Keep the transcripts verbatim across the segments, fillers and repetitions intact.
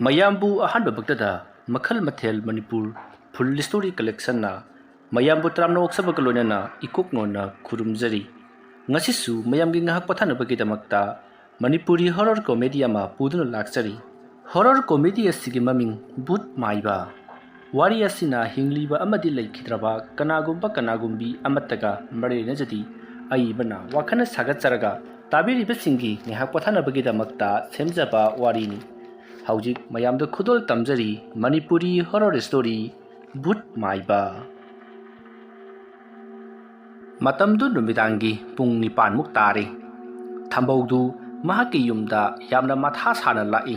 ꯃꯌꯥꯝꯕꯨ ꯑꯍꯥꯟꯕꯃꯛꯇꯗ ꯃꯈꯜ ꯃꯊꯦꯜ ꯃꯅꯤꯄꯨꯔ ꯐꯨꯜ ꯁ꯭ꯇꯣꯔꯤ ꯀꯂꯦꯛꯁꯟꯅ ꯃꯌꯥꯝꯕꯨ ꯇꯔꯥꯝꯅ ꯑꯣꯛꯆꯕꯒ ꯂꯣꯏꯅꯅ ꯏꯀꯣꯛ ꯅꯣꯟꯅ ꯈꯨꯔꯨꯝꯖꯔꯤ꯫ ꯉꯁꯤꯁꯨ ꯃꯌꯥꯝꯒꯤ ꯉꯥꯏꯍꯥꯛ ꯄꯣꯊꯥꯅꯕꯒꯤꯗꯃꯛꯇ ꯃꯅꯤꯄꯨꯔꯤ ꯍꯣꯔꯔ ꯀꯣꯃꯦꯗꯤ ꯑꯃ ꯄꯨꯗꯨꯅ ꯂꯥꯛꯆꯔꯤ꯫ ꯍꯣꯔꯔ ꯀꯣꯃꯦꯗꯤ ꯑꯁꯤꯒꯤ ꯃꯃꯤꯡ ꯚꯨꯠ ꯃꯥꯏꯕ꯫ ꯋꯥꯔꯤ ꯑꯁꯤꯅ ꯍꯤꯡꯂꯤꯕ ꯑꯃꯗꯤ ꯂꯩꯈꯤꯗ꯭ꯔꯕ ꯀꯅꯥꯒꯨꯝꯕ ꯀꯅꯥꯒꯨꯝꯕꯤ ꯑꯃꯠꯇꯒ ꯃꯔꯤ ꯂꯩꯅꯖꯗꯦ꯫ ꯑꯏꯕꯅ ꯋꯥꯈꯜꯅ ꯁꯥꯒꯠꯆꯔꯒ ꯇꯥꯕꯤꯔꯤꯕꯁꯤꯡꯒꯤ ꯉꯥꯏꯍꯥꯛ ꯄꯣꯊꯥꯅꯕꯒꯤꯗꯃꯛꯇ ꯁꯦꯝꯖꯕ ꯋꯥꯔꯤꯅꯤ꯫ ꯍꯧꯖꯤꯛ ꯃꯌꯥꯝꯗ ꯈꯨꯗꯣꯜ ꯇꯝꯖꯔꯤ ꯃꯅꯤꯄꯨꯔꯤ ꯍꯣꯔꯔ ꯁ꯭ꯇꯣꯔꯤ ꯚꯨꯠ ꯃꯥꯏꯕ꯫ ꯃꯇꯝꯗꯨ ꯅꯨꯃꯤꯗꯥꯡꯒꯤ ꯄꯨꯡ ꯅꯤꯄꯥꯟꯃꯨꯛ ꯇꯥꯔꯦ꯫ ꯊꯝꯕꯧꯗꯨ ꯃꯍꯥꯛꯀꯤ ꯌꯨꯝꯗ ꯌꯥꯝꯅ ꯃꯊꯥ ꯁꯥꯅ ꯂꯥꯛꯏ꯫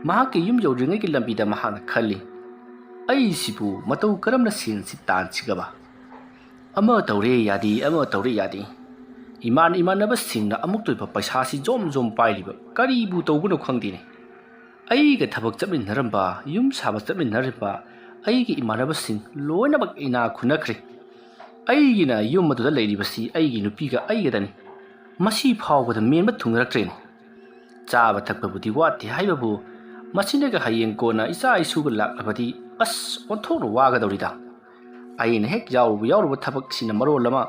ꯃꯍꯥꯛꯀꯤ ꯌꯨꯝ ꯌꯧꯗ꯭ꯔꯤꯉꯩꯒꯤ ꯂꯝꯕꯤꯗ ꯃꯍꯥꯛꯅ ꯈꯜꯂꯤ, "ꯑꯩꯁꯤꯕꯨ ꯃꯇꯧ ꯀꯔꯝꯅ ꯁꯦꯟꯁꯤ ꯇꯥꯟꯁꯤꯒꯕ? ꯑꯃ ꯇꯧꯔꯦ ꯌꯥꯗꯦ, ꯑꯃ ꯇꯧꯔꯦ ꯌꯥꯗꯦ꯫ ꯏꯃꯥꯟ ꯏꯃꯥꯟꯅꯕꯁꯤꯡꯅ ꯑꯃꯨꯛꯇꯣꯏꯕ ꯄꯩꯁꯥꯁꯤ ꯖꯣꯝ ꯖꯣꯝ ꯄꯥꯏꯔꯤꯕ, ꯀꯔꯤꯕꯨ ꯇꯧꯕꯅꯣ ꯈꯪꯗꯦꯅꯦ꯫ ꯑꯩꯒ ꯊꯕꯛ ꯆꯠꯃꯤꯟꯅꯔꯝꯕ, ꯌꯨꯝ ꯁꯥꯕ ꯆꯠꯃꯤꯟꯅꯔꯝꯕ ꯑꯩꯒꯤ ꯏꯃꯥꯟꯅꯕꯁꯤꯡ ꯂꯣꯏꯅꯃꯛ ꯏꯅꯥ ꯈꯨꯟꯅꯈ꯭ꯔꯦ꯫ ꯑꯩꯒꯤꯅ ꯌꯨꯝ ꯑꯗꯨꯗ ꯂꯩꯔꯤꯕꯁꯤ ꯑꯩꯒꯤ ꯅꯨꯄꯤꯒ ꯑꯩꯒꯗꯅꯤ꯫ ꯃꯁꯤ ꯐꯥꯎꯕꯗ ꯃꯦꯟꯕ ꯊꯨꯡꯅꯔꯛꯇ꯭ꯔꯦꯅꯦ꯫ ꯆꯥꯕ ꯊꯛꯄꯕꯨꯗꯤ ꯋꯥꯠꯇꯦ ꯍꯥꯏꯕꯕꯨ, ꯃꯁꯤꯅꯒ ꯍꯌꯦꯡ ꯀꯣꯟꯅ ꯏꯆꯥ ꯏꯁꯨꯒ ꯂꯥꯛꯂꯕꯗꯤ ꯑꯁ ꯑꯣꯟꯊꯣꯛꯅ ꯋꯥꯒꯗꯧꯔꯤꯗ꯫ ꯑꯩꯅ ꯍꯦꯛ ꯌꯥꯎꯔꯨꯕ ꯌꯥꯎꯔꯨꯕ ꯊꯕꯛꯁꯤꯅ ꯃꯔꯣꯜ ꯑꯃ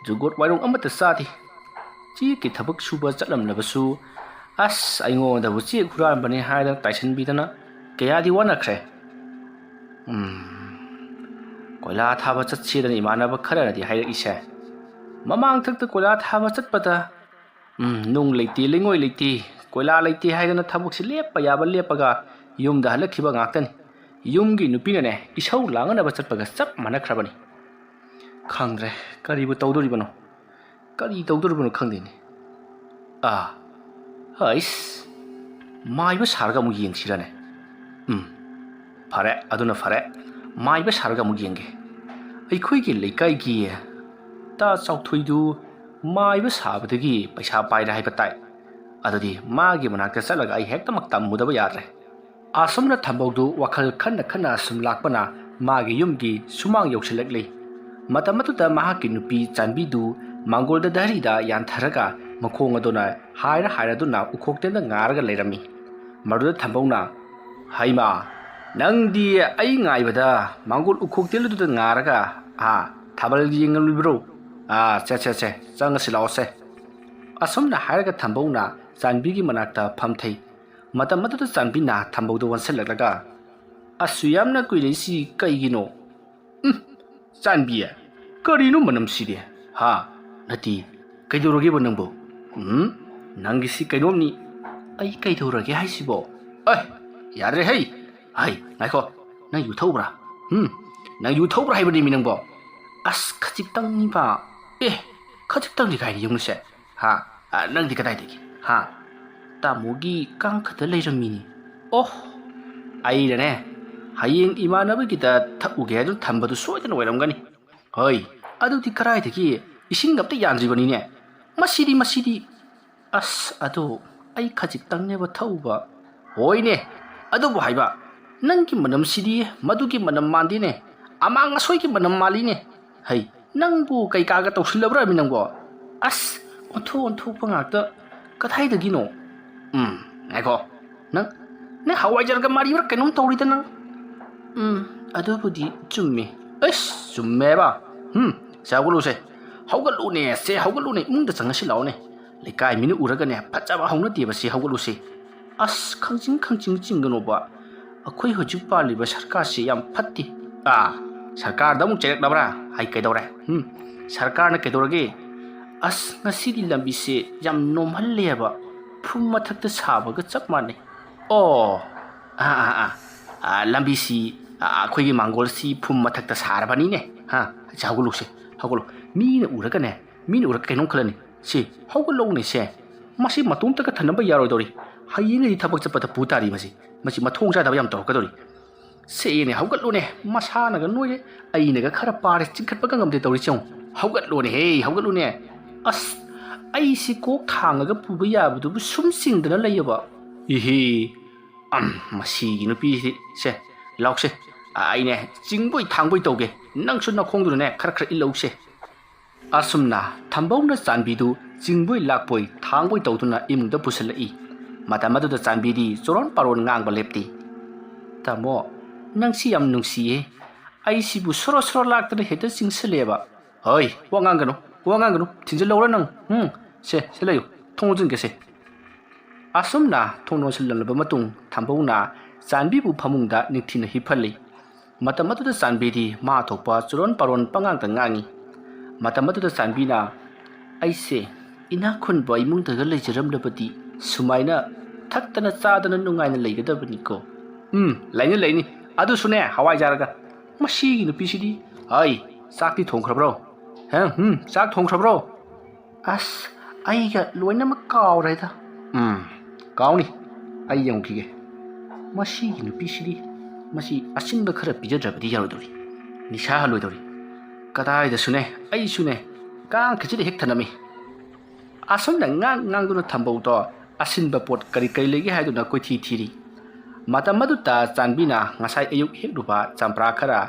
ꯖꯨꯒꯣꯠ ꯋꯥꯏꯔꯣꯡ ꯑꯃꯠꯇ ꯆꯥꯗꯦ꯫ ꯆꯦꯛꯀꯤ ꯊꯕꯛ ꯁꯨꯕ ꯆꯠꯂꯝꯂꯕꯁꯨ ꯑꯁ ꯑꯩꯉꯣꯟꯗꯕꯨ ꯆꯦꯛ ꯍꯨꯔꯥꯟꯕꯅꯤ ꯍꯥꯏꯗꯅ ꯇꯥꯏꯁꯟꯕꯤꯗꯅ ꯀꯌꯥꯗꯤ ꯋꯥꯅꯈ꯭ꯔꯦ꯫ ꯎꯝ, ꯀꯣꯏꯂꯥ ꯊꯥꯕ ꯆꯠꯁꯦꯗꯅ ꯏꯃꯥꯟꯅꯕ ꯈꯔꯅꯗꯤ ꯍꯥꯏꯔꯛꯏꯁꯦ꯫ ꯃꯃꯥꯡꯊꯛꯇ ꯀꯣꯏꯂꯥ ꯊꯥꯕ ꯆꯠꯄꯗ, ꯎꯝ, ꯅꯨꯡ ꯂꯩꯇꯦ, ꯂꯩꯉꯣꯏ ꯂꯩꯇꯦ, ꯀꯣꯏꯂꯥ ꯂꯩꯇꯦ ꯍꯥꯏꯗꯅ ꯊꯕꯛꯁꯤ ꯂꯦꯞꯄ ꯌꯥꯕ ꯂꯦꯞꯄꯒ ꯌꯨꯝꯗ ꯍꯜꯂꯛꯈꯤꯕ ꯉꯥꯛꯇꯅꯤ꯫ ꯌꯨꯝꯒꯤ ꯅꯨꯄꯤꯅꯅꯦ ꯏꯁꯧ ꯂꯥꯡꯅꯅꯕ ꯆꯠꯄꯒ ꯆꯞ ꯃꯥꯟꯅꯈ꯭ꯔꯕꯅꯤ꯫ ꯈꯪꯗ꯭ꯔꯦ, ꯀꯔꯤꯕꯨ ꯇꯧꯗꯣꯔꯤꯕꯅꯣ, ꯀꯔꯤ ꯇꯧꯗꯣꯔꯤꯕꯅꯣ ꯈꯪꯗꯦꯅꯦ꯫ ꯑꯥ, ꯍꯩꯁ, ꯃꯥꯏꯕ ꯁꯥꯔꯒ ꯑꯃꯨꯛ ꯌꯦꯡꯁꯤꯔꯅꯦ? ꯎꯝ, ꯐꯔꯦ, ꯑꯗꯨꯅ ꯐꯔꯦ꯫ ꯃꯥꯏꯕ ꯁꯥꯔꯒ ꯑꯃꯨꯛ ꯌꯦꯡꯒꯦ꯫ ꯑꯩꯈꯣꯏꯒꯤ ꯂꯩꯀꯥꯏꯒꯤ ꯇꯥ ꯆꯥꯎꯊꯣꯏꯗꯨ ꯃꯥꯏꯕ ꯁꯥꯕꯗꯒꯤ ꯄꯩꯁꯥ ꯄꯥꯏꯔꯦ ꯍꯥꯏꯕ ꯇꯥꯏ꯫ ꯑꯗꯨꯗꯤ ꯃꯥꯒꯤ ꯃꯅꯥꯛꯇ ꯆꯠꯂꯒ ꯑꯩ ꯍꯦꯛꯇꯃꯛ ꯇꯝꯃꯨꯗꯕ ꯌꯥꯗ꯭ꯔꯦ꯫ ꯑꯁꯨꯝꯅ ꯊꯝꯕꯧꯗꯨ ꯋꯥꯈꯜ ꯈꯟꯅ ꯈꯟꯅ ꯁꯨꯝ ꯂꯥꯛꯄꯅ ꯃꯥꯒꯤ ꯌꯨꯝꯒꯤ ꯁꯨꯃꯥꯡ ꯌꯧꯁꯤꯜꯂꯛꯂꯤ꯫ ꯃꯇꯝ ꯑꯗꯨꯗ ꯃꯍꯥꯛꯀꯤ ꯅꯨꯄꯤ ꯆꯥꯟꯕꯤꯗꯨ ꯃꯥꯡꯒꯣꯜꯗ ꯙꯔꯤꯗ ꯌꯥꯟꯊꯔꯒ ꯃꯈꯣꯡ ꯑꯗꯨꯅ ꯍꯥꯏꯔ ꯍꯥꯏꯔꯗꯨꯅ ꯎꯈꯣꯛꯇꯦꯟꯗ ꯉꯥꯔꯒ ꯂꯩꯔꯝꯃꯤ꯫ ꯃꯗꯨꯗ ꯊꯝꯕꯧꯅ, "ꯍꯩꯃꯥ, ꯅꯪꯗꯤ ꯑꯩ ꯉꯥꯏꯕꯗ ꯃꯥꯡꯒꯣꯜ ꯎꯈꯣꯛ ꯇꯦꯜꯂꯨꯗꯨꯗ ꯉꯥꯔꯒ, ꯑꯥ, ꯊꯥꯕꯜ ꯌꯦꯡꯂꯨꯕ꯭ꯔꯣ? ꯑꯥ, ꯁꯦ, ꯁꯦ, ꯁꯦ, ꯆꯪꯉꯁꯤ ꯂꯥꯛꯑꯣꯁꯦ"꯫ ꯑꯁꯨꯝꯅ ꯍꯥꯏꯔꯒ ꯊꯝꯕꯧꯅ ꯆꯥꯟꯕꯤꯒꯤ ꯃꯅꯥꯛꯇ ꯐꯝꯊꯩ꯫ ꯃꯇꯝ ꯑꯗꯨꯗ ꯆꯥꯟꯕꯤꯅ ꯊꯝꯕꯧꯗ ꯑꯣꯟꯁꯤꯜꯂꯛꯂꯒ, "ꯑꯁꯨ ꯌꯥꯝꯅ ꯀꯨꯏꯔꯛꯏꯁꯤ ꯀꯩꯒꯤꯅꯣ? ꯎꯝ, ꯆꯥꯟꯕꯤ, ꯀꯔꯤꯅꯣ ꯃꯅꯝꯁꯤꯗꯤ? ꯍꯥ? ꯅꯠꯇꯦ, ꯀꯩꯗꯧꯔꯒꯦꯕ ꯅꯪꯕꯨ? ꯎꯝ, ꯅꯪꯒꯤꯁꯤ ꯀꯩꯅꯣꯝꯅꯤ꯫ ꯑꯩ ꯀꯩꯗꯧꯔꯒꯦ ꯍꯥꯏꯁꯤꯕꯣ? ꯑꯦ, ꯌꯥꯗ꯭ꯔꯦ ꯍꯩ! ꯍꯩ, ꯉꯥꯏꯈꯣ, ꯅꯪ ꯌꯨ ꯊꯛꯎꯕ꯭ꯔꯥ? ꯎꯝ, ꯅꯪ ꯌꯨ ꯊꯛꯎꯕ꯭ꯔꯥ ꯍꯥꯏꯕꯅꯤꯃꯤ ꯅꯪꯕꯣ? ꯑꯁ, ꯈꯖꯤꯛꯇꯪꯅꯤꯕ꯫ ꯑꯦ, ꯈꯖꯤꯛꯇꯪꯗꯤ ꯀꯥꯏꯅ ꯌꯦꯡꯉꯨꯁꯦ꯫ ꯍꯥ? ꯑ, ꯅꯪꯗꯤ ꯀꯗꯥꯏꯗꯒꯤ? ꯍꯥ? ꯇꯥꯃꯣꯒꯤ ꯀꯥꯡꯈꯗ ꯂꯩꯔꯝꯃꯤꯅꯤ꯫ ꯑꯣ, ꯑꯩꯅꯅꯦ, ꯍꯌꯦꯡ ꯏꯃꯥꯟꯅꯕꯒꯤꯗ ꯊꯛꯎꯒꯦ ꯍꯥꯏꯗꯨꯅ ꯊꯝꯕꯗꯨ ꯁꯣꯏꯗꯅ ꯑꯣꯏꯔꯝꯒꯅꯤ꯫ ꯍꯣꯏ, ꯑꯗꯨꯗꯤ ꯀꯗꯥꯏꯗꯒꯤ? ꯏꯁꯤꯡꯒ ꯑꯝꯇ ꯌꯥꯟꯗ꯭ꯔꯤꯕꯅꯤꯅꯦ꯫ ꯃꯁꯤꯗꯤ, ꯃꯁꯤꯗꯤ꯫ ꯑꯁ, ꯑꯗꯣ ꯑꯩ ꯈꯖꯤꯛꯇꯪꯅꯦꯕ ꯊꯛꯎꯕ꯫ ꯍꯣꯏꯅꯦ, ꯑꯗꯨꯕꯨ ꯍꯥꯏꯕ, ꯅꯪꯒꯤ ꯃꯅꯝꯁꯤꯗꯤ ꯃꯗꯨꯒꯤ ꯃꯅꯝ ꯃꯥꯟꯗꯦꯅꯦ, ꯑꯃꯥꯡ ꯑꯁꯣꯏꯒꯤ ꯃꯅꯝ ꯃꯥꯜꯂꯤꯅꯦ꯫ ꯍꯩ, ꯅꯪꯕꯨ ꯀꯩꯀꯥꯒ ꯇꯧꯁꯤꯜꯂꯕ꯭ꯔꯥꯃꯤ ꯅꯪꯕꯣ? ꯑꯁ, ꯑꯣꯟꯊꯣꯛ ꯑꯣꯟꯊꯣꯛꯄ ꯉꯥꯛꯇ꯫ ꯀꯗꯥꯏꯗꯒꯤꯅꯣ? ꯎꯝ, ꯉꯥꯏꯈꯣ, ꯅꯪ, ꯅꯪ ꯍꯋꯥꯏꯖꯥꯔꯒ ꯃꯥꯔꯤꯕ꯭ꯔꯥ ꯀꯩꯅꯣꯝ ꯇꯧꯔꯤꯗ ꯅꯪ꯫ ꯎꯝ, ꯑꯗꯨꯕꯨꯗꯤ ꯆꯨꯝꯃꯤ꯫ ꯑꯩꯁ, ꯆꯨꯝꯃꯦꯕ꯫ ꯎꯝ, ꯁꯦ, ꯍꯧꯒꯠꯂꯨꯁꯦ꯫ ꯍꯧꯒꯠꯂꯨꯅꯦ, ꯁꯦ, ꯍꯧꯒꯠꯂꯨꯅꯦ, ꯏꯃꯨꯡꯗ ꯆꯪꯉꯁꯤ ꯂꯥꯛꯑꯣꯅꯦ꯫ ꯂꯩꯀꯥꯏ ꯃꯤꯅ ꯎꯔꯒꯅꯦ, ꯐꯖꯕ ꯍꯧꯅꯗꯦꯕ, ꯁꯦ, ꯍꯧꯒꯠꯂꯨꯁꯦ꯫ ꯑꯁ, ꯈꯪꯆꯤꯡ ꯈꯪꯆꯤꯡ ꯆꯤꯡꯒꯅꯣꯕ꯫ ꯑꯩꯈꯣꯏ ꯍꯧꯖꯤꯛ ꯄꯥꯜꯂꯤꯕ ꯁꯔꯀꯥꯔꯁꯤ ꯌꯥꯝ ꯐꯠꯇꯦ꯫ ꯑꯥ, ꯁꯔꯀꯥꯔꯗ ꯑꯃꯨꯛ ꯆꯩꯔꯛꯂꯕ꯭ꯔꯥ? ꯍꯥꯏ, ꯀꯩꯗꯧꯔꯦ? ꯎꯝ, ꯁꯔꯀꯥꯔꯅ ꯀꯩꯗꯧꯔꯒꯦ? ꯑꯁ, ꯉꯁꯤꯗꯤ ꯂꯝꯕꯤꯁꯦ ꯌꯥꯝ ꯅꯣꯝꯍꯜꯂꯦꯕ, ꯐꯨꯝ ꯃꯊꯛꯇ ꯁꯥꯕꯒ ꯆꯞ ꯃꯥꯟꯅꯩ꯫ ꯑꯣ, ꯑꯥ, ꯑꯥ, ꯑꯥ, ꯑꯥ, ꯂꯝꯕꯤꯁꯤ, ꯑꯥ, ꯑꯩꯈꯣꯏꯒꯤ ꯃꯥꯡꯒꯣꯜꯁꯤ ꯐꯨꯝ ꯃꯊꯛꯇ ꯁꯥꯔꯕꯅꯤꯅꯦ꯫ ꯍꯥ, ꯁꯦ, ꯍꯧꯒꯠꯂꯨꯁꯦ, ꯍꯧꯒꯠꯂꯣ꯫ ꯃꯤꯅ ꯎꯔꯒꯅꯦ, ꯃꯤꯅ ꯎꯔꯒ ꯀꯩꯅꯣꯝ ꯈꯜꯂꯅꯤ꯫ ꯁꯤ, ꯍꯧꯒꯠꯂꯧꯅꯦ ꯁꯦ꯫ ꯃꯁꯤ ꯃꯇꯣꯝꯇꯒ ꯊꯅꯝꯕ ꯌꯥꯔꯣꯏꯗꯧꯔꯤ꯫ ꯍꯌꯦꯡꯗꯒꯤ ꯊꯕꯛ ꯆꯠꯄꯗ ꯄꯨ ꯇꯥꯔꯤ ꯃꯁꯤ꯫ ꯃꯁꯤ ꯃꯊꯣꯡ ꯆꯥꯗꯕ ꯌꯥꯝ ꯇꯧꯔꯛꯀꯗꯧꯔꯤ꯫ ꯁꯦꯅꯦ, ꯍꯧꯒꯠꯂꯨꯅꯦ, ꯃꯁꯥꯅꯒ ꯅꯣꯏꯔꯦ, ꯑꯩꯅꯒ ꯈꯔ ꯄꯥꯔꯦ, ꯆꯤꯡꯈꯠꯄꯒ ꯉꯝꯗꯦ ꯇꯧꯔꯤꯁꯦ ꯌꯦꯡꯉꯨ꯫ ꯍꯧꯒꯠꯂꯨꯅꯦ ꯍꯦ, ꯍꯧꯒꯠꯂꯨꯅꯦ꯫ ꯑꯁ, ꯑꯩꯁꯤ ꯀꯣꯛ ꯊꯥꯡꯉꯒ ꯄꯨꯕ ꯌꯥꯕꯗꯨꯕꯨ ꯁꯨꯝ ꯆꯤꯡꯗꯅ ꯂꯩꯌꯦꯕ꯫ ꯏꯍꯤ, ꯑꯝ, ꯃꯁꯤꯒꯤ ꯅꯨꯄꯤꯁꯤ, ꯁꯦ, ꯂꯥꯎꯁꯦ꯫ ꯑꯩꯅꯦ, ꯆꯤꯡꯕꯣꯏ ꯊꯥꯡꯕꯣꯏ ꯇꯧꯒꯦ, ꯅꯪꯁꯨ ꯅꯈꯣꯡꯗꯨꯅꯅꯦ, ꯈꯔ ꯈꯔ ꯏꯜꯂꯧꯁꯦ꯫ ꯑꯁꯨꯝꯅ ꯊꯝꯕꯧꯅ ꯆꯥꯟꯕꯤꯗꯨ ꯆꯤꯡꯕꯣꯏ ꯂꯥꯛꯄꯣꯏ ꯊꯥꯡꯕꯣꯏ ꯇꯧꯗꯨꯅ ꯏꯃꯨꯡꯗ ꯄꯨꯁꯤꯜꯂꯛꯏ꯫ ꯃꯇꯝ ꯑꯗꯨꯗ ꯆꯥꯟꯕꯤꯗꯤ ꯆꯨꯔꯣꯟ ꯄꯥꯔꯣꯟ ꯉꯥꯡꯕ ꯂꯦꯞꯇꯦ꯫ "ꯇꯥꯃꯣ, ꯅꯪꯁꯤ ꯌꯥꯝ ꯅꯨꯡꯁꯤꯌꯦ꯫ ꯑꯩꯁꯤꯕꯨ ꯁꯣꯔꯣ ꯁꯣꯔꯣ ꯂꯥꯛꯇꯅ ꯍꯦꯛꯇ ꯆꯤꯡꯁꯤꯜꯂꯦꯕ꯫" "ꯍꯣꯏ, ꯋꯥ ꯉꯥꯡꯒꯅꯨ, ꯋꯥ ꯉꯥꯡꯒꯅꯨ, ꯊꯤꯟꯖꯤꯜꯂꯧꯔ ꯅꯪ꯫ ꯎꯝ, ꯁꯦ, ꯁꯤ ꯂꯩꯌꯨ, ꯊꯣꯡ ꯂꯣꯟꯁꯤꯟꯒꯦꯁꯦ꯫" ꯑꯁꯨꯝꯅ ꯊꯣꯡ ꯂꯣꯟꯁꯤꯜꯂꯝꯂꯕ ꯃꯇꯨꯡ ꯊꯝꯕꯧꯅ ꯆꯥꯟꯕꯤꯕꯨ ꯐꯃꯨꯡꯗ ꯅꯤꯡꯊꯤꯅ ꯍꯤꯞꯍꯜꯂꯤ꯫ ꯃꯇꯝ ꯑꯗꯨꯗ ꯆꯥꯟꯕꯤꯗꯤ ꯃꯥ ꯊꯣꯛꯄ ꯆꯨꯔꯣꯟ ꯄꯥꯔꯣꯟ ꯄꯉꯥꯡꯗ ꯉꯥꯡꯉꯤ꯫ ꯃꯇꯝ ꯑꯗꯨꯗ ꯆꯥꯟꯕꯤꯅ, "ꯑꯩꯁꯦ ꯏꯅꯥꯛ ꯈꯨꯟꯕ ꯏꯃꯨꯡꯗꯒ ꯂꯩꯖꯔꯝꯂꯕꯗꯤ ꯁꯨꯃꯥꯏꯅ ꯊꯛꯇꯅ ꯆꯥꯗꯅ ꯅꯨꯡꯉꯥꯏꯅ ꯂꯩꯒꯗꯕꯅꯤꯀꯣ꯫" "ꯎꯝ, ꯂꯩꯅꯤ, ꯂꯩꯅꯤ꯫ ꯑꯗꯨꯁꯨꯅꯦ, ꯍꯋꯥꯏꯖꯥꯔꯒ꯫ ꯃꯁꯤꯒꯤ ꯅꯨꯄꯤꯁꯤꯗꯤ꯫ ꯍꯩ, ꯆꯥꯛꯇꯤ ꯊꯣꯡꯈ꯭ꯔꯕ꯭ꯔꯣ? ꯍꯦ, ꯎꯝ, ꯆꯥꯛ ꯊꯣꯡꯈ꯭ꯔꯕ꯭ꯔꯣ? ꯑꯁ, ꯑꯩꯒ ꯂꯣꯏꯅꯃꯛ ꯀꯥꯎꯔꯦꯗ꯫ ꯎꯝ, ꯀꯥꯎꯅꯤ꯫ ꯑꯩ ꯌꯦꯡꯉꯨꯈꯤꯒꯦ꯫ ꯃꯁꯤꯒꯤ ꯅꯨꯄꯤꯁꯤꯗꯤ, ꯃꯁꯤ ꯑꯁꯤꯟꯕ ꯈꯔ ꯄꯤꯖꯗ꯭ꯔꯕꯗꯤ ꯌꯥꯔꯣꯏꯗꯧꯔꯤ꯫ ꯅꯤꯁꯥ ꯍꯜꯂꯣꯏꯗꯧꯔꯤ꯫ ꯀꯗꯥꯏꯗꯁꯨꯅꯦ, ꯑꯩꯁꯨꯅꯦ, ꯀꯥꯡ ꯈꯤꯖꯤꯗ ꯍꯦꯛ ꯊꯅꯝꯃꯤ꯫" ꯑꯁꯨꯝꯅ ꯉꯥꯡ ꯉꯥꯡꯗꯨꯅ ꯊꯝꯕꯧꯗꯣ ꯑꯁꯤꯟꯕ ꯄꯣꯠ ꯀꯔꯤ ꯀꯔꯤ ꯂꯩꯒꯦ ꯍꯥꯏꯗꯨꯅ ꯀꯣꯏꯊꯤ ꯊꯤꯔꯤ꯫ ꯃꯇꯝ ꯑꯗꯨꯗ ꯆꯥꯟꯕꯤꯅ ꯉꯁꯥꯏ ꯑꯌꯨꯛ ꯍꯦꯛꯂꯨꯕ ꯆꯝꯄ꯭ꯔꯥ ꯈꯔ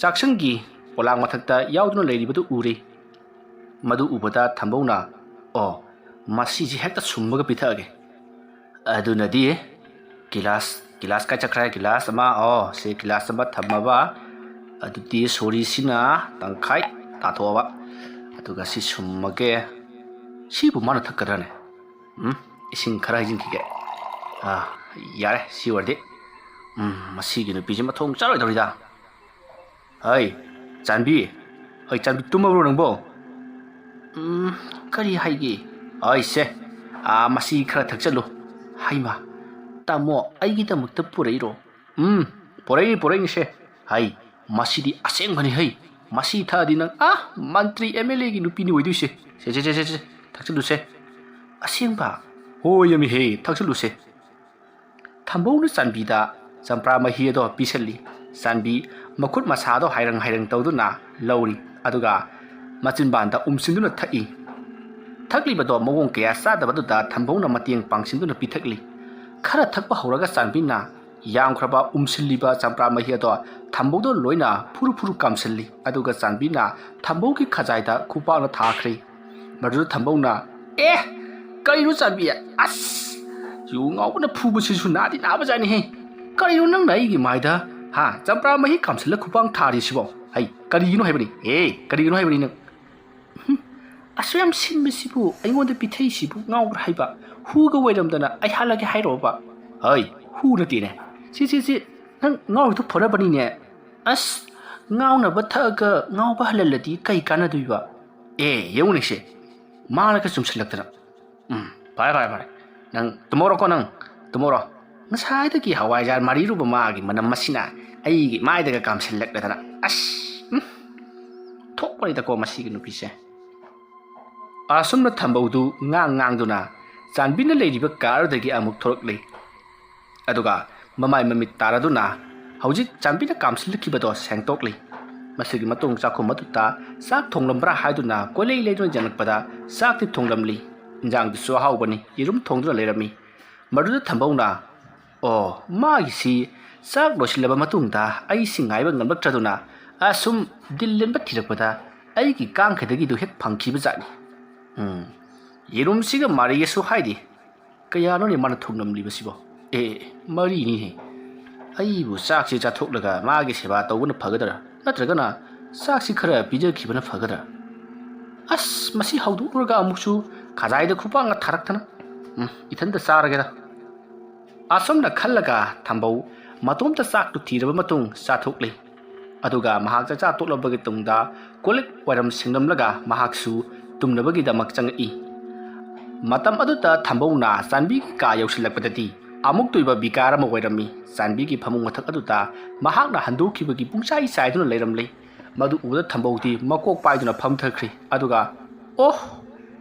ꯆꯥꯛꯁꯪꯒꯤ ꯄꯣꯂꯥꯡ ꯃꯊꯛꯇ ꯌꯥꯎꯗꯨꯅ ꯂꯩꯔꯤꯕꯗꯨ ꯎꯔꯦ꯫ ꯃꯗꯨ ꯎꯕꯗ ꯊꯝꯕꯧꯅ, "ꯑꯣ, ꯃꯁꯤꯁꯤ ꯍꯦꯛꯇ ꯁꯨꯝꯃꯒ ꯄꯤꯊꯛꯑꯒꯦ꯫" ꯑꯗꯨꯅꯗꯤ ꯒꯤꯂꯥꯁ, ꯒꯤꯂꯥꯁ ꯀꯥꯏ ꯆꯠꯈ꯭ꯔꯦ? ꯒꯤꯂꯥꯁ ꯑꯃ, ꯑꯣ, ꯁꯤ ꯒꯤꯂꯥꯁ ꯑꯃ ꯊꯝꯃꯕ, ꯑꯗꯨꯗꯤ ꯁꯣꯔꯤꯁꯤꯅ ꯇꯪꯈꯥꯏ ꯇꯥꯊꯣꯛꯑꯕ, ꯑꯗꯨꯒ ꯁꯤ ꯁꯨꯝꯃꯒꯦ꯫ ꯁꯤꯕꯨ ꯃꯥꯅ ꯊꯛꯀꯗ꯭ꯔꯅꯦ? ꯎꯝ, ꯏꯁꯤꯡ ꯈꯔ ꯍꯩꯖꯤꯟꯈꯤꯒꯦ꯫ ꯑꯥ, ꯌꯥꯔꯦ, ꯁꯤ ꯑꯣꯏꯔꯗꯤ꯫ ꯎꯝ, ꯃꯁꯤꯒꯤ ꯅꯨꯄꯤꯁꯤ ꯃꯊꯣꯡ ꯆꯥꯔꯣꯏꯗꯧꯔꯤꯗ꯫ ꯍꯩ, ꯆꯥꯟꯕꯤ꯫ ꯍꯩ, ꯆꯥꯟꯕꯤ, ꯇꯨꯝꯃꯕ꯭ꯔꯣ ꯅꯪꯕꯣ? ꯎꯝ, ꯀꯔꯤ ꯍꯥꯏꯒꯦ? ꯍꯩ, ꯁꯦ, ꯑꯥ, ꯃꯁꯤ ꯈꯔ ꯊꯛꯆꯜꯂꯨ꯫ ꯍꯩꯃꯥ, ꯇꯥꯃꯣ, ꯑꯩꯒꯤꯗꯃꯛꯇ ꯄꯨꯔꯛꯏꯔꯣ? ꯎꯝ, ꯄꯨꯔꯛꯏꯅꯤ, ꯄꯨꯔꯛꯏꯅꯤ, ꯁꯦ꯫ ꯍꯩ, ꯃꯁꯤꯗꯤ ꯑꯁꯦꯡꯕꯅꯤ ꯍꯩ꯫ ꯃꯁꯤ ꯊꯛꯑꯗꯤ ꯅꯪ, ꯑꯥ, ꯃꯟꯇ꯭ꯔꯤ ꯑꯦꯝ ꯑꯦꯜ ꯑꯦꯒꯤ ꯅꯨꯄꯤꯅꯤ ꯑꯣꯏꯗꯣꯏꯁꯦ꯫ ꯁꯦ, ꯁꯦ, ꯁꯦ, ꯁꯦ, ꯁꯦ, ꯊꯛꯆꯜꯂꯨꯁꯦ꯫ ꯑꯁꯦꯡꯕ? ꯍꯣꯏ, ꯌꯥꯝꯃꯤ ꯍꯦ, ꯊꯛꯆꯜꯂꯨꯁꯦ꯫ ꯊꯝꯕꯧꯅ ꯆꯥꯟꯕꯤꯗ ꯆꯝꯄ꯭ꯔꯥ ꯃꯍꯤ ꯑꯗꯣ ꯄꯤꯁꯜꯂꯤ꯫ ꯆꯥꯟꯕꯤ ꯃꯈꯨꯠ ꯃꯁꯥꯗꯣ ꯍꯥꯏꯔꯪ ꯍꯥꯏꯔꯪ ꯇꯧꯗꯨꯅ ꯂꯧꯔꯤ, ꯑꯗꯨꯒ ꯃꯆꯤꯟꯕꯥꯟꯗ ꯎꯝꯁꯤꯟꯗꯨꯅ ꯊꯛꯏ꯫ ꯊꯛꯂꯤꯕꯗꯣ ꯃꯑꯣꯡ ꯀꯌꯥ ꯆꯥꯗꯕꯗꯨꯗ ꯊꯝꯕꯧꯅ ꯃꯇꯦꯡ ꯄꯥꯡꯁꯤꯟꯗꯨꯅ ꯄꯤꯊꯛꯂꯤ꯫ ꯈꯔ ꯊꯛꯄ ꯍꯧꯔꯒ ꯆꯥꯟꯕꯤꯅ ꯌꯥꯝꯈ꯭ꯔꯕ ꯎꯝꯁꯤꯜꯂꯤꯕ ꯆꯝꯄ꯭ꯔꯥ ꯃꯍꯤ ꯑꯗꯣ ꯊꯝꯕꯧꯗ ꯂꯣꯏꯅ ꯐꯨꯔꯨ ꯐꯨꯔꯨ ꯀꯥꯝꯁꯤꯜꯂꯤ, ꯑꯗꯨꯒ ꯆꯥꯟꯕꯤꯅ ꯊꯝꯕꯧꯒꯤ ꯈꯖꯥꯏꯗ ꯈꯨꯄꯥꯛꯅ ꯊꯥꯈ꯭ꯔꯦ꯫ ꯃꯗꯨꯗ ꯊꯝꯕꯧꯅ, "ꯑꯦ, ꯀꯩꯅꯣ ꯆꯥꯟꯕꯤ? ꯑꯁ!" ꯌꯨ ꯉꯥꯎꯕꯅ ꯐꯨꯕꯁꯤꯁꯨ ꯅꯥꯗꯤ ꯅꯥꯕꯖꯥꯠꯅꯤꯍꯦ꯫ ꯀꯔꯤꯅꯣ ꯅꯪꯅ ꯑꯩꯒꯤ ꯃꯥꯏꯗ, ꯍꯥ, ꯆꯝꯄ꯭ꯔꯥ ꯃꯍꯤ ꯀꯥꯝꯁꯤꯜꯂ ꯈꯨꯄꯥꯡ ꯊꯥꯔꯤꯁꯤꯕꯣ? ꯍꯩ, ꯀꯔꯤꯒꯤꯅꯣ ꯍꯥꯏꯕꯅꯤ? ꯑꯦ, ꯀꯔꯤꯒꯤꯅꯣ ꯍꯥꯏꯕꯅꯤ ꯅꯪ? ꯍꯨꯝ, ꯑꯁꯨꯛ ꯌꯥꯝ ꯁꯤꯟꯕꯁꯤꯕꯨ ꯑꯩꯉꯣꯟꯗ ꯄꯤꯊꯩꯁꯤꯕꯨ ꯉꯥꯎꯕ꯭ꯔꯥ ꯍꯥꯏꯕ? ꯍꯨꯒ ꯑꯣꯏꯔꯝꯗꯅ ꯑꯩ ꯍꯥꯠꯂꯒꯦ ꯍꯥꯏꯔꯣꯕ? ꯍꯩ, ꯍꯨ ꯅꯠꯇꯦꯅꯦ꯫ ꯁꯤ, ꯁꯤ, ꯁꯤ, ꯅꯪ ꯉꯥꯎꯔꯤꯗꯣ ꯐꯣꯔꯕꯅꯤꯅꯦ꯫ ꯑꯁ, ꯉꯥꯎꯅꯕ ꯊꯛꯑꯒ ꯉꯥꯎꯕ ꯍꯜꯍꯜꯂꯗꯤ ꯀꯩ ꯀꯥꯟꯅꯗꯣꯏꯕ? ꯑꯦ, ꯌꯦꯡꯉꯨꯅꯦꯁꯦ, ꯃꯥꯅꯒ ꯆꯨꯝꯁꯤꯜꯂꯛꯇꯅ꯫ ꯎꯝ, ꯐꯔꯦ, ꯐꯔꯦ, ꯐꯔꯦ꯫ ꯅꯪ ꯇꯨꯝꯍꯧꯔꯣꯀꯣ, ꯅꯪ ꯇꯨꯝꯍꯧꯔꯣ꯫ ꯉꯁꯥꯏꯗꯒꯤ ꯍꯋꯥꯏꯖꯥꯔ ꯃꯔꯤꯔꯨꯕ ꯃꯥꯒꯤ ꯃꯅꯝ ꯑꯁꯤꯅ ꯑꯩꯒꯤ ꯃꯥꯏꯗꯒ ꯀꯥꯝꯁꯤꯜꯂꯛꯂꯗꯅ꯫ ꯑꯁ, ꯎꯝ, ꯊꯣꯛꯄꯅꯤꯗꯀꯣ ꯃꯁꯤꯒꯤ ꯅꯨꯄꯤꯁꯦ꯫ ꯑꯁꯨꯝꯅ ꯊꯝꯕꯧꯗꯨ ꯉꯥꯡ ꯉꯥꯡꯗꯨꯅ ꯆꯥꯟꯕꯤꯅ ꯂꯩꯔꯤꯕ ꯀꯥꯔꯗꯒꯤ ꯑꯃꯨꯛ ꯊꯣꯔꯛꯂꯤ꯫ ꯑꯗꯨꯒ ꯃꯃꯥꯏ ꯃꯃꯤꯠ ꯇꯥꯔꯗꯨꯅ ꯍꯧꯖꯤꯛ ꯆꯥꯟꯕꯤꯅ ꯀꯥꯝꯁꯤꯜꯂꯛꯈꯤꯕꯗꯣ ꯁꯦꯡꯗꯣꯛꯂꯤ꯫ ꯃꯁꯤꯒꯤ ꯃꯇꯨꯡ ꯆꯥꯛꯈꯨꯝ ꯑꯗꯨꯗ ꯆꯥꯛ ꯊꯣꯡꯂꯝꯕ꯭ꯔꯥ ꯍꯥꯏꯗꯨꯅ ꯀꯣꯏꯂꯩ ꯂꯩꯗꯨꯅ ꯌꯦꯡꯂꯛꯄꯗ ꯆꯥꯛꯇꯤ ꯊꯣꯡꯂꯝꯂꯤ꯫ ꯏꯟꯖꯥꯡꯗꯨꯁꯨ ꯑꯍꯥꯎꯕꯅꯤ, ꯌꯦꯔꯨꯝ ꯊꯣꯡꯗꯨꯅ ꯂꯩꯔꯝꯃꯤ꯫ ꯃꯗꯨꯗ ꯊꯝꯕꯧꯅ, "ꯑꯣ, ꯃꯥꯒꯤꯁꯤ ꯆꯥꯛ ꯂꯣꯏꯁꯤꯜꯂꯕ ꯃꯇꯨꯡꯗ ꯑꯩꯁꯤ ꯉꯥꯏꯕ ꯉꯝꯂꯛꯇ꯭ꯔꯗꯨꯅ ꯑꯁꯨꯝ ꯗꯤꯜ ꯂꯦꯟꯕ ꯊꯤꯔꯛꯄꯗ ꯑꯩꯒꯤ ꯀꯥꯡꯈꯩꯗꯒꯤꯗꯨ ꯍꯦꯛ ꯐꯪꯈꯤꯕ ꯖꯥꯠꯅꯤ꯫ ꯎꯝ, ꯌꯦꯔꯨꯝꯁꯤꯒ ꯃꯥꯔꯤꯒꯁꯨ ꯍꯥꯏꯗꯤ ꯀꯌꯥꯅꯣꯅꯦ ꯃꯥꯅ ꯊꯣꯡꯂꯝꯂꯤꯕꯁꯤꯕꯣ? ꯑꯦ, ꯃꯔꯤꯅꯤꯅꯦ꯫ ꯑꯩꯕꯨ ꯆꯥꯛꯁꯤ ꯆꯥꯊꯣꯛꯂꯒ ꯃꯥꯒꯤ ꯁꯦꯕꯥ ꯇꯧꯕꯅ ꯐꯒꯗ꯭ꯔꯥ? ꯅꯠꯇ꯭ꯔꯒꯅ ꯆꯥꯛꯁꯤ ꯈꯔ ꯄꯤꯖꯈꯤꯕꯅ ꯐꯒꯗ꯭ꯔꯥ? ꯑꯁ, ꯃꯁꯤ ꯍꯧꯗꯣꯛꯂꯨꯔꯒ ꯑꯃꯨꯛꯁꯨ ꯈꯖꯥꯏꯗ ꯈꯨꯄꯥꯛꯅ ꯊꯥꯔꯛꯇꯅ꯫ ꯎꯝ, ꯏꯊꯟꯇ ꯆꯥꯔꯒꯦꯗ꯫" ꯑꯁꯨꯝꯅ ꯈꯜꯂꯒ ꯊꯝꯕꯧ ꯃꯇꯣꯝꯇ ꯆꯥꯛꯇꯨ ꯊꯤꯔꯕ ꯃꯇꯨꯡ ꯆꯥꯊꯣꯛꯂꯤ꯫ ꯑꯗꯨꯒ ꯃꯍꯥꯛ ꯆꯥꯛꯆꯥ ꯇꯣꯛꯂꯕꯒꯤ ꯇꯨꯡꯗ ꯀꯣꯜꯂꯤꯛ ꯋꯥꯏꯔꯝ ꯁꯦꯡꯂꯝꯂꯒ ꯃꯍꯥꯛꯁꯨ ꯇꯨꯝꯅꯕꯒꯤꯗꯃꯛ ꯆꯪꯉꯛꯏ꯫ ꯃꯇꯝ ꯑꯗꯨꯗ ꯊꯝꯕꯧꯅ ꯆꯥꯟꯕꯤꯒꯤ ꯀꯥ ꯌꯧꯁꯤꯜꯂꯛꯄꯗꯗꯤ ꯑꯃꯨꯛꯇꯣꯏꯕ ꯕꯤꯀꯥꯔ ꯑꯃ ꯑꯣꯏꯔꯝꯃꯤ꯫ ꯆꯥꯟꯕꯤꯒꯤ ꯐꯃꯨꯡ ꯃꯊꯛ ꯑꯗꯨꯗ ꯃꯍꯥꯛꯅ ꯍꯟꯗꯣꯛꯈꯤꯕꯒꯤ ꯄꯨꯡꯆꯥꯏ ꯆꯥꯏꯗꯨꯅ ꯂꯩꯔꯝꯂꯤ꯫ ꯃꯗꯨ ꯎꯕꯗ ꯊꯝꯕꯧꯗꯤ ꯃꯀꯣꯛ ꯄꯥꯏꯗꯨꯅ ꯐꯝꯊꯈ꯭ꯔꯤ꯫ ꯑꯗꯨꯒ, "ꯑꯣꯍ!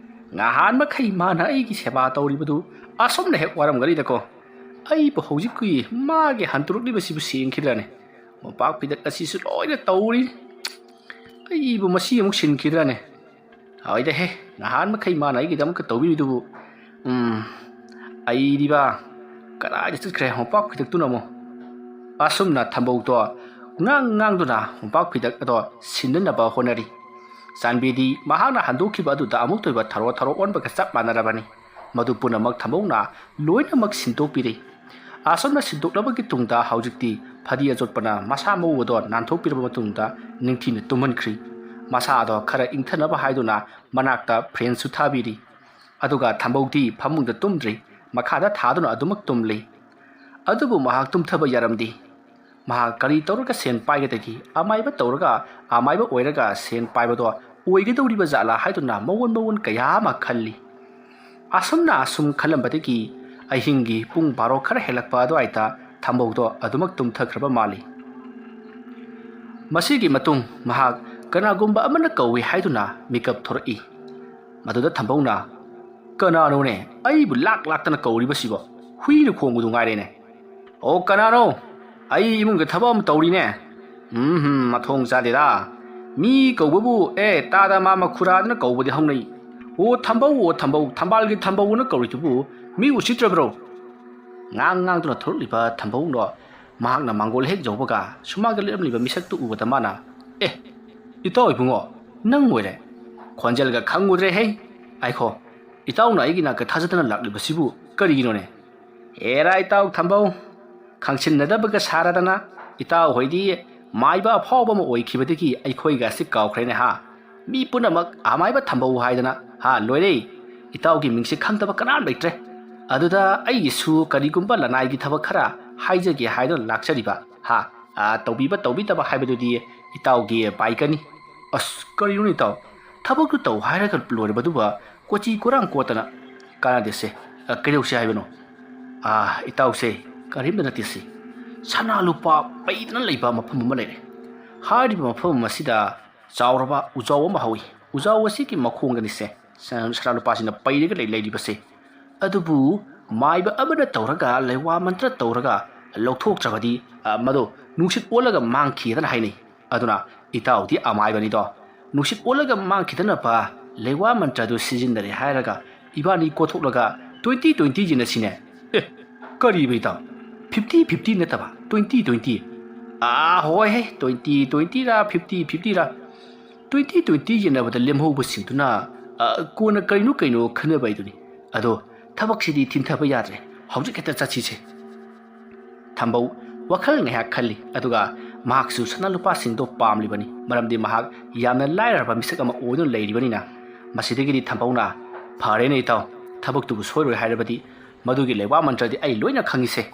ꯉꯍꯥꯟ ꯃꯈꯩ ꯃꯥꯅ ꯑꯩꯒꯤ ꯁꯦꯕꯥ ꯇꯧꯔꯤꯕꯗꯨ ꯑꯁꯨꯝꯅ ꯍꯦꯛ ꯋꯥꯔꯝꯒꯅꯤꯗꯀꯣ꯫ ꯑꯩꯕꯨ ꯍꯧꯖꯤꯛꯀꯤ ꯃꯥꯒꯤ ꯍꯟꯇꯣꯔꯛꯂꯤꯕꯁꯤꯕꯨ ꯁꯦꯡꯈꯤꯗ꯭ꯔꯅꯤ? ꯃꯣꯝꯄꯥꯛ ꯐꯤꯗꯛ ꯑꯁꯤꯁꯨ ꯂꯣꯏꯅ ꯇꯧꯔꯤ꯫ ꯑꯩꯕꯨ ꯃꯁꯤ ꯑꯃꯨꯛ ꯁꯤꯟꯈꯤꯗ꯭ꯔꯅꯤ? ꯍꯣꯏꯗꯍꯦ, ꯅꯍꯥꯟ ꯃꯈꯩ ꯃꯥꯅ ꯑꯩꯒꯤꯗꯃꯛꯇ ꯇꯧꯕꯤꯔꯤꯗꯨꯕꯨ꯫ ꯎꯝ, ꯑꯩꯗꯤꯕ, ꯀꯗꯥꯏꯗ ꯆꯠꯈ꯭ꯔꯦ ꯃꯣꯝꯄꯥꯛ ꯐꯤꯗꯛꯇꯨꯅ ꯑꯃꯨꯛ?" ꯑꯁꯨꯝꯅ ꯊꯝꯕꯧꯗꯣ ꯉꯥꯡ ꯉꯥꯡꯗꯨꯅ ꯃꯣꯝꯄꯥꯛ ꯐꯤꯗꯛ ꯑꯗꯣ ꯁꯤꯟꯅꯅꯕ ꯍꯣꯠꯅꯔꯤ꯫ ꯆꯥꯟꯕꯤꯗꯤ ꯃꯍꯥꯛꯅ ꯍꯟꯗꯣꯛꯈꯤꯕ ꯑꯗꯨꯗ ꯑꯃꯨꯛꯇꯣꯏꯕ ꯊꯔꯣ ꯊꯔꯣ ꯑꯣꯟꯕꯒ ꯆꯞ ꯃꯥꯟꯅꯔꯕꯅꯤ꯫ ꯃꯗꯨ ꯄꯨꯝꯅꯃꯛ ꯊꯝꯕꯧꯅ ꯂꯣꯏꯅꯃꯛ ꯁꯤꯟꯗꯣꯛꯄꯤꯔꯦ꯫ ꯑꯁꯨꯝꯅ ꯁꯤꯟꯗꯣꯛꯂꯕꯒꯤ ꯇꯨꯡꯗ ꯍꯧꯖꯤꯛꯇꯤ ꯐꯗꯤ ꯑꯆꯣꯠꯄꯅ ꯃꯁꯥ ꯃꯎ ꯑꯗꯣ ꯅꯥꯟꯊꯣꯛꯄꯤꯔꯕ ꯃꯇꯨꯡꯗ ꯅꯤꯡꯊꯤꯅ ꯇꯨꯝꯍꯟꯈ꯭ꯔꯤ꯫ ꯃꯁꯥ ꯑꯗꯣ ꯈꯔ ꯏꯪꯊꯅꯕ ꯍꯥꯏꯗꯨꯅ ꯃꯅꯥꯛꯇ ꯐꯦꯟꯁꯨ ꯊꯥꯕꯤꯔꯤ꯫ ꯑꯗꯨꯒ ꯊꯝꯕꯧꯗꯤ ꯐꯃꯨꯡꯗ ꯇꯨꯝꯗ꯭ꯔꯤ, ꯃꯈꯥꯗ ꯊꯥꯗꯨꯅ ꯑꯗꯨꯃꯛ ꯇꯨꯝꯂꯤ꯫ ꯑꯗꯨꯕꯨ ꯃꯍꯥꯛ ꯇꯨꯝꯊꯕ ꯌꯥꯔꯝꯗꯦ꯫ ꯃꯍꯥꯛ ꯀꯔꯤ ꯇꯧꯔꯒ ꯁꯦꯟ ꯄꯥꯏꯒꯗꯒꯦ? ꯑꯃꯥꯏꯕ ꯇꯧꯔꯒ ꯑꯃꯥꯏꯕ ꯑꯣꯏꯔꯒ ꯁꯦꯟ ꯄꯥꯏꯕꯗꯣ ꯑꯣꯏꯒꯗꯧꯔꯤꯕ ꯖꯥꯠꯂꯥ ꯍꯥꯏꯗꯨꯅ ꯃꯑꯣꯟ ꯃꯑꯣꯟ ꯀꯌꯥ ꯑꯃ ꯈꯜꯂꯤ꯫ ꯑꯁꯨꯝꯅ ꯑꯁꯨꯝ ꯈꯜꯂꯝꯕꯗꯒꯤ ꯑꯍꯤꯡꯒꯤ ꯄꯨꯡ ꯕꯥꯔꯣ ꯈꯔ ꯍꯦꯜꯂꯛꯄ ꯑꯗꯨꯋꯥꯏꯗ ꯊꯝꯕꯧꯗꯣ ꯑꯗꯨꯃꯛ ꯇꯨꯝꯊꯈ꯭ꯔꯕ ꯃꯥꯜꯂꯤ꯫ ꯃꯁꯤꯒꯤ ꯃꯇꯨꯡ ꯃꯍꯥꯛ ꯀꯅꯥꯒꯨꯝꯕ ꯑꯃꯅ ꯀꯧꯏ ꯍꯥꯏꯗꯨꯅ ꯃꯤꯀꯞ ꯊꯣꯔꯛꯏ꯫ ꯃꯗꯨꯗ ꯊꯝꯕꯧꯅ, "ꯀꯅꯥꯅꯣꯅꯦ ꯑꯩꯕꯨ ꯂꯥꯛ ꯂꯥꯛꯇꯅ ꯀꯧꯔꯤꯕꯁꯤꯕꯣ? ꯍꯨꯏꯅ ꯈꯣꯡꯕꯗꯨ ꯉꯥꯏꯔꯦꯅꯦ꯫ ꯑꯣ, ꯀꯅꯥꯅꯣ? ꯑꯩ ꯏꯃꯨꯡꯒꯤ ꯊꯕꯛ ꯑꯃ ꯇꯧꯔꯤꯅꯦ꯫ ꯎꯝ, ꯃꯊꯣꯡ ꯆꯥꯗꯦꯗ꯫ ꯃꯤ ꯀꯧꯕꯕꯨ, ꯑꯦ, ꯇꯥꯗ ꯃꯥꯃ ꯈꯨꯔꯥꯗꯅ ꯀꯧꯕꯗꯤ ꯍꯧꯅꯩ꯫ ꯑꯣ, ꯊꯝꯕꯧ, ꯑꯣ, ꯊꯝꯕꯧ, ꯊꯝꯕꯥꯜꯒꯤ ꯊꯝꯕꯧꯅ ꯀꯧꯔꯤꯗꯨꯕꯨ ꯃꯤ ꯎꯁꯤꯠꯇ꯭ꯔꯕ꯭ꯔꯣ?" ꯉꯥꯡ ꯉꯥꯡꯗꯨꯅ ꯊꯣꯔꯛꯂꯤꯕ ꯊꯝꯕꯧꯅꯣ ꯃꯍꯥꯛꯅ ꯃꯥꯡꯒꯣꯜ ꯍꯦꯛ ꯌꯧꯕꯒ ꯁꯨꯃꯥꯡꯗ ꯂꯦꯞꯂꯝꯂꯤꯕ ꯃꯤꯁꯛꯇꯨ ꯎꯕꯗ ꯃꯥꯅ, "ꯑꯦ, ꯏꯇꯥꯎ ꯏꯕꯨꯡꯉꯣ, ꯅꯪ ꯑꯣꯏꯔꯦ꯫ ꯈꯣꯟꯖꯦꯜꯒ ꯈꯪꯉꯨꯗ꯭ꯔꯦ ꯍꯦ꯫ ꯑꯥꯏꯈꯣ, ꯏꯇꯥꯎꯅ ꯑꯩꯒꯤ ꯅꯥꯛꯇ ꯊꯥꯖꯗꯅ ꯂꯥꯛꯂꯤꯕꯁꯤꯕꯨ ꯀꯔꯤꯒꯤꯅꯣꯅꯦ?" "ꯑꯦꯔꯥ ꯏꯇꯥꯎ ꯊꯝꯕꯧ, ꯈꯪꯁꯤꯟꯅꯗꯕꯒ ꯁꯥꯔꯗꯅ, ꯏꯇꯥꯎ ꯍꯣꯏꯗꯤ ꯃꯥꯏꯕ ꯑꯐꯥꯎꯕ ꯑꯃ ꯑꯣꯏꯈꯤꯕꯗꯒꯤ ꯑꯩꯈꯣꯏꯒ ꯑꯁꯤ ꯀꯥꯎꯈ꯭ꯔꯦꯅꯦ ꯍꯥ? ꯃꯤ ꯄꯨꯝꯅꯃꯛ ꯑꯃꯥꯏꯕ ꯊꯝꯕꯧ ꯍꯥꯏꯗꯅ ꯍꯥ, ꯂꯣꯏꯔꯦ꯫ ꯏꯇꯥꯎꯒꯤ ꯃꯤꯡꯁꯦ ꯈꯪꯗꯕ ꯀꯅꯥꯝ ꯂꯩꯇ꯭ꯔꯦ꯫ ꯑꯗꯨꯗ ꯑꯩꯒꯤꯁꯨ ꯀꯔꯤꯒꯨꯝꯕ ꯂꯅꯥꯏꯒꯤ ꯊꯕꯛ ꯈꯔ ꯍꯥꯏꯖꯒꯦ ꯍꯥꯏꯗꯨꯅ ꯂꯥꯛꯆꯔꯤꯕ ꯍꯥ꯫ ꯑꯥ, ꯇꯧꯕꯤꯕ ꯇꯧꯕꯤꯗꯕ ꯍꯥꯏꯕꯗꯨꯗꯤ ꯏꯇꯥꯎꯒꯤ ꯕꯥꯏꯀꯅꯤ꯫" "ꯑꯁ, ꯀꯔꯤꯅꯣ ꯏꯇꯥꯎ? ꯊꯕꯛꯇꯨ ꯇꯧ ꯍꯥꯏꯔꯒ ꯂꯣꯏꯔꯕꯗꯨꯕ ꯀꯣꯆꯤ ꯀꯣꯔꯥꯡ ꯀꯣꯠꯇꯅ ꯀꯥꯟꯅꯗꯦꯁꯦ꯫ ꯑ, ꯀꯩꯗꯧꯁꯦ ꯍꯥꯏꯕꯅꯣ?" "ꯑꯥ, ꯏꯇꯥꯎꯁꯦ ꯀꯔꯤꯝꯇ ꯅꯠꯇꯦꯁꯦ꯫ ꯁꯅꯥ ꯂꯨꯄꯥ ꯄꯩꯗꯅ ꯂꯩꯕ ꯃꯐꯝ ꯑꯃ ꯂꯩꯔꯦ꯫ ꯍꯥꯏꯔꯤꯕ ꯃꯐꯝ ꯑꯁꯤꯗ ꯆꯥꯎꯔꯕ ꯎꯖꯥꯎ ꯑꯃ ꯍꯧꯏ꯫ ꯎꯖꯥꯎ ꯑꯁꯤꯒꯤ ꯃꯈꯣꯡꯗꯅꯤꯁꯦ ꯁ-, ꯁꯅꯥ ꯂꯨꯄꯥꯁꯤꯡꯅ ꯄꯩꯔꯒ ꯂꯩ-, ꯂꯩꯔꯤꯕꯁꯦ꯫ ꯑꯗꯨꯕꯨ ꯃꯥꯏꯕ ꯑꯃꯅ ꯇꯧꯔꯒ ꯂꯩꯋꯥ ꯃꯟꯇ꯭ꯔ ꯇꯧꯔꯒ ꯂꯧꯊꯣꯛꯇ꯭ꯔꯕꯗꯤ, ꯑ, ꯃꯗꯨ ꯅꯨꯡꯁꯤꯠ ꯑꯣꯜꯂꯒ ꯃꯥꯡꯈꯤꯗꯅ ꯍꯥꯏꯅꯩ꯫ ꯑꯗꯨꯅ ꯏꯇꯥꯎꯗꯤ ꯑꯃꯥꯏꯕꯅꯤꯗꯣ, ꯅꯨꯡꯁꯤꯠ ꯑꯣꯜꯂꯒ ꯃꯥꯡꯈꯤꯗꯅꯕ ꯂꯩꯋꯥ ꯃꯟꯇ꯭ꯔꯗꯨ ꯁꯤꯖꯤꯟꯅꯔꯦ ꯍꯥꯏꯔꯒ ꯏꯕꯥꯅꯤ ꯀꯣꯊꯣꯛꯂꯒ twenty twenty ꯌꯦꯟꯅꯁꯤꯅꯦ꯫" "ꯑꯦ, ꯀꯔꯤꯕ ꯏꯇꯥꯎ? Fifty fifty ꯅꯠꯇꯕ twenty twenty?" "ꯑꯥ, ꯍꯣꯏꯍꯦ, twenty twenty ꯔꯥ, fifty fifty ꯔꯥ, twenty twenty ꯌꯦꯟꯅꯕꯗ ꯂꯦꯝꯍꯧꯕꯁꯤꯡꯗꯨꯅ, ꯑ, ꯀꯣꯟꯅ ꯀꯔꯤꯅꯣ ꯀꯩꯅꯣ ꯈꯟꯅꯕ ꯍꯥꯏꯗꯨꯅꯤ꯫ "ꯑꯗꯣ ꯊꯕꯛꯁꯤꯗꯤ ꯊꯤꯟꯊꯕ ꯌꯥꯗ꯭ꯔꯦ, ꯍꯧꯖꯤꯛ ꯍꯦꯛꯇ ꯆꯠꯁꯤꯁꯦ꯫" ꯊꯝꯕꯧ ꯋꯥꯈꯜ ꯉꯥꯏꯍꯥꯛ ꯈꯜꯂꯤ, ꯑꯗꯨꯒ ꯃꯍꯥꯛꯁꯨ ꯁꯅꯥ ꯂꯨꯄꯥꯁꯤꯡꯗꯣ ꯄꯥꯝꯂꯤꯕꯅꯤ, ꯃꯔꯝꯗꯤ ꯃꯍꯥꯛ ꯌꯥꯝꯅ ꯂꯥꯏꯔꯔꯕ ꯃꯤꯁꯛ ꯑꯃ ꯑꯣꯏꯗꯨꯅ ꯂꯩꯔꯤꯕꯅꯤꯅ꯫ ꯃꯁꯤꯗꯒꯤꯗꯤ ꯊꯝꯕꯧꯅ, "ꯐꯔꯦꯅꯦ ꯏꯇꯥꯎ, ꯊꯕꯛꯇꯨꯕꯨ ꯁꯣꯏꯔꯣꯏ ꯍꯥꯏꯔꯕꯗꯤ ꯃꯗꯨꯒꯤ ꯂꯩꯋꯥ ꯃꯟꯇ꯭ꯔꯗꯤ ꯑꯩ ꯂꯣꯏꯅ ꯈꯪꯉꯤꯁꯦ꯫"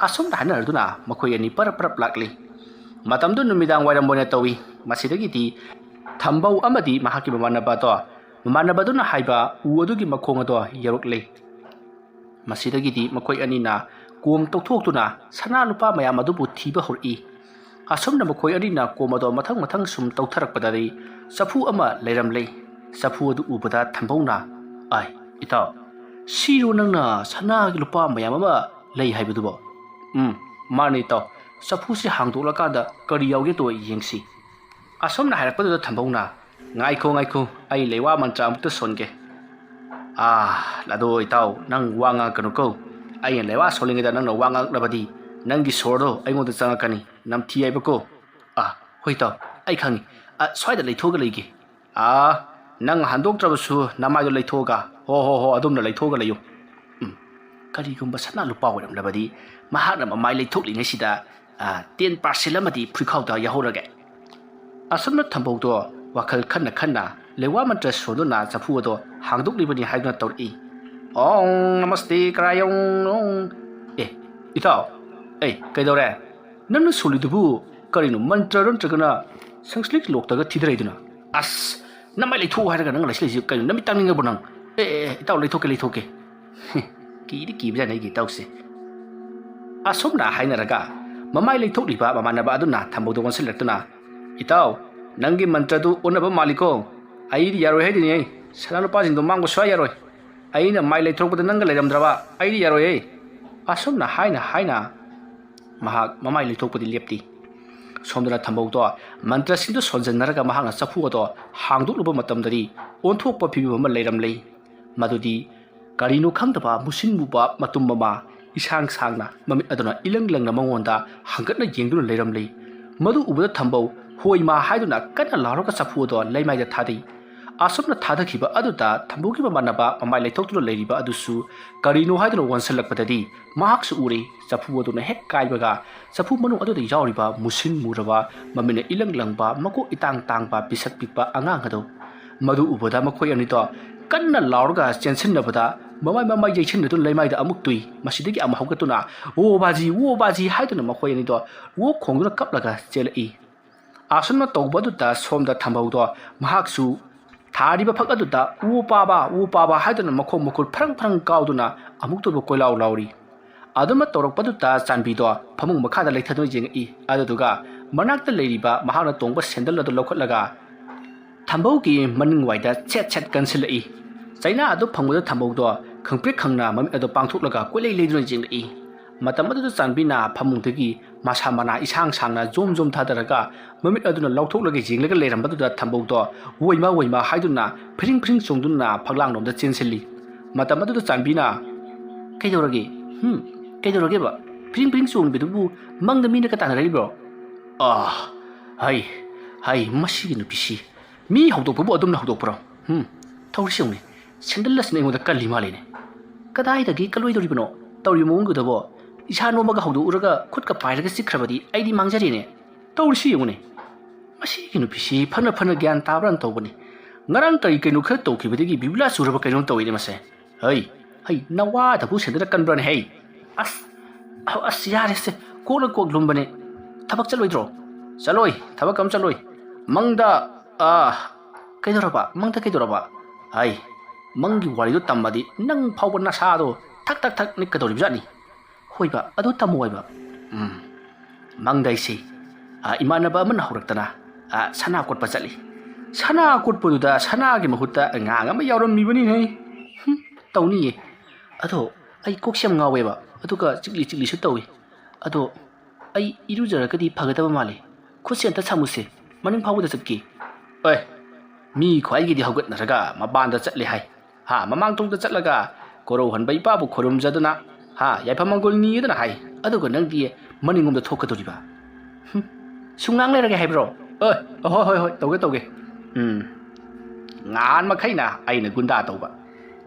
ꯑꯁꯨꯝꯅ ꯍꯥꯏꯅꯔꯗꯨꯅ ꯃꯈꯣꯏ ꯑꯅꯤ ꯄꯔꯞ ꯄꯔꯞ ꯂꯥꯛꯂꯤ꯫ ꯃꯇꯝꯗꯨ ꯅꯨꯃꯤꯗꯥꯡ ꯋꯥꯏꯔꯝ ꯑꯣꯏꯅ ꯇꯧꯏ꯫ ꯃꯁꯤꯗꯒꯤꯗꯤ ꯊꯝꯕꯧ ꯑꯃꯗꯤ ꯃꯍꯥꯛꯀꯤ ꯃꯃꯥꯟꯅꯕꯗꯣ, ꯃꯃꯥꯟꯅꯕꯗꯨꯅ ꯍꯥꯏꯕ ꯎ ꯑꯗꯨꯒꯤ ꯃꯈꯣꯡ ꯑꯗꯣ ꯌꯧꯔꯛꯂꯤ꯫ ꯃꯁꯤꯗꯒꯤꯗꯤ ꯃꯈꯣꯏ ꯑꯅꯤꯅ ꯀꯣꯝ ꯇꯧꯊꯣꯛꯇꯨꯅ ꯁꯅꯥ ꯂꯨꯄꯥ ꯃꯌꯥꯝ ꯑꯗꯨꯕꯨ ꯊꯤꯕ ꯍꯧꯔꯛꯏ꯫ ꯑꯁꯨꯝꯅ ꯃꯈꯣꯏ ꯑꯅꯤꯅ ꯀꯣꯝ ꯑꯗꯣ ꯃꯊꯪ ꯃꯊꯪ ꯁꯨꯝ ꯇꯧꯊꯔꯛꯄꯗꯗꯤ ꯆꯐꯨ ꯑꯃ ꯂꯩꯔꯝꯂꯦ꯫ ꯆꯐꯨ ꯑꯗꯨ ꯎꯕꯗ ꯊꯝꯕꯧꯅ, "ꯑꯥꯏ, ꯏꯇꯥꯎ, ꯁꯤꯔꯣ ꯅꯪꯅ ꯁꯅꯥꯒꯤ ꯂꯨꯄꯥ ꯃꯌꯥꯝ ꯑꯃ ꯂꯩ ꯍꯥꯏꯕꯗꯨꯕꯣ?" "ꯎꯝ, ꯃꯥꯅꯤ ꯏꯇꯥꯎ, ꯆꯐꯨꯁꯤ ꯍꯥꯡꯗꯣꯛꯂꯀꯥꯟꯗ ꯀꯔꯤ ꯌꯥꯎꯒꯦ ꯇꯣ ꯌꯦꯡꯁꯤ꯫" ꯑꯁꯨꯝꯅ ꯍꯥꯏꯔꯛꯄꯗꯨꯗ ꯊꯝꯕꯧꯅ, "ꯉꯥꯏꯈꯣ, ꯉꯥꯏꯈꯣ, ꯑꯩ ꯂꯩꯋꯥ ꯃꯟꯇ꯭ꯔ ꯑꯃꯨꯛꯇ ꯁꯣꯟꯒꯦ꯫ ꯑꯥ, ꯑꯗꯣ ꯏꯇꯥꯎ, ꯅꯪ ꯋꯥ ꯉꯥꯡꯉꯛꯀꯅꯨꯀꯣ꯫ ꯑꯩꯅ ꯂꯩꯋꯥ ꯁꯣꯜꯂꯤꯉꯩꯗ ꯅꯪꯅ ꯋꯥ ꯉꯥꯡꯂꯛꯂꯕꯗꯤ ꯅꯪꯒꯤ ꯁꯣꯔꯗꯣ ꯑꯩꯉꯣꯟꯗ ꯆꯪꯉꯛꯀꯅꯤ, ꯅꯝꯊꯤ ꯍꯥꯏꯕꯀꯣ꯫ ꯑꯥ, ꯍꯣꯏ ꯏꯇꯥꯎ, ꯑꯩ ꯈꯪꯉꯤ꯫ ꯑ, ꯁ꯭ꯋꯥꯏꯗ ꯂꯩꯊꯣꯛꯑꯒ ꯂꯩꯒꯦ꯫ ꯑꯥ, ꯅꯪ ꯍꯟꯗꯣꯛꯇ꯭ꯔꯕꯁꯨ ꯅꯃꯥꯏꯗꯣ ꯂꯩꯊꯣꯛꯑꯒ, ꯍꯣ, ꯍꯣ, ꯍꯣ, ꯑꯗꯨꯝꯅ ꯂꯩꯊꯣꯛꯑꯒ ꯂꯩꯌꯨ꯫" ꯎꯝ, ꯀꯔꯤꯒꯨꯝꯕ ꯁꯅꯥ ꯂꯨꯄꯥ ꯑꯣꯏꯔꯝꯂꯕꯗꯤ ꯃꯍꯥꯛꯅ ꯃꯃꯥꯏ ꯂꯩꯊꯣꯛꯂꯤꯉꯩꯁꯤꯗ, ꯑ, ꯇꯦꯟ ꯄꯥꯔꯁꯦꯟ ꯑꯃꯗꯤ ꯐꯨꯔꯤꯈꯥꯎꯗ ꯌꯥꯎꯍꯧꯔꯒꯦ꯫ ꯑꯁꯨꯝꯅ ꯊꯝꯕꯧꯗꯣ ꯋꯥꯈꯜ ꯈꯟꯅ ꯈꯟꯅ ꯂꯩꯋꯥ ꯃꯟꯇ꯭ꯔ ꯁꯣꯟꯗꯨꯅ ꯆꯐꯨ ꯑꯗꯣ ꯍꯥꯡꯗꯣꯛꯂꯤꯕꯅꯤ ꯍꯥꯏꯗꯨꯅ ꯇꯧꯔꯛꯏ꯫ "ꯑꯣꯡ ꯅꯃꯁꯇꯦ ꯀꯔꯥꯌꯣꯡ ꯑꯣꯡ꯫" "ꯑꯦ, ꯏꯇꯥꯎ, ꯑꯦ, ꯀꯩꯗꯧꯔꯦ? ꯅꯪꯅ ꯁꯣꯜꯂꯤꯗꯨꯕꯨ ꯀꯔꯤꯅꯣ, ꯃꯟꯇ꯭ꯔꯔꯣ ꯅꯠꯇ꯭ꯔꯒꯅ ꯁꯪꯁ꯭ꯂꯤꯛ ꯂꯣꯛꯇꯒ ꯊꯤꯗꯔꯛꯏꯗꯨꯅ?" "ꯑꯁ, ꯅꯃꯥꯏ ꯂꯩꯊꯣꯛꯎ ꯍꯥꯏꯔꯒ ꯅꯪ ꯂꯩꯁꯤꯜꯂꯛꯏꯁꯤ ꯀꯩꯅꯣ? ꯅꯃꯤꯠ ꯇꯥꯡꯅꯤꯡꯉꯕꯣ ꯅꯪ? ꯑꯦ, ꯑꯦ, ꯑꯦ, ꯏꯇꯥꯎ, ꯂꯩꯊꯣꯛꯀꯦ, ꯂꯩꯊꯣꯛꯀꯦ꯫" ꯀꯤꯗꯤ ꯀꯤꯕꯖꯥꯠꯅꯤ ꯑꯩꯒꯤ ꯏꯇꯥꯎꯁꯦ꯫ ꯑꯁꯨꯝꯅ ꯍꯥꯏꯅꯔꯒ ꯃꯃꯥꯏ ꯂꯩꯊꯣꯛꯂꯤꯕ ꯃꯃꯥꯟꯅꯕ ꯑꯗꯨꯅ ꯊꯝꯕꯧꯗ ꯑꯣꯟꯁꯤꯜꯂꯛꯇꯨꯅ, "ꯏꯇꯥꯎ, ꯅꯪꯒꯤ ꯃꯟꯇ꯭ꯔꯗꯨ ꯑꯣꯟꯅꯕ ꯃꯥꯜꯂꯤꯀꯣ꯫ ꯑꯩꯗꯤ ꯌꯥꯔꯣꯏ ꯍꯥꯏꯗꯨꯅꯤ, ꯁꯅꯥ ꯂꯨꯄꯥꯁꯤꯡꯗꯣ ꯃꯥꯡꯕ ꯁꯨꯡꯌꯥ ꯌꯥꯔꯣꯏ꯫ ꯑꯩꯅ ꯃꯥꯏ ꯂꯩꯊꯣꯔꯛꯄꯗ ꯅꯪꯒ ꯂꯩꯔꯝꯗ꯭ꯔꯕ ꯑꯩꯗꯤ ꯌꯥꯔꯣꯏꯌꯦ꯫" ꯑꯁꯨꯝꯅ ꯍꯥꯏꯅ ꯍꯥꯏꯅ ꯃꯍꯥꯛ ꯃꯃꯥꯏ ꯂꯩꯊꯣꯛꯄꯗꯤ ꯂꯦꯞꯇꯦ꯫ ꯁꯣꯝꯗꯅ ꯊꯝꯕꯧꯗꯣ ꯃꯟꯇ꯭ꯔꯁꯤꯡꯗꯨ ꯁꯣꯟꯖꯟꯅꯔꯒ ꯃꯍꯥꯛꯅ ꯆꯐꯨ ꯑꯗꯣ ꯍꯥꯡꯗꯣꯛꯂꯨꯕ ꯃꯇꯝꯗꯗꯤ ꯑꯣꯟꯊꯣꯛꯄ ꯐꯤꯕꯝ ꯑꯃ ꯂꯩꯔꯝꯂꯦ꯫ ꯃꯗꯨꯗꯤ ꯀꯔꯤꯅꯣ ꯈꯪꯗꯕ ꯃꯨꯁꯤꯟ ꯃꯨꯕ ꯃꯇꯨꯝ ꯑꯃ ꯏꯁꯥꯡ ꯁꯥꯡꯅ ꯃꯃꯤꯠ ꯑꯗꯨꯅ ꯏꯂꯪ ꯂꯪꯅ ꯃꯉꯣꯟꯗ ꯍꯪꯒꯠꯅ ꯌꯦꯡꯗꯨꯅ ꯂꯩꯔꯝꯂꯦ꯫ ꯃꯗꯨ ꯎꯕꯗ ꯊꯝꯕꯧ ꯍꯣꯏ ꯃꯥ ꯍꯥꯏꯗꯨꯅ ꯀꯟꯅ ꯂꯥꯎꯔꯒ ꯆꯐꯨ ꯑꯗꯣ ꯂꯩꯃꯥꯏꯗ ꯊꯥꯗꯩ꯫ ꯑꯁꯨꯝꯅ ꯊꯥꯗꯈꯤꯕ ꯑꯗꯨꯗ ꯊꯝꯕꯧꯒꯤ ꯃꯃꯥꯟꯅꯕ ꯃꯃꯥꯏ ꯂꯩꯊꯣꯛꯇꯨꯅ ꯂꯩꯔꯤꯕ ꯑꯗꯨꯁꯨ ꯀꯔꯤꯅꯣ ꯍꯥꯏꯗꯨꯅ ꯑꯣꯟꯁꯤꯜꯂꯛꯄꯗꯗꯤ ꯃꯍꯥꯛꯁꯨ ꯎꯔꯦ꯫ ꯆꯐꯨ ꯑꯗꯨꯅ ꯍꯦꯛ ꯀꯥꯏꯕꯒ ꯆꯐꯨ ꯃꯅꯨꯡ ꯑꯗꯨꯗ ꯌꯥꯎꯔꯤꯕ ꯃꯨꯁꯤꯟ ꯃꯨꯔꯕ, ꯃꯃꯤꯠꯅ ꯏꯂꯪ ꯂꯪꯕ, ꯃꯀꯣꯛ ꯏꯇꯥꯡ ꯇꯥꯡꯕ ꯄꯤꯁꯛ ꯄꯤꯛꯄ ꯑꯉꯥꯡ ꯑꯗꯨ꯫ ꯃꯗꯨ ꯎꯕꯗ ꯃꯈꯣꯏ ꯑꯅꯤꯗꯣ ꯀꯟꯅ ꯂꯥꯎꯔꯒ ꯆꯦꯟꯁꯤꯟꯅꯕꯗ ꯃꯃꯥꯏ ꯃꯃꯥꯏ ꯌꯩꯁꯤꯟꯅꯗꯨꯅ ꯂꯩꯃꯥꯏꯗ ꯑꯃꯨꯛ ꯇꯨꯏ꯫ ꯃꯁꯤꯗꯒꯤ ꯑꯃꯨꯛ ꯍꯧꯒꯠꯇꯨꯅ "ꯑꯣ ꯕꯥꯖꯤ, ꯑꯣ ꯕꯥꯖꯤ" ꯍꯥꯏꯗꯨꯅ ꯃꯈꯣꯏ ꯑꯅꯤꯗꯣ ꯑꯣ ꯈꯣꯡꯗꯨꯅ ꯀꯞꯂꯒ ꯆꯦꯜꯂꯛꯏ꯫ ꯑꯁꯨꯝꯅ ꯇꯧꯕꯗꯨꯗ ꯁꯣꯝꯗ ꯊꯝꯕꯧꯗꯣ ꯃꯍꯥꯛꯁꯨ ꯊꯥꯔꯤꯕ ꯐꯛ ꯑꯗꯨꯗ "ꯎ ꯄꯥꯕ, ꯎ ꯄꯥꯕ" ꯍꯥꯏꯗꯨꯅ ꯃꯈꯣꯡ ꯃꯈꯨꯠ ꯐ꯭ꯔꯪ ꯐ꯭ꯔꯪ ꯀꯥꯎꯗꯨꯅ ꯑꯃꯨꯛꯇꯕꯨ ꯀꯣꯏꯂꯥꯎ ꯂꯥꯎꯔꯤ꯫ ꯑꯗꯨꯃ ꯇꯧꯔꯛꯄꯗꯨꯗ ꯆꯥꯟꯕꯤꯗꯣ ꯐꯃꯨꯡ ꯃꯈꯥꯗ ꯂꯩꯊꯗꯨꯅ ꯌꯦꯡꯉꯛꯏ꯫ ꯑꯗꯨꯗꯨꯒ ꯃꯅꯥꯛꯇ ꯂꯩꯔꯤꯕ ꯃꯍꯥꯛꯅ ꯇꯣꯡꯕ ꯁꯦꯟꯗꯜ ꯑꯗꯨ ꯂꯧꯈꯠꯂꯒ ꯊꯝꯕꯧꯒꯤ ꯃꯅꯤꯡꯋꯥꯏꯗ ꯁꯦꯠ ꯁꯦꯠ ꯀꯟꯁꯤꯜꯂꯛꯏ꯫ ꯆꯩꯅꯥ ꯑꯗꯨ ꯐꯪꯕꯗ ꯊꯝꯕꯧꯗꯣ ꯈꯪꯄ꯭ꯔꯦꯛ ꯈꯪꯅ ꯃꯃꯤꯠ ꯑꯗꯨ ꯄꯥꯡꯊꯣꯛꯂꯒ ꯀꯣꯏꯂꯩ ꯂꯩꯗꯨꯅ ꯌꯦꯡꯂꯛꯏ꯫ ꯃꯇꯝ ꯑꯗꯨꯗ ꯆꯥꯟꯕꯤꯅ ꯐꯃꯨꯡꯗꯒꯤ ꯃꯁꯥ ꯃꯅꯥ ꯏꯁꯥꯡ ꯁꯥꯡꯅ ꯖꯣꯝ ꯖꯣꯝ ꯊꯥꯗꯔꯒ ꯃꯃꯤꯠ ꯑꯗꯨꯅ ꯂꯧꯊꯣꯛꯂꯒ ꯌꯦꯡꯂꯒ ꯂꯩꯔꯝꯕꯗꯨꯗ ꯊꯝꯕꯧꯗꯣ "ꯋꯣꯏꯃ, ꯋꯣꯏꯃ" ꯍꯥꯏꯗꯨꯅ ꯐꯤꯔꯤꯡ ꯐꯤꯔꯤꯡ ꯆꯣꯡꯗꯨꯅ ꯐꯛꯂꯥꯡꯂꯣꯝꯗ ꯆꯦꯟꯁꯤꯜꯂꯤ꯫ ꯃꯇꯝ ꯑꯗꯨꯗ ꯆꯥꯟꯕꯤꯅ "ꯀꯩꯗꯧꯔꯒꯦ? ꯍꯨꯝ? ꯀꯩꯗꯧꯔꯒꯦꯕ? ꯐꯤꯔꯤꯡ ꯐꯤꯔꯤꯡ ꯆꯣꯡꯂꯤꯕꯗꯨꯕꯨ ꯃꯪꯗ ꯃꯤꯅꯒ ꯇꯥꯟꯅꯔꯛꯏꯕ꯭ꯔꯣ?" "ꯑꯥ, ꯍꯩ, ꯍꯩ, ꯃꯁꯤꯒꯤ ꯅꯨꯄꯤꯁꯤ꯫ ꯃꯤ ꯍꯧꯗꯣꯛꯄꯕꯨ ꯑꯗꯨꯝꯅ ꯍꯧꯗꯣꯛꯄ꯭ꯔꯣ? ꯍꯨꯝ, ꯇꯧꯔꯤꯁꯤ ꯌꯦꯡꯉꯨꯅꯦ꯫ ꯁꯦꯟꯗꯜ ꯑꯁꯤꯅ ꯑꯩꯉꯣꯟꯗ ꯀꯜꯂꯤ ꯃꯥꯜꯂꯤꯅꯦ꯫ ꯀꯗꯥꯏꯗꯒꯤ ꯀꯜꯂꯣꯏꯗꯧꯔꯤꯕꯅꯣ? ꯇꯧꯔꯤꯕ ꯃꯑꯣꯡꯗꯨꯗꯕꯣ? ꯏꯁꯥ ꯅꯣꯝꯃꯒ ꯍꯧꯗꯣꯛꯎꯔꯒ ꯈꯨꯠꯀ ꯄꯥꯏꯔꯒ ꯆꯤꯛꯈ꯭ꯔꯕꯗꯤ ꯑꯩꯗꯤ ꯃꯥꯡꯖꯔꯦꯅꯦ꯫ ꯇꯧꯔꯤꯁꯤ ꯌꯦꯡꯉꯨꯅꯦ꯫ ꯃꯁꯤꯒꯤ ꯅꯨꯄꯤꯁꯤ ꯐꯅ ꯐꯅ ꯒ꯭ꯌꯥꯟ ꯇꯥꯕ꯭ꯔꯥꯅ ꯇꯧꯕꯅꯤ꯫ ꯉꯔꯥꯡ ꯀꯔꯤ ꯀꯩꯅꯣ ꯈꯔ ꯇꯧꯈꯤꯕꯗꯒꯤ ꯕꯤꯕꯨꯂꯥ ꯆꯨꯔꯕ ꯀꯩꯅꯣꯝ ꯇꯧꯋꯤꯅꯦ ꯃꯁꯦ꯫ ꯍꯩ, ꯍꯩ, ꯅꯋꯥꯗꯕꯨ ꯁꯦꯟꯗꯜꯅ ꯀꯟꯕ꯭ꯔꯥꯅꯦ ꯍꯩ? ꯑꯁ, ꯑ-, ꯑꯁ, ꯌꯥꯔꯦꯁꯦ꯫ ꯀꯣꯛꯅ ꯀꯣꯛ ꯂꯨꯝꯕꯅꯦ꯫ ꯊꯕꯛ ꯆꯠꯂꯣꯏꯗ꯭ꯔꯣ?" "ꯆꯠꯂꯣꯏ, ꯊꯕꯛ ꯑꯃ ꯆꯠꯂꯣꯏ꯫ ꯃꯪꯗ, ꯑ, ꯀꯩꯗꯧꯔꯕ? ꯃꯪꯗ ꯀꯩꯗꯧꯔꯕ?" "ꯍꯩ, ꯃꯪꯒꯤ ꯋꯥꯔꯤꯗꯣ ꯇꯝꯃꯗꯤ ꯅꯪ ꯐꯥꯎꯕ ꯅꯁꯥꯗꯣ ꯊꯛ ꯊꯛ ꯊꯛ ꯅꯤꯛꯀꯗꯧꯔꯤꯕꯖꯥꯠꯅꯤ꯫" "ꯍꯣꯏꯕ, ꯑꯗꯨ ꯇꯝꯃꯣ ꯍꯥꯏꯕ꯫" "ꯎꯝ, ꯃꯪꯗ ꯑꯩꯁꯦ, ꯑ, ꯏꯃꯥꯟꯅꯕ ꯑꯃꯅ ꯍꯧꯔꯛꯇꯅ, ꯑ, ꯁꯅꯥ ꯀꯣꯠꯄ ꯆꯠꯂꯤ꯫ ꯁꯅꯥ ꯀꯣꯠꯄꯗꯨꯗ ꯁꯅꯥꯒꯤ ꯃꯍꯨꯠꯇ ꯑꯉꯥꯡ ꯑꯃ ꯌꯥꯎꯔꯝꯃꯤꯕꯅꯤꯅꯦ꯫ ꯍꯨꯝ, ꯇꯧꯅꯤꯌꯦ꯫ ꯑꯗꯣ ꯑꯩ ꯀꯣꯛꯁꯦ ꯌꯥꯝ ꯉꯥꯎꯋꯦꯕ, ꯑꯗꯨꯒ ꯆꯤꯛꯂꯤ ꯆꯤꯛꯂꯤꯁꯨ ꯇꯧꯏ꯫ ꯑꯗꯣ ꯑꯩ ꯏꯔꯨꯖꯔꯒꯗꯤ ꯐꯒꯗꯕ ꯃꯥꯜꯂꯤ꯫ ꯈꯨꯠꯁꯦ ꯑꯝꯇ ꯁꯝꯃꯨꯁꯦ, ꯃꯅꯤꯡ ꯐꯥꯎꯕꯗ ꯆꯠꯀꯦ꯫" "ꯑꯦ, ꯃꯤ ꯈ꯭ꯋꯥꯏꯒꯤꯗꯤ ꯍꯧꯒꯠꯅꯔꯒ ꯃꯄꯥꯟꯗ ꯆꯠꯂꯦ ꯍꯥꯏ꯫ ꯍꯥ, ꯃꯃꯥꯡ ꯊꯣꯡꯗ ꯆꯠꯂꯒ ꯀꯣꯔꯧꯍꯟꯕ ꯏꯄꯥꯕꯨ ꯈꯨꯔꯨꯝꯖꯗꯅ, ꯍꯥ, ꯌꯥꯏꯐ ꯃꯪꯒꯣꯜ ꯅꯤꯗꯅ ꯍꯥꯏ꯫ ꯑꯗꯨꯒ ꯅꯪꯗꯤ ꯃꯅꯤꯡꯂꯣꯝꯗ ꯊꯣꯛꯀꯗꯧꯔꯤꯕ꯫ ꯍꯨꯝ, ꯁꯨꯝ ꯉꯥꯡ ꯂꯩꯔꯒꯦ ꯍꯥꯏꯕ꯭ꯔꯣ? ꯑꯦ, ꯍꯣꯏ, ꯍꯣꯏ, ꯍꯣꯏ, ꯇꯧꯒꯦ, ꯇꯧꯒꯦ꯫ ꯎꯝ, ꯉꯍꯥꯟ ꯃꯈꯩꯅ ꯑꯩꯅ ꯒꯨꯟꯗꯥ ꯇꯧꯕ,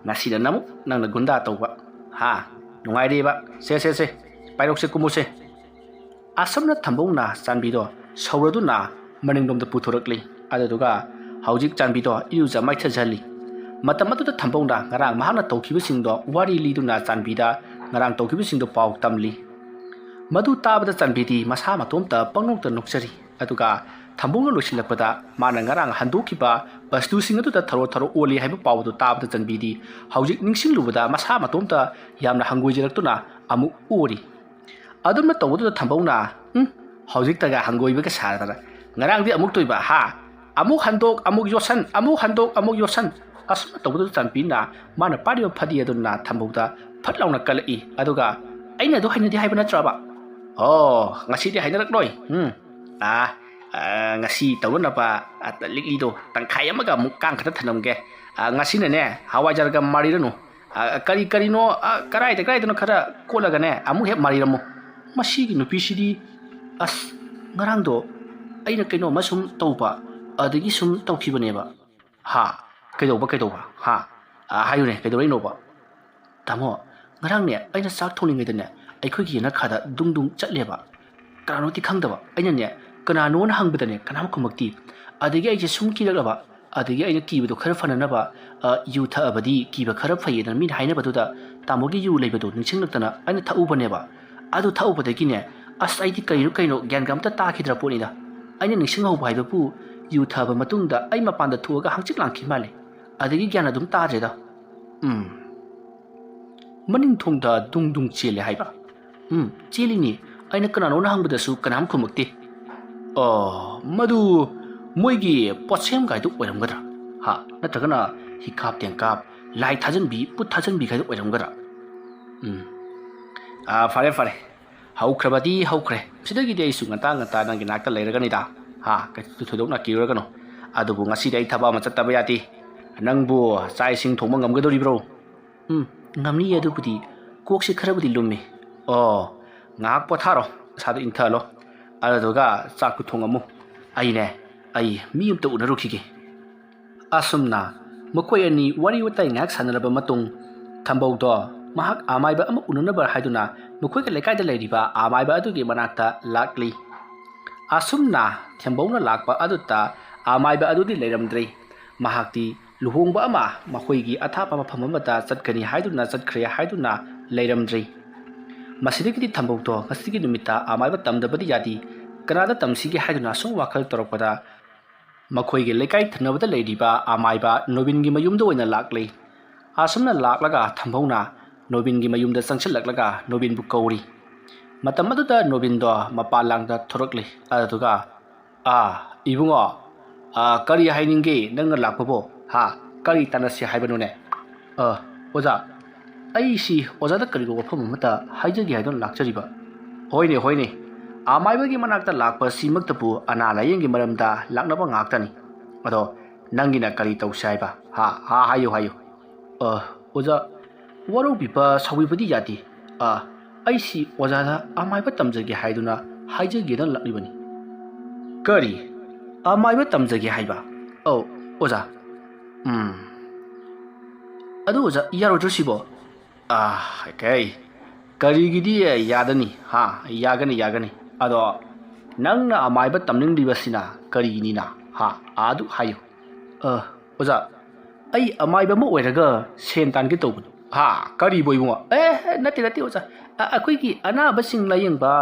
ꯉꯁꯤꯅ ꯅꯃꯨꯛ ꯅꯪꯅ ꯒꯨꯟꯗꯥ ꯇꯧꯕ꯫ ꯍꯥ? ꯅꯨꯡꯉꯥꯏꯔꯦꯕ꯫ ꯁꯦ, ꯁꯦ, ꯁꯦ, ꯄꯥꯏꯔꯣꯛꯁꯦ, ꯀꯨꯝꯃꯨꯁꯦ꯫ ꯑꯁꯨꯝꯅ ꯊꯝꯕꯧꯅ ꯆꯥꯟꯕꯤꯗꯣ ꯁꯧꯔꯗꯨꯅ ꯃꯅꯤꯡꯂꯣꯝꯗ ꯄꯨꯊꯣꯔꯛꯂꯤ꯫ ꯑꯗꯨꯗꯨꯒ ꯍꯧꯖꯤꯛ ꯆꯥꯟꯕꯤꯗꯣ ꯏꯔꯨꯖ ꯃꯥꯏꯊꯖꯍꯜꯂꯤ꯫ ꯃꯇꯝ ꯑꯗꯨꯗ ꯊꯝꯕꯧꯅ ꯉꯔꯥꯡ ꯃꯍꯥꯛꯅ ꯇꯧꯈꯤꯕꯁꯤꯡꯗꯣ ꯋꯥꯔꯤ ꯂꯤꯗꯨꯅ ꯆꯥꯟꯕꯤꯗ ꯉꯔꯥꯡ ꯇꯧꯈꯤꯕꯁꯤꯡꯗꯣ ꯄꯥꯎ ꯇꯝꯂꯤ꯫ ꯃꯗꯨ ꯇꯥꯕꯗ ꯆꯥꯟꯕꯤꯗꯤ ꯃꯁꯥ ꯃꯇꯣꯝꯇ ꯄꯪꯅꯣꯛꯇ ꯅꯣꯛꯆꯔꯤ꯫ ꯑꯗꯨꯒ ꯊꯝꯕꯧꯅ ꯂꯣꯏꯁꯤꯜꯂꯛꯄꯗ ꯃꯥꯅ ꯉꯔꯥꯡ ꯍꯟꯗꯣꯛꯈꯤꯕ ꯕꯁꯇꯨꯁꯤꯡ ꯑꯗꯨꯗ ꯊꯔꯣ ꯊꯔꯣ ꯑꯣꯜꯂꯤ ꯍꯥꯏꯕ ꯄꯥꯎ ꯑꯗꯨ ꯇꯥꯕꯗ ꯆꯥꯟꯕꯤꯗꯤ ꯍꯧꯖꯤꯛ ꯅꯤꯡꯁꯤꯡꯂꯨꯕꯗ ꯃꯁꯥ ꯃꯇꯣꯝꯇ ꯌꯥꯝꯅ ꯍꯪꯒꯣꯏꯖꯔꯛꯇꯨꯅ ꯑꯃꯨꯛ ꯑꯣꯔꯤ꯫ ꯑꯗꯨꯝꯅ ꯇꯧꯕꯗꯨꯗ ꯊꯝꯕꯧꯅ, "ꯎꯝ, ꯍꯧꯖꯤꯛꯇꯒ ꯍꯪꯒꯣꯏꯕꯒ ꯁꯥꯗꯅ ꯉꯔꯥꯡꯗꯤ ꯑꯃꯨꯛ ꯇꯣꯏꯕ, ꯍꯥ? ꯑꯃꯨꯛ ꯍꯟꯗꯣꯛ, ꯑꯃꯨꯛ ꯌꯣꯠꯁꯟ, ꯑꯃꯨꯛ ꯍꯟꯗꯣꯛ, ꯑꯃꯨꯛ ꯌꯣꯠꯁꯟ"꯫ ꯑꯁꯨꯝꯅ ꯇꯧꯕꯗꯨꯗ ꯆꯥꯟꯕꯤꯅ ꯃꯥꯅ ꯄꯥꯏꯔꯤꯕ ꯐꯗꯤ ꯑꯗꯨꯅ ꯊꯝꯕꯧꯗ ꯐꯠ ꯂꯥꯎꯅ ꯀꯜꯂꯛꯏ꯫ ꯑꯗꯨꯒ, "ꯑꯩꯅ ꯑꯗꯨ ꯍꯩꯅꯗꯦ ꯍꯥꯏꯕ ꯅꯠꯇ꯭ꯔꯕ? ꯑꯣ, ꯉꯁꯤꯗꯤ ꯍꯩꯅꯔꯛꯂꯣꯏ꯫ ꯎꯝ, ꯑꯥ, ꯑꯥ, ꯉꯁꯤ ꯇꯧꯅꯅꯕ, ꯑꯥ, ꯂꯤꯛꯂꯤꯗꯣ ꯇꯪꯈꯥꯏ ꯑꯃꯒ ꯑꯃꯨꯛ ꯀꯥꯡ ꯈꯛꯇ ꯊꯅꯝꯒꯦ꯫ ꯑꯥ, ꯉꯁꯤꯅꯅꯦ, ꯍꯋꯥꯏꯖꯥꯔꯒ ꯃꯥꯔꯤꯔꯅꯨ꯫ ꯑꯥ, ꯀꯔꯤ ꯀꯔꯤꯅꯣ, ꯑꯥ, ꯀꯔꯥꯏꯗ ꯀꯔꯥꯏꯗꯅꯣ ꯈꯔ ꯀꯣꯠꯂꯒꯅꯦ, ꯑꯃꯨꯛ ꯍꯦꯛ ꯃꯥꯔꯤꯔꯝꯃꯨ꯫ ꯃꯁꯤꯒꯤ ꯅꯨꯄꯤꯁꯤꯗꯤ, ꯑꯁ, ꯉꯔꯥꯡꯗꯣ ꯑꯩꯅ ꯀꯩꯅꯣꯝꯃ ꯁꯨꯝ ꯇꯧꯕ, ꯑꯗꯒꯤ ꯁꯨꯝ ꯇꯧꯈꯤꯕꯅꯦꯕ"꯫ "ꯍꯥ? ꯀꯩꯗꯧꯕ, ꯀꯩꯗꯧꯕ? ꯍꯥ? ꯑꯥ, ꯍꯥꯏꯌꯨꯅꯦ, ꯀꯩꯗꯧꯔꯛꯏꯅꯣꯕ?" "ꯇꯥꯃꯣ, ꯉꯔꯥꯡꯅꯦ ꯑꯩꯅ ꯆꯥꯛ ꯊꯣꯡꯂꯤꯉꯩꯗꯅꯦ ꯑꯩꯈꯣꯏꯒꯤ ꯌꯦꯅꯈꯥꯗ ꯗꯨꯡ ꯗꯨꯡ ꯆꯠꯂꯦꯕ꯫ ꯀꯅꯥꯅꯣꯗꯤ ꯈꯪꯗꯕ꯫ ꯑꯩꯅꯅꯦ ꯀꯅꯥꯅꯣꯅ ꯍꯪꯕꯗꯅꯦ ꯀꯅꯥꯝ ꯈꯨꯝꯃꯛꯇꯦ꯫ ꯑꯗꯒꯤ ꯑꯩꯁꯦ ꯁꯨꯝ ꯀꯤꯔꯛꯂꯕ꯫ ꯑꯗꯒꯤ ꯑꯩꯅ ꯀꯤꯕꯗꯣ ꯈꯔ ꯐꯅꯅꯕ, ꯑ, ꯌꯨ ꯊꯛꯑꯕꯗꯤ ꯀꯤꯕ ꯈꯔ ꯐꯩꯌꯦꯅ ꯃꯤꯅ ꯍꯥꯏꯅꯕꯗꯨꯗ ꯇꯥꯃꯣꯒꯤ ꯌꯨ ꯂꯩꯕꯗꯣ ꯅꯤꯡꯁꯤꯡꯂꯛꯇꯅ ꯑꯩꯅ ꯊꯛꯎꯕꯅꯦꯕ꯫ ꯑꯗꯨ ꯊꯛꯎꯕꯗꯒꯤꯅꯦ, ꯑꯁ, ꯑꯩꯗꯤ ꯀꯩꯅꯣ ꯀꯩꯅꯣ ꯒ꯭ꯌꯥꯟꯒ ꯑꯝꯇ ꯇꯥꯈꯤꯗ꯭ꯔ ꯄꯣꯠꯅꯤꯗ꯫ ꯑꯩꯅ ꯅꯤꯡꯁꯤꯡꯍꯧꯕ ꯍꯥꯏꯕꯕꯨ ꯌꯨ ꯊꯛꯑꯕ ꯃꯇꯨꯡꯗ ꯑꯩ ꯃꯄꯥꯟꯗ ꯊꯣꯛꯑꯒ ꯍꯪꯆꯤꯠ ꯂꯥꯡꯈꯤ ꯃꯥꯜꯂꯦ꯫ ꯑꯗꯒꯤ ꯒ꯭ꯌꯥꯟ ꯑꯗꯨꯝ ꯇꯥꯗ꯭ꯔꯦꯗ"꯫ ꯎꯝ꯫ ꯃꯅꯤꯡ ꯊꯣꯡꯗ ꯗꯨꯡ ꯗꯨꯡ ꯆꯦꯜꯂꯦ ꯍꯥꯏꯕ? ꯎꯝ, ꯆꯦꯜꯂꯤꯅꯤ꯫ ꯑꯩꯅ ꯀꯅꯥꯅꯣꯅ ꯍꯪꯕꯗꯁꯨ ꯀꯅꯥꯝ ꯈꯨꯝꯃꯛꯇꯦ꯫ ꯑꯣ, ꯃꯗꯨ ꯃꯣꯏꯒꯤ ꯄꯣꯠꯁꯦꯝꯒꯥꯏꯗꯨ ꯑꯣꯏꯔꯝꯒꯗ꯭ꯔꯥ? ꯍꯥ? ꯅꯠꯇ꯭ꯔꯒꯅ ꯍꯤꯀꯥꯞ ꯇꯦꯡꯀꯥꯞ, ꯂꯥꯏ ꯊꯥꯖꯟꯕꯤ, ꯄꯨꯠ ꯊꯥꯖꯟꯕꯤ ꯈꯥꯏꯗꯣ ꯑꯣꯏꯔꯝꯒꯗ꯭ꯔꯥ? ꯎꯝ꯫ ꯑꯥ, ꯐꯔꯦ, ꯐꯔꯦ꯫ ꯍꯧꯈ꯭ꯔꯕꯗꯤ ꯍꯧꯈ꯭ꯔꯦ꯫ ꯁꯤꯗꯒꯤꯗꯤ ꯑꯩꯁꯨ ꯉꯟꯇꯥ ꯉꯟꯇꯥ ꯅꯪꯒꯤ ꯅꯥꯛꯇ ꯂꯩꯔꯒꯅꯤꯗ꯫ ꯍꯥ? ꯀꯩꯁꯨ ꯊꯣꯏꯗꯣꯛꯅ ꯀꯤꯔꯨꯔꯒꯅꯨ꯫ ꯑꯗꯨꯕꯨ ꯉꯁꯤꯗꯤ ꯑꯩ ꯊꯕꯛ ꯑꯃ ꯆꯠꯇꯕ ꯌꯥꯗꯦ꯫ ꯅꯪꯕꯨ ꯆꯥꯛ ꯏꯁꯤꯡ ꯊꯣꯡꯕ ꯉꯝꯒꯗꯧꯔꯤꯕ꯭ꯔꯣ? ꯎꯝ, ꯉꯝꯅꯤꯌꯦ ꯑꯗꯨꯕꯨꯗꯤ꯫ ꯀꯣꯛꯁꯦ ꯈꯔꯕꯨꯗꯤ ꯂꯨꯝꯃꯤ꯫ ꯑꯣ, ꯉꯥꯏꯍꯥꯛ ꯄꯣꯊꯥꯔꯣ, ꯅꯁꯥꯗꯣ ꯏꯪꯊꯍꯜꯂꯣ꯫ ꯑꯗꯨꯗꯨꯒ ꯆꯥꯛꯇꯨ ꯊꯣꯡꯉꯝꯃꯨ꯫ ꯑꯩꯅꯦ, ꯑꯩ ꯃꯤ ꯑꯝꯇ ꯎꯅꯔꯨꯈꯤꯒꯦ꯫ ꯑꯁꯨꯝꯅ ꯃꯈꯣꯏ ꯑꯅꯤ ꯋꯥꯔꯤ ꯋꯥꯇꯥꯏ ꯉꯥꯏꯍꯥꯛ ꯁꯥꯟꯅꯔꯕ ꯃꯇꯨꯡ, ꯊꯝꯕꯧꯗꯣ ꯃꯍꯥꯛ ꯑꯃꯥꯏꯕ ꯑꯃ ꯎꯅꯅꯕ ꯍꯥꯏꯗꯨꯅ ꯃꯈꯣꯏꯒꯤ ꯂꯩꯀꯥꯏꯗ ꯂꯩꯔꯤꯕ ꯑꯃꯥꯏꯕ ꯑꯗꯨꯒꯤ ꯃꯅꯥꯛꯇ ꯂꯥꯛꯂꯤ꯫ ꯑꯁꯨꯝꯅ ꯊꯦꯝꯕꯧꯅ ꯂꯥꯛꯄ ꯑꯗꯨꯗ ꯑꯃꯥꯏꯕ ꯑꯗꯨꯗꯤ ꯂꯩꯔꯝꯗ꯭ꯔꯦ꯫ ꯃꯍꯥꯛꯇꯤ ꯂꯨꯍꯣꯡꯕ ꯑꯃ ꯃꯈꯣꯏꯒꯤ ꯑꯊꯥꯞꯄ ꯃꯐꯝ ꯑꯃꯗ ꯆꯠꯀꯅꯤ ꯍꯥꯏꯗꯨꯅ ꯆꯠꯈ꯭ꯔꯦ ꯍꯥꯏꯗꯨꯅ ꯂꯩꯔꯝꯗ꯭ꯔꯦ꯫ ꯃꯁꯤꯗꯒꯤꯗꯤ ꯊꯝꯕꯧꯗꯣ ꯉꯁꯤꯒꯤ ꯅꯨꯃꯤꯠꯇ ꯑꯃꯥꯏꯕ ꯇꯝꯗꯕꯗꯤ ꯌꯥꯗꯦ꯫ ꯀꯅꯥꯗ ꯇꯝꯁꯤꯒꯦ ꯍꯥꯏꯗꯨꯅ ꯑꯁꯨꯝ ꯋꯥꯈꯜ ꯇꯧꯔꯛꯄꯗ, ꯃꯈꯣꯏꯒꯤ ꯂꯩꯀꯥꯏ ꯊꯪꯅꯕꯗ ꯂꯩꯔꯤꯕ ꯑꯃꯥꯏꯕ ꯅꯣꯕꯤꯟꯒꯤ ꯃꯌꯨꯝꯗ ꯑꯣꯏꯅ ꯂꯥꯛꯂꯤ꯫ ꯑꯁꯨꯝꯅ ꯂꯥꯛꯂꯒ ꯊꯝꯕꯧꯅ ꯅꯣꯕꯤꯟꯒꯤ ꯃꯌꯨꯝꯗ ꯆꯪꯁꯤꯜꯂꯛꯂꯒ ꯅꯣꯕꯤꯟꯕꯨ ꯀꯧꯔꯤ꯫ ꯃꯇꯝ ꯑꯗꯨꯗ ꯅꯣꯕꯤꯟꯗꯣ ꯃꯄꯥꯟ ꯂꯥꯡꯗ ꯊꯣꯔꯛꯂꯤ꯫ ꯑꯗꯨꯒ, "ꯑꯥ, ꯏꯕꯨꯡꯉꯣ, ꯑꯥ, ꯀꯔꯤ ꯍꯥꯏꯅꯤꯡꯒꯦ ꯅꯪꯅ ꯂꯥꯛꯄꯕꯨ? ꯍꯥ? ꯀꯔꯤ ꯇꯥꯟꯅꯁꯤ ꯍꯥꯏꯕꯅꯣꯅꯦ?" "ꯑ, ꯑꯣꯖꯥ, ꯑꯩꯁꯤ ꯑꯣꯖꯥꯗ ꯀꯔꯤꯒꯨꯝꯕ ꯋꯥꯐꯝ ꯑꯃꯇ ꯍꯥꯏꯖꯒꯦ ꯍꯥꯏꯗꯨꯅ ꯂꯥꯛꯆꯔꯤꯕ꯫" "ꯍꯣꯏꯅꯦ, ꯍꯣꯏꯅꯦ, ꯑꯃꯥꯏꯕꯒꯤ ꯃꯅꯥꯛꯇ ꯂꯥꯛꯄꯁꯤꯃꯛꯇꯕꯨ ꯑꯅꯥ ꯂꯥꯌꯦꯡꯒꯤ ꯃꯔꯝꯗ ꯂꯥꯛꯅꯕ ꯉꯥꯛꯇꯅꯤ꯫ ꯑꯗꯣ ꯅꯪꯒꯤꯅ ꯀꯔꯤ ꯇꯧꯁꯤ ꯍꯥꯏꯕ? ꯍꯥ, ꯍꯥ, ꯍꯥꯏꯌꯨ, ꯍꯥꯏꯌꯨ꯫" "ꯑ, ꯑꯣꯖꯥ, ꯋꯥꯔꯧꯕꯤꯕ ꯁꯥꯎꯕꯤꯕꯗꯤ ꯌꯥꯗꯦ꯫ ꯑ, ꯑꯩꯁꯤ ꯑꯣꯖꯥꯗ ꯑꯃꯥꯏꯕ ꯇꯝꯖꯒꯦ ꯍꯥꯏꯗꯨꯅ ꯍꯥꯏꯖꯒꯦꯅ ꯂꯥꯛꯂꯤꯕꯅꯤ꯫" "ꯀꯔꯤ? ꯑꯃꯥꯏꯕ ꯇꯝꯖꯒꯦ ꯍꯥꯏꯕ?" "ꯑꯧ, ꯑꯣꯖꯥ꯫" "ꯎꯝ, ꯑꯗꯨ ꯑꯣꯖꯥ, ꯌꯥꯔꯣꯏꯗ꯭ꯔꯣ ꯁꯤꯕꯣ?" "ꯑ, ꯀꯩ, ꯀꯔꯤꯒꯤꯗꯤ ꯌꯥꯗꯅꯤ? ꯍꯥ, ꯌꯥꯒꯅꯤ, ꯌꯥꯒꯅꯤ꯫ ꯑꯗꯣ ꯅꯪꯅ ꯑꯃꯥꯏꯕ ꯇꯝꯅꯤꯡꯂꯤꯕꯁꯤꯅ ꯀꯔꯤꯒꯤꯅꯤꯅ? ꯍꯥ, ꯑꯗꯨ ꯍꯥꯏꯌꯨ꯫" "ꯑ, ꯑꯣꯖꯥ, ꯑꯩ ꯑꯃꯥꯏꯕ ꯑꯃ ꯑꯣꯏꯔꯒ ꯁꯦꯟ ꯇꯥꯟꯒꯦ ꯇꯧꯕꯅꯤ꯫" "ꯍꯥ, ꯀꯔꯤꯕꯣ ꯏꯕꯨꯡꯉꯣ?" "ꯑꯦ, ꯅꯠꯇꯦ, ꯅꯠꯇꯦ ꯑꯣꯖꯥ, ꯑ, ꯑꯩꯈꯣꯏꯒꯤ ꯑꯅꯥꯕꯁꯤꯡ ꯂꯥꯌꯦꯡꯕ,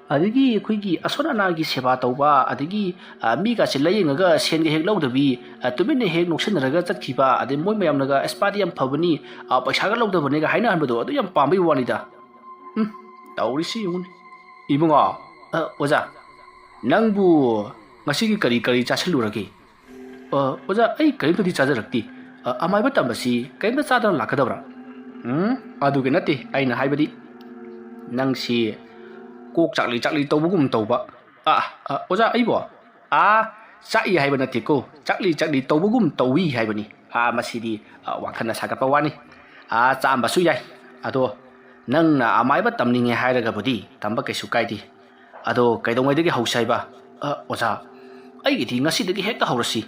ꯑꯗꯒꯤ ꯑꯩꯈꯣꯏꯒꯤ ꯑꯁꯣꯟ ꯑꯅꯥꯒꯤ ꯁꯦꯕꯥ ꯇꯧꯕ, ꯑꯗꯒꯤ, ꯑ, ꯃꯤꯒꯁꯦ ꯂꯥꯌꯦꯡꯉꯒ ꯁꯦꯟꯒ ꯍꯦꯛ ꯂꯧꯗꯕꯤ, ꯑ, ꯇꯨꯃꯤꯟꯅ ꯍꯦꯛ ꯅꯣꯛꯁꯤꯟꯅꯔꯒ ꯆꯠꯈꯤꯕ, ꯑꯗꯩ ꯃꯣꯏ ꯃꯌꯥꯝꯅꯒ, 'ꯑꯁ, ꯄꯥꯗꯤ ꯌꯥꯝ ꯐꯕꯅꯤ, ꯑ, ꯄꯩꯁꯥꯒ ꯂꯧꯗꯕꯅꯦꯒ' ꯍꯥꯏꯅꯍꯟꯕꯗꯣ, ꯑꯗꯨ ꯌꯥꯝ ꯄꯥꯝꯕꯩ ꯋꯥꯅꯤꯗ꯫" ꯎꯝ, ꯇꯧꯔꯤꯁꯤ ꯌꯦꯡꯉꯨꯅꯦ꯫ "ꯏꯕꯨꯡꯉꯣ꯫" "ꯑ, ꯑꯣꯖꯥ꯫" "ꯅꯪꯕꯨ ꯉꯁꯤꯒꯤ ꯀꯔꯤ ꯀꯔꯤ ꯆꯥꯁꯤꯜꯂꯨꯔꯒꯦ?" "ꯑ, ꯑꯣꯖꯥ, ꯑꯩ ꯀꯔꯤꯝꯇꯗꯤ ꯆꯥꯖꯔꯛꯇꯦ꯫ ꯑ, ꯑꯃꯥꯏꯕ ꯇꯝꯕꯁꯤ ꯀꯔꯤꯝꯇ ꯆꯥꯗꯅ ꯂꯥꯛꯀꯗꯕ꯭ꯔꯥ?" "ꯎꯝ, ꯑꯗꯨꯒꯤ ꯅꯠꯇꯦ ꯑꯩꯅ ꯍꯥꯏꯕꯗꯤ, ꯅꯪꯁꯤ ꯀꯣꯛ ꯆꯥꯛꯂꯤ ꯆꯥꯛꯂꯤ ꯇꯧꯕꯒꯨꯝ ꯇꯧꯕ꯫" "ꯑ, ꯑ, ꯑꯣꯖꯥ, ꯑꯩꯕꯣ?" "ꯑꯥ, ꯆꯥꯛꯏ ꯍꯥꯏꯕ ꯅꯠꯇꯦꯀꯣ, ꯆꯥꯛꯂꯤ ꯆꯥꯛꯂꯤ ꯇꯧꯕꯒꯨꯝ ꯇꯧꯏ ꯍꯥꯏꯕꯅꯤ꯫ ꯑꯥ, ꯃꯁꯤꯗꯤ, ꯑ, ꯋꯥꯈꯜꯅ ꯁꯥꯒꯠꯄ ꯋꯥꯅꯤ꯫ ꯑꯥ, ꯆꯥꯛꯑꯝꯕꯁꯨ ꯌꯥꯏ꯫ ꯑꯗꯣ ꯅꯪꯅ ꯑꯃꯥꯏꯕ ꯇꯝꯅꯤꯡꯉꯦ ꯍꯥꯏꯔꯒꯕꯨꯗꯤ ꯇꯝꯕ ꯀꯩꯁꯨ ꯀꯥꯏꯗꯦ꯫ ꯑꯗꯣ ꯀꯩꯗꯧꯉꯩꯗꯒꯤ ꯍꯧꯁꯤ ꯍꯥꯏꯕ?" "ꯑ, ꯑꯣꯖꯥ, ꯑꯩꯒꯤꯗꯤ ꯉꯁꯤꯗꯒꯤ ꯍꯦꯛꯇ ꯍꯧꯔꯁꯤ꯫"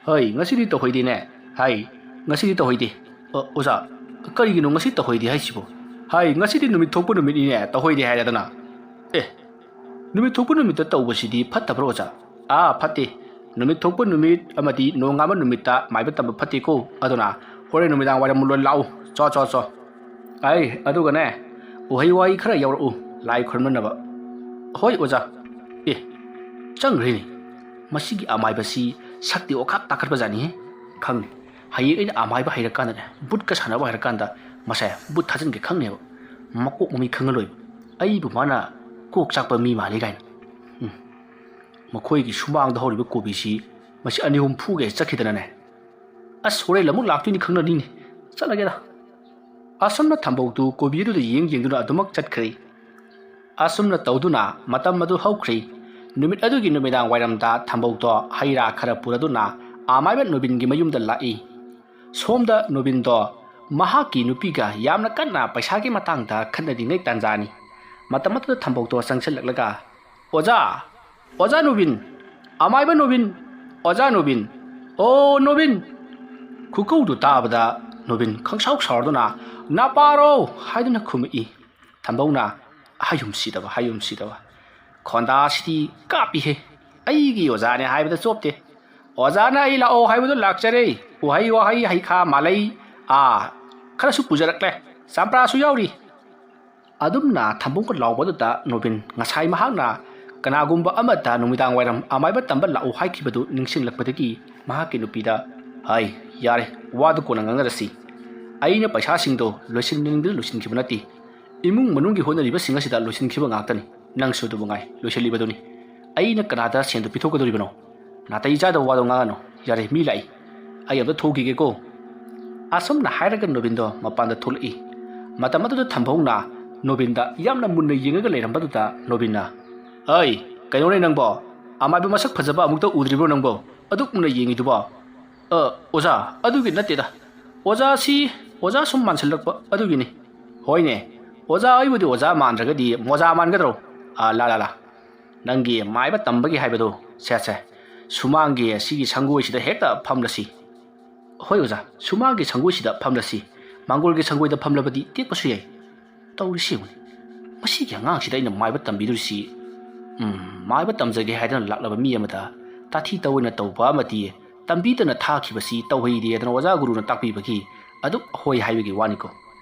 "ꯍꯩ, ꯉꯁꯤꯗꯤ ꯇꯧꯍꯩꯗꯦꯅꯦ꯫ ꯍꯥꯏ, ꯉꯁꯤꯗꯤ ꯇꯧꯍꯩꯗꯦ꯫ ꯑ, ꯑꯣꯖꯥ, ꯀꯔꯤꯒꯤꯅꯣ ꯉꯁꯤ ꯇꯧꯍꯩꯗꯦ ꯍꯥꯏꯁꯤꯕꯣ? ꯍꯥꯏ, ꯉꯁꯤꯗꯤ ꯅꯨꯃꯤꯠ ꯊꯣꯛꯄ ꯅꯨꯃꯤꯠꯅꯤꯅꯦ, ꯇꯧꯍꯩꯗꯦ ꯍꯥꯏꯔꯗꯅ꯫ ꯑꯦ, ꯅꯨꯃꯤꯠ ꯊꯣꯛꯄ ꯅꯨꯃꯤꯠꯇ ꯇꯧꯕꯁꯤꯗꯤ ꯐꯠꯇꯕ꯭ꯔꯣ, ꯑꯣꯖꯥ?" "ꯑꯥ, ꯐꯠꯇꯦ꯫ ꯅꯨꯃꯤꯠ ꯊꯣꯛꯄ ꯅꯨꯃꯤꯠ ꯑꯃꯗꯤ ꯅꯣꯡꯉꯥꯟꯕ ꯅꯨꯃꯤꯠꯇ ꯃꯥꯏꯕ ꯇꯝꯕ ꯐꯠꯇꯦꯀꯣ꯫ ꯑꯗꯨꯅ ꯍꯣꯔꯦꯟ ꯅꯨꯃꯤꯗꯥꯡ ꯋꯥꯏꯔꯝ ꯂꯣꯏ ꯂꯥꯛꯎ꯫ ꯆꯣ, ꯆꯣ, ꯆꯣ꯫ ꯑꯩ, ꯑꯗꯨꯒꯅꯦ, ꯎꯍꯩ ꯋꯥꯍꯩ ꯈꯔ ꯌꯥꯎꯔꯛꯎ, ꯂꯥꯏ ꯈꯨꯔꯨꯝꯅꯅꯕ꯫" "ꯍꯣꯏ, ꯑꯣꯖꯥ꯫" ꯑꯦ, ꯆꯪꯈ꯭ꯔꯦꯅꯦ꯫ ꯃꯁꯤꯒꯤ ꯑꯃꯥꯏꯕꯁꯤ ꯁꯛꯇꯤ ꯑꯣꯈꯥꯛ ꯇꯥꯈꯠꯄꯖꯥꯠꯅꯤꯍꯦ꯫ ꯈꯪꯅꯤ, ꯍꯌꯦꯡ ꯑꯩꯅ ꯑꯃꯥꯏꯕ ꯍꯩꯔꯀꯥꯟꯗꯅꯦ, ꯕꯨꯠꯀ ꯁꯥꯟꯅꯕ ꯍꯩꯔꯀꯥꯟꯗ ꯃꯁꯦ ꯕꯨꯠ ꯊꯥꯖꯤꯟꯒꯦ ꯈꯪꯅꯦꯕ꯫ ꯃꯀꯣꯛ ꯃꯃꯩ ꯈꯪꯉꯂꯣꯏꯕ꯫ ꯑꯩꯕꯨ ꯃꯥꯅ ꯀꯣꯛ ꯆꯥꯛꯄ ꯃꯤ ꯃꯥꯜꯂꯤ ꯀꯥꯏꯅ꯫ ꯎꯝ꯫ ꯃꯈꯣꯏꯒꯤ ꯁꯨꯃꯥꯡꯗ ꯍꯧꯔꯤꯕ ꯀꯣꯕꯤꯁꯤ ꯃꯁꯤ ꯑꯅꯤ ꯑꯍꯨꯝ ꯐꯨꯒꯦ ꯆꯠꯈꯤꯗꯅꯅꯦ꯫ ꯑꯁ, ꯍꯣꯔꯦꯟ ꯑꯃꯨꯛ ꯂꯥꯛꯇꯣꯏꯅꯤ ꯈꯪꯅꯅꯤꯅꯦ꯫ ꯆꯠꯂꯒꯦꯗ꯫ ꯑꯁꯨꯝꯅ ꯊꯝꯕꯧꯗꯨ ꯀꯣꯕꯤ ꯑꯗꯨꯗ ꯌꯦꯡ ꯌꯦꯡꯗꯨꯅ ꯑꯗꯨꯃꯛ ꯆꯠꯈ꯭ꯔꯦ꯫ ꯑꯁꯨꯝꯅ ꯇꯧꯗꯨꯅ ꯃꯇꯝ ꯑꯗꯨ ꯍꯧꯈ꯭ꯔꯦ꯫ ꯅꯨꯃꯤꯠ ꯑꯗꯨꯒꯤ ꯅꯨꯃꯤꯗꯥꯡ ꯋꯥꯏꯔꯝꯗ ꯊꯝꯕꯧꯗꯣ ꯍꯩ ꯔꯥ ꯈꯔ ꯄꯨꯔꯗꯨꯅ ꯑꯃꯥꯏꯕ ꯅꯨꯕꯤꯟꯒꯤ ꯃꯌꯨꯝꯗ ꯂꯥꯛꯏ꯫ ꯁꯣꯝꯗ ꯅꯨꯕꯤꯟꯗꯣ ꯃꯍꯥꯛꯀꯤ ꯅꯨꯄꯤꯒ ꯌꯥꯝꯅ ꯀꯟꯅ ꯄꯩꯁꯥꯒꯤ ꯃꯇꯥꯡꯗ ꯈꯠꯅꯔꯤꯉꯩ ꯇꯥꯟꯖꯥꯅꯤ꯫ ꯃꯇꯝ ꯑꯗꯨꯗ ꯊꯝꯕꯧꯗꯣ ꯆꯪꯁꯤꯜꯂꯛꯂꯒ, "ꯑꯣꯖꯥ, ꯑꯣꯖꯥ ꯅꯨꯕꯤꯟ, ꯑꯃꯥꯏꯕ ꯅꯨꯕꯤꯟ, ꯑꯣꯖꯥ ꯅꯨꯕꯤꯟ, ꯑꯣ ꯅꯨꯕꯤꯟ!" ꯈꯨꯀꯧꯗꯨ ꯇꯥꯕꯗ ꯅꯨꯕꯤꯟ ꯈꯪꯁꯥꯎ ꯁꯥꯎꯔꯗꯨꯅ, "ꯅꯄꯥꯔꯣ?" ꯍꯥꯏꯗꯨꯅ ꯈꯨꯝꯃꯛꯏ꯫ ꯊꯝꯕꯧꯅ, "ꯍꯥꯏꯌꯨꯝ ꯁꯤꯗꯕ, ꯍꯥꯏꯌꯨꯝ ꯁꯤꯗꯕ꯫ ꯈꯣꯟꯗꯥꯁꯤꯗꯤ ꯀꯥꯞꯄꯤꯍꯦ꯫ ꯑꯩꯒꯤ ꯑꯣꯖꯥꯅꯦ ꯍꯥꯏꯕꯗ ꯆꯣꯞꯇꯦ꯫ ꯑꯣꯖꯥꯅ ꯑꯩ ꯂꯥꯛꯑꯣ ꯍꯥꯏꯕꯗꯨ ꯂꯥꯛꯆꯔꯦ꯫ ꯎꯍꯩ ꯋꯥꯍꯩ, ꯍꯩꯈꯥ, ꯃꯥꯂꯩ, ꯑꯥ, ꯈꯔꯁꯨ ꯄꯨꯖꯔꯛꯂꯦ꯫ ꯆꯝꯄ꯭ꯔꯥꯁꯨ ꯌꯥꯎꯔꯤ꯫" ꯑꯗꯨꯝꯅ ꯊꯝꯕꯧꯒ ꯂꯥꯎꯕꯗꯨꯗ ꯅꯣꯕꯤꯟ ꯉꯁꯥꯏ ꯃꯍꯥꯛꯅ ꯀꯅꯥꯒꯨꯝꯕ ꯑꯃꯗ ꯅꯨꯃꯤꯗꯥꯡ ꯋꯥꯏꯔꯝ ꯑꯃꯥꯏꯕ ꯇꯝꯕ ꯂꯥꯛꯎ ꯍꯥꯏꯈꯤꯕꯗꯨ ꯅꯤꯡꯁꯤꯡꯂꯛꯄꯗꯒꯤ ꯃꯍꯥꯛꯀꯤ ꯅꯨꯄꯤꯗ, "ꯍꯩ, ꯌꯥꯔꯦ, ꯋꯥꯗꯨ ꯀꯣꯟꯅ ꯉꯥꯡꯅꯔꯁꯤ꯫ ꯑꯩꯅ ꯄꯩꯁꯥꯁꯤꯡꯗꯣ ꯂꯣꯏꯁꯤꯟꯅꯤꯡꯗꯅ ꯂꯣꯏꯁꯤꯟꯈꯤꯕ ꯅꯠꯇꯦ꯫ ꯏꯃꯨꯡ ꯃꯅꯨꯡꯒꯤ ꯍꯣꯠꯅꯔꯤꯕꯁꯤꯡ ꯑꯁꯤꯗ ꯂꯣꯏꯁꯤꯟꯈꯤꯕ ꯉꯥꯛꯇꯅꯤ꯫ ꯅꯪꯁꯨ ꯑꯗꯨ ꯃꯉꯥꯏ, ꯂꯣꯏꯁꯤꯜꯂꯤꯕꯗꯨꯅꯤ꯫ ꯑꯩꯅ ꯀꯅꯥꯗ ꯁꯦꯟꯗꯨ ꯄꯤꯊꯣꯛꯀꯗꯧꯔꯤꯕꯅꯣ? ꯅꯥꯇꯩ ꯆꯥꯗꯕ ꯋꯥꯗꯣ ꯉꯥꯡꯉꯅꯨ꯫ ꯌꯥꯔꯦ, ꯃꯤ ꯂꯥꯛꯏ꯫ ꯑꯩ ꯑꯝꯇ ꯊꯣꯛꯈꯤꯒꯦꯀꯣ꯫" ꯑꯁꯨꯝꯅ ꯍꯥꯏꯔꯒ ꯅꯣꯕꯤꯟꯗꯣ ꯃꯄꯥꯟꯗ ꯊꯣꯛꯂꯛꯏ꯫ ꯃꯇꯝ ꯑꯗꯨꯗ ꯊꯝꯕꯧꯅ ꯅꯣꯕꯤꯟꯗ ꯌꯥꯝꯅ ꯃꯨꯟꯅ ꯌꯦꯡꯉꯒ ꯂꯩꯔꯝꯕꯗꯨꯗ ꯅꯣꯕꯤꯟꯅ, "ꯑꯩ, ꯀꯩꯅꯣꯅꯦ ꯅꯪꯕꯣ? ꯑꯃꯥꯏꯕ ꯃꯁꯛ ꯐꯖꯕ ꯑꯃꯨꯛꯇ ꯎꯗ꯭ꯔꯤꯕ꯭ꯔꯣ ꯅꯪꯕꯣ? ꯑꯗꯨꯛ ꯃꯨꯟꯅ ꯌꯦꯡꯉꯤꯗꯨꯕꯣ?" "ꯑ, ꯑꯣꯖꯥ, ꯑꯗꯨꯒꯤ ꯅꯠꯇꯦꯗ꯫ ꯑꯣꯖꯥꯁꯤ ꯑꯣꯖꯥ ꯁꯨꯝ ꯃꯥꯟꯁꯤꯜꯂꯛꯄ ꯑꯗꯨꯒꯤꯅꯤ꯫" "ꯍꯣꯏꯅꯦ, ꯑꯣꯖꯥ ꯑꯩꯕꯨꯗꯤ ꯑꯣꯖꯥ ꯃꯥꯟꯗ꯭ꯔꯒꯗꯤ ꯃꯣꯖꯥ ꯃꯥꯟꯒꯗ꯭ꯔꯣ? ꯑ, ꯂꯥ, ꯂꯥ, ꯂꯥ꯫ ꯅꯪꯒꯤ ꯃꯥꯏꯕ ꯇꯝꯕꯒꯤ ꯍꯥꯏꯕꯗꯨ, ꯁꯦ, ꯁꯦ꯫ ꯁꯨꯃꯥꯡꯒꯤ ꯑꯁꯤꯒꯤ ꯁꯪꯒꯣꯏꯁꯤꯗ ꯍꯦꯛꯇ ꯐꯝꯂꯁꯤ꯫ ꯍꯣꯏ ꯑꯣꯖꯥ, ꯁꯨꯃꯥꯡꯒꯤ ꯁꯪꯒꯣꯏꯁꯤꯗ ꯐꯝꯂꯁꯤ꯫ ꯃꯥꯡꯒꯣꯜꯒꯤ ꯁꯪꯒꯣꯏꯗ ꯐꯝꯂꯕꯗꯤ ꯇꯦꯛꯄꯁꯨ ꯌꯥꯏ꯫ ꯇꯧꯔꯤꯁꯤ ꯌꯦꯡꯉꯨꯅꯦ꯫ ꯃꯁꯤꯒꯤ ꯑꯉꯥꯡꯁꯤꯗ ꯑꯩꯅ ꯃꯥꯏꯕ ꯇꯝꯕꯤꯗꯣꯔꯤꯁꯤ, ꯎꯝ, ꯃꯥꯏꯕ ꯇꯝꯖꯒꯦ ꯍꯥꯏꯗꯅ ꯂꯥꯛꯂꯕ ꯃꯤ ꯑꯃꯗ ꯇꯥꯊꯤ ꯇꯧꯑꯣꯏꯅ ꯇꯧꯕ ꯑꯃꯗꯤ ꯇꯝꯕꯤꯗꯅ ꯊꯥꯈꯤꯕꯁꯤ ꯇꯧꯍꯩꯗꯦꯗꯅ ꯑꯣꯖꯥ ꯒꯨꯔꯨꯅ ꯇꯥꯛꯄꯤꯕꯒꯤ ꯑꯗꯨꯛ ꯍꯣꯏ ꯍꯥꯏꯕꯒꯤ ꯋꯥꯅꯤꯀꯣ꯫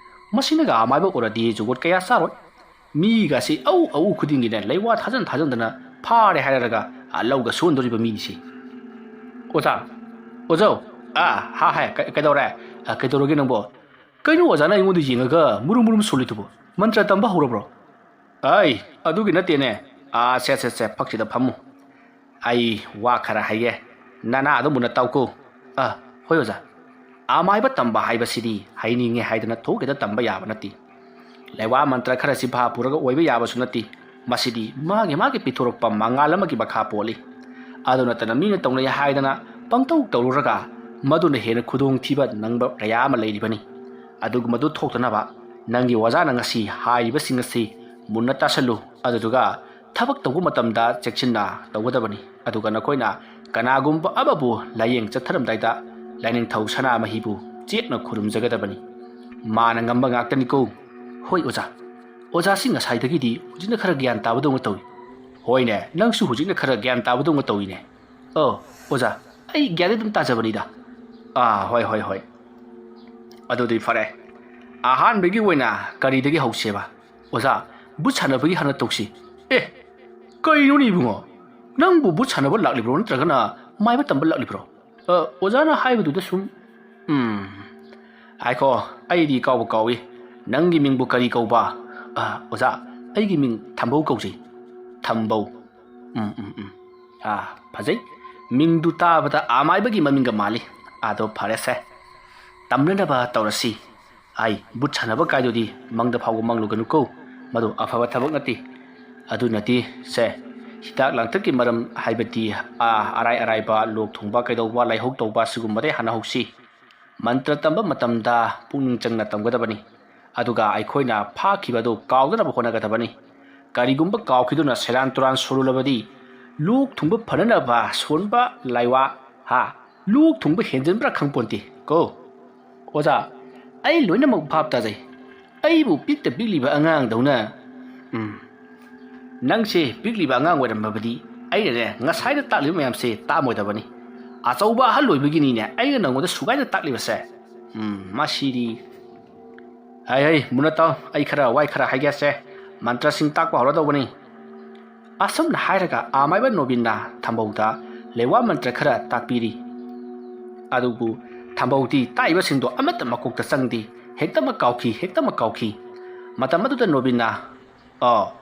ꯃꯁꯤꯅꯒ ꯑꯃꯥꯏꯕ ꯑꯣꯏꯔꯗꯤ ꯖꯨꯒꯣꯠ ꯀꯌꯥ ꯆꯥꯔꯣꯏ꯫ ꯃꯤꯒꯁꯤ ꯑꯧ ꯑꯧ ꯈꯨꯗꯤꯡꯒꯤꯅꯦ ꯂꯩꯋꯥ ꯊꯥꯖꯟ ꯊꯥꯖꯟꯗꯅ ꯐꯥꯔꯦ ꯍꯥꯏꯔꯒ, ꯑ, ꯂꯧꯒ ꯁꯨꯍꯟꯗꯣꯔꯤꯕ ꯃꯤꯅꯤꯁꯤ꯫ "ꯑꯣꯖꯥ, ꯑꯣꯖꯥ, ꯑ, ꯍꯥ, ꯍꯥꯏ, ꯀ-, ꯀꯩꯗꯧꯔꯦ? ꯑ, ꯀꯩꯗꯧꯔꯒꯦ ꯅꯪꯕꯣ? ꯀꯩꯅꯣ ꯑꯣꯖꯥꯅ ꯑꯩꯉꯣꯟꯗ ꯌꯦꯡꯉꯒ ꯃꯨꯔꯨꯝ ꯃꯨꯔꯨꯝ ꯁꯣꯜꯂꯤꯗꯨꯕꯣ? ꯃꯟꯇ꯭ꯔ ꯇꯝꯕ ꯍꯧꯔꯕ꯭ꯔꯣ?" "ꯑꯩ, ꯑꯗꯨꯒꯤ ꯅꯠꯇꯦꯅꯦ꯫ ꯑ, ꯁꯦ, ꯁꯦ, ꯁꯦ, ꯐꯛꯁꯤꯗ ꯐꯝꯃꯨ꯫ ꯑꯩ ꯋꯥ ꯈꯔ ꯍꯥꯏꯒꯦ꯫ ꯅꯅꯥꯗꯣ ꯃꯨꯟꯅ ꯇꯥꯎꯀꯣ꯫" "ꯑ, ꯍꯣꯏ ꯑꯣꯖꯥ꯫" ꯑꯃꯥꯏꯕ ꯇꯝꯕ ꯍꯥꯏꯕꯁꯤꯗꯤ ꯍꯩꯅꯤꯡꯉꯦ ꯍꯥꯏꯗꯅ ꯊꯣꯛ ꯍꯦꯛꯇ ꯇꯝꯕ ꯌꯥꯕ ꯅꯠꯇꯦ꯫ ꯂꯩꯋꯥ ꯃꯟꯇ꯭ꯔ ꯈꯔ ꯆꯤꯟꯐꯥ ꯄꯨꯔꯒ ꯑꯣꯏꯕ ꯌꯥꯕꯁꯨ ꯅꯠꯇꯦ꯫ ꯃꯁꯤꯗꯤ ꯃꯥꯒꯤ ꯃꯥꯒꯤ ꯄꯤꯊꯣꯔꯛꯄ ꯃꯉꯥꯜ ꯑꯃꯒꯤ ꯃꯈꯥ ꯄꯣꯜꯂꯤ꯫ ꯑꯗꯨ ꯅꯠꯇꯅ ꯃꯤꯅ ꯇꯧꯅꯩ ꯍꯥꯏꯗꯅ ꯄꯪꯇꯧ ꯇꯧꯔꯨꯔꯒ ꯃꯗꯨꯅ ꯍꯦꯟꯅ ꯈꯨꯗꯣꯡꯊꯤꯕ ꯅꯪꯕ ꯀꯌꯥ ꯑꯃ ꯂꯩꯔꯤꯕꯅꯤ꯫ ꯑꯗꯨꯒꯨꯝꯕꯗꯨ ꯊꯣꯛꯇꯅꯕ ꯅꯪꯒꯤ ꯑꯣꯖꯥꯅ ꯉꯁꯤ ꯍꯥꯏꯔꯤꯕꯁꯤꯡ ꯑꯁꯤ ꯃꯨꯟꯅ ꯇꯥꯁꯜꯂꯨ꯫ ꯑꯗꯨꯗꯨꯒ ꯊꯕꯛ ꯇꯧꯕ ꯃꯇꯝꯗ ꯆꯦꯛꯁꯤꯟꯅ ꯇꯧꯒꯗꯕꯅꯤ꯫ ꯑꯗꯨꯒ ꯅꯈꯣꯏꯅ ꯀꯅꯥꯒꯨꯝꯕ ꯑꯃꯕꯨ ꯂꯥꯏꯌꯦꯡ ꯆꯠꯊꯔꯝꯗꯥꯏꯗ ꯂꯥꯏꯅꯤꯡꯊꯧ ꯁꯅꯥꯃꯍꯤꯕꯨ ꯆꯦꯠꯅ ꯈꯨꯔꯨꯝꯖꯒꯗꯕꯅꯤ꯫ ꯃꯥꯅ ꯉꯝꯕ ꯉꯥꯛꯇꯅꯤꯀꯣ꯫ ꯍꯣꯏ ꯑꯣꯖꯥ꯫ ꯑꯣꯖꯥꯁꯤ ꯉꯁꯥꯏꯗꯒꯤꯗꯤ ꯍꯧꯖꯤꯛꯅ ꯈꯔ ꯒ꯭ꯌꯥꯟ ꯇꯥꯕꯗꯧꯅ ꯇꯧꯏ꯫ ꯍꯣꯏꯅꯦ, ꯅꯪꯁꯨ ꯍꯧꯖꯤꯛꯅ ꯈꯔ ꯒ꯭ꯌꯥꯟ ꯇꯥꯕꯗꯧꯅ ꯇꯧꯏꯅꯦ꯫ ꯑꯣ, ꯑꯣꯖꯥ, ꯑꯩ ꯒ꯭ꯌꯥꯟꯗꯤ ꯑꯗꯨꯝ ꯇꯥꯖꯕꯅꯤꯗ꯫ ꯑꯥ, ꯍꯣꯏ, ꯍꯣꯏ, ꯍꯣꯏ꯫ ꯑꯗꯨꯗꯤ ꯐꯔꯦ꯫ ꯑꯍꯥꯟꯕꯒꯤ ꯑꯣꯏꯅ ꯀꯔꯤꯗꯒꯤ ꯍꯧꯁꯦꯕ? ꯑꯣꯖꯥ, ꯕꯨꯠ ꯁꯥꯟꯅꯕꯒꯤ ꯍꯥꯟꯅ ꯇꯧꯁꯤ꯫ ꯑꯦ, ꯀꯩꯅꯣꯅꯦ ꯏꯕꯨꯡꯉꯣ? ꯅꯪꯕꯨ ꯕꯨꯠ ꯁꯥꯟꯅꯕ ꯂꯥꯛꯂꯤꯕ꯭ꯔꯣ ꯅꯠꯇ꯭ꯔꯒꯅ ꯃꯥꯏꯕ ꯇꯝꯕ ꯂꯥꯛꯂꯤꯕ꯭ꯔꯣ? ꯑ, ꯑꯣꯖꯥꯅ ꯍꯥꯏꯕꯗꯨꯗ ꯁꯨꯝ, ꯎꯝ, ꯍꯥꯏꯈꯣ, ꯑꯩꯗꯤ ꯀꯥꯎꯕ ꯀꯥꯎꯏ꯫ ꯅꯪꯒꯤ ꯃꯤꯡꯕꯨ ꯀꯔꯤ ꯀꯧꯕ? ꯑ, ꯑꯣꯖꯥ, ꯑꯩꯒꯤ ꯃꯤꯡ ꯊꯝꯕꯧ ꯀꯧꯖꯩ꯫ ꯊꯝꯕꯧ꯫ ꯎꯝ, ꯎꯝ, ꯎꯝ꯫ ꯑꯥ, ꯐꯖꯩ꯫ ꯃꯤꯡꯗꯨ ꯇꯥꯕꯗ ꯑꯃꯥꯏꯕꯒꯤ ꯃꯃꯤꯡꯒ ꯃꯥꯜꯂꯤ꯫ ꯑꯗꯣ ꯐꯔꯦꯁꯦ꯫ ꯇꯝꯅꯅꯕ ꯇꯧꯔꯁꯤ꯫ ꯑꯩ ꯕꯨꯠ ꯁꯥꯟꯅꯕ ꯀꯥꯏꯗꯨꯗꯤ ꯃꯪꯗ ꯐꯥꯎꯕ ꯃꯪꯂꯨꯒꯅꯨꯀꯣ꯫ ꯃꯗꯨ ꯑꯐꯕ ꯊꯕꯛ ꯅꯠꯇꯦ꯫ ꯑꯗꯨꯅꯗꯤ ꯁꯦ, ꯍꯤꯗꯥꯛ ꯂꯥꯡꯊꯛꯀꯤ ꯃꯔꯝ ꯍꯥꯏꯕꯗꯤ, ꯑꯥ, ꯑꯔꯥꯏ ꯑꯔꯥꯏꯕ ꯂꯣꯛ ꯊꯨꯡꯕ ꯀꯩꯗꯧꯕ, ꯂꯥꯏꯍꯧ ꯇꯧꯕ ꯁꯤꯒꯨꯝꯕꯗꯩ ꯍꯥꯟꯅ ꯍꯧꯁꯤ꯫ ꯃꯟꯇ꯭ꯔ ꯇꯝꯕ ꯃꯇꯝꯗ ꯄꯨꯛꯅꯤꯡ ꯆꯪꯅ ꯇꯝꯒꯗꯕꯅꯤ꯫ ꯑꯗꯨꯒ ꯑꯩꯈꯣꯏꯅ ꯐꯥꯈꯤꯕ ꯑꯗꯨ ꯀꯥꯎꯗꯅꯕ ꯍꯣꯠꯅꯒꯗꯕꯅꯤ꯫ ꯀꯔꯤꯒꯨꯝꯕ ꯀꯥꯎꯈꯤꯗꯨꯅ ꯁꯦꯔꯥꯟ ꯇꯨꯔꯥꯟ ꯁꯣꯜꯂꯨꯂꯕꯗꯤ ꯂꯣꯛ ꯊꯨꯡꯕ ꯐꯅꯅꯕ ꯁꯣꯟꯕ ꯂꯥꯏꯋꯥ, ꯍꯥ? ꯂꯣꯛ ꯊꯨꯡꯕ ꯍꯦꯟꯖꯟꯕ꯭ꯔꯥ ꯈꯪꯄꯣꯟꯇꯦ ꯀꯣ꯫ ꯑꯣꯖꯥ, ꯑꯩ ꯂꯣꯏꯅꯃꯛ ꯚꯥꯞ ꯇꯥꯖꯩ꯫ ꯑꯩꯕꯨ ꯄꯤꯛꯇ ꯄꯤꯛꯂꯤꯕ ꯑꯉꯥꯡꯗꯧꯅ, ꯎꯝ, ꯅꯪꯁꯦ ꯄꯤꯛꯂꯤꯕ ꯑꯉꯥꯡ ꯑꯣꯏꯔꯝꯃꯕꯗꯤ ꯑꯩꯅꯅꯦ ꯉꯁꯥꯏꯗ ꯇꯥꯛꯂꯤꯕ ꯃꯌꯥꯝꯁꯦ ꯇꯥꯛꯑꯝꯃꯣꯏꯗꯕꯅꯤ꯫ ꯑꯆꯧꯕ ꯑꯍꯜ ꯑꯣꯏꯕꯒꯤꯅꯤꯅꯦ ꯑꯩꯅ ꯅꯪꯉꯣꯟꯗ ꯁꯨꯒꯥꯏꯅ ꯇꯥꯛꯂꯤꯕꯁꯦ꯫ ꯎꯝ, ꯃꯁꯤꯗꯤ꯫ ꯍꯩ ꯍꯩ, ꯃꯨꯟꯅ ꯇꯥꯎ, ꯑꯩ ꯈꯔ ꯋꯥꯏ ꯈꯔ ꯍꯥꯏꯒꯦꯁꯦ꯫ ꯃꯟꯇ꯭ꯔꯁꯤꯡ ꯇꯥꯛꯄ ꯍꯧꯔꯗꯧꯕꯅꯤ꯫ ꯑꯁꯨꯝꯅ ꯍꯥꯏꯔꯒ ꯑꯃꯥꯏꯕ ꯅꯣꯕꯤꯟꯅ ꯊꯝꯕꯧꯗ ꯂꯩꯋꯥ ꯃꯟꯇ꯭ꯔ ꯈꯔ ꯇꯥꯛꯄꯤꯔꯤ꯫ ꯑꯗꯨꯕꯨ ꯊꯝꯕꯧꯗꯤ ꯇꯥꯛꯏꯕꯁꯤꯡꯗꯣ ꯑꯃꯠꯇ ꯃꯀꯣꯛꯇ ꯆꯪꯗꯦ꯫ ꯍꯦꯛꯇꯃꯛ ꯀꯥꯎꯈꯤ, ꯍꯦꯛꯇꯃꯛ ꯀꯥꯎꯈꯤ꯫ ꯃꯇꯝ ꯑꯗꯨꯗ ꯅꯣꯕꯤꯟꯅ, "ꯑꯣ,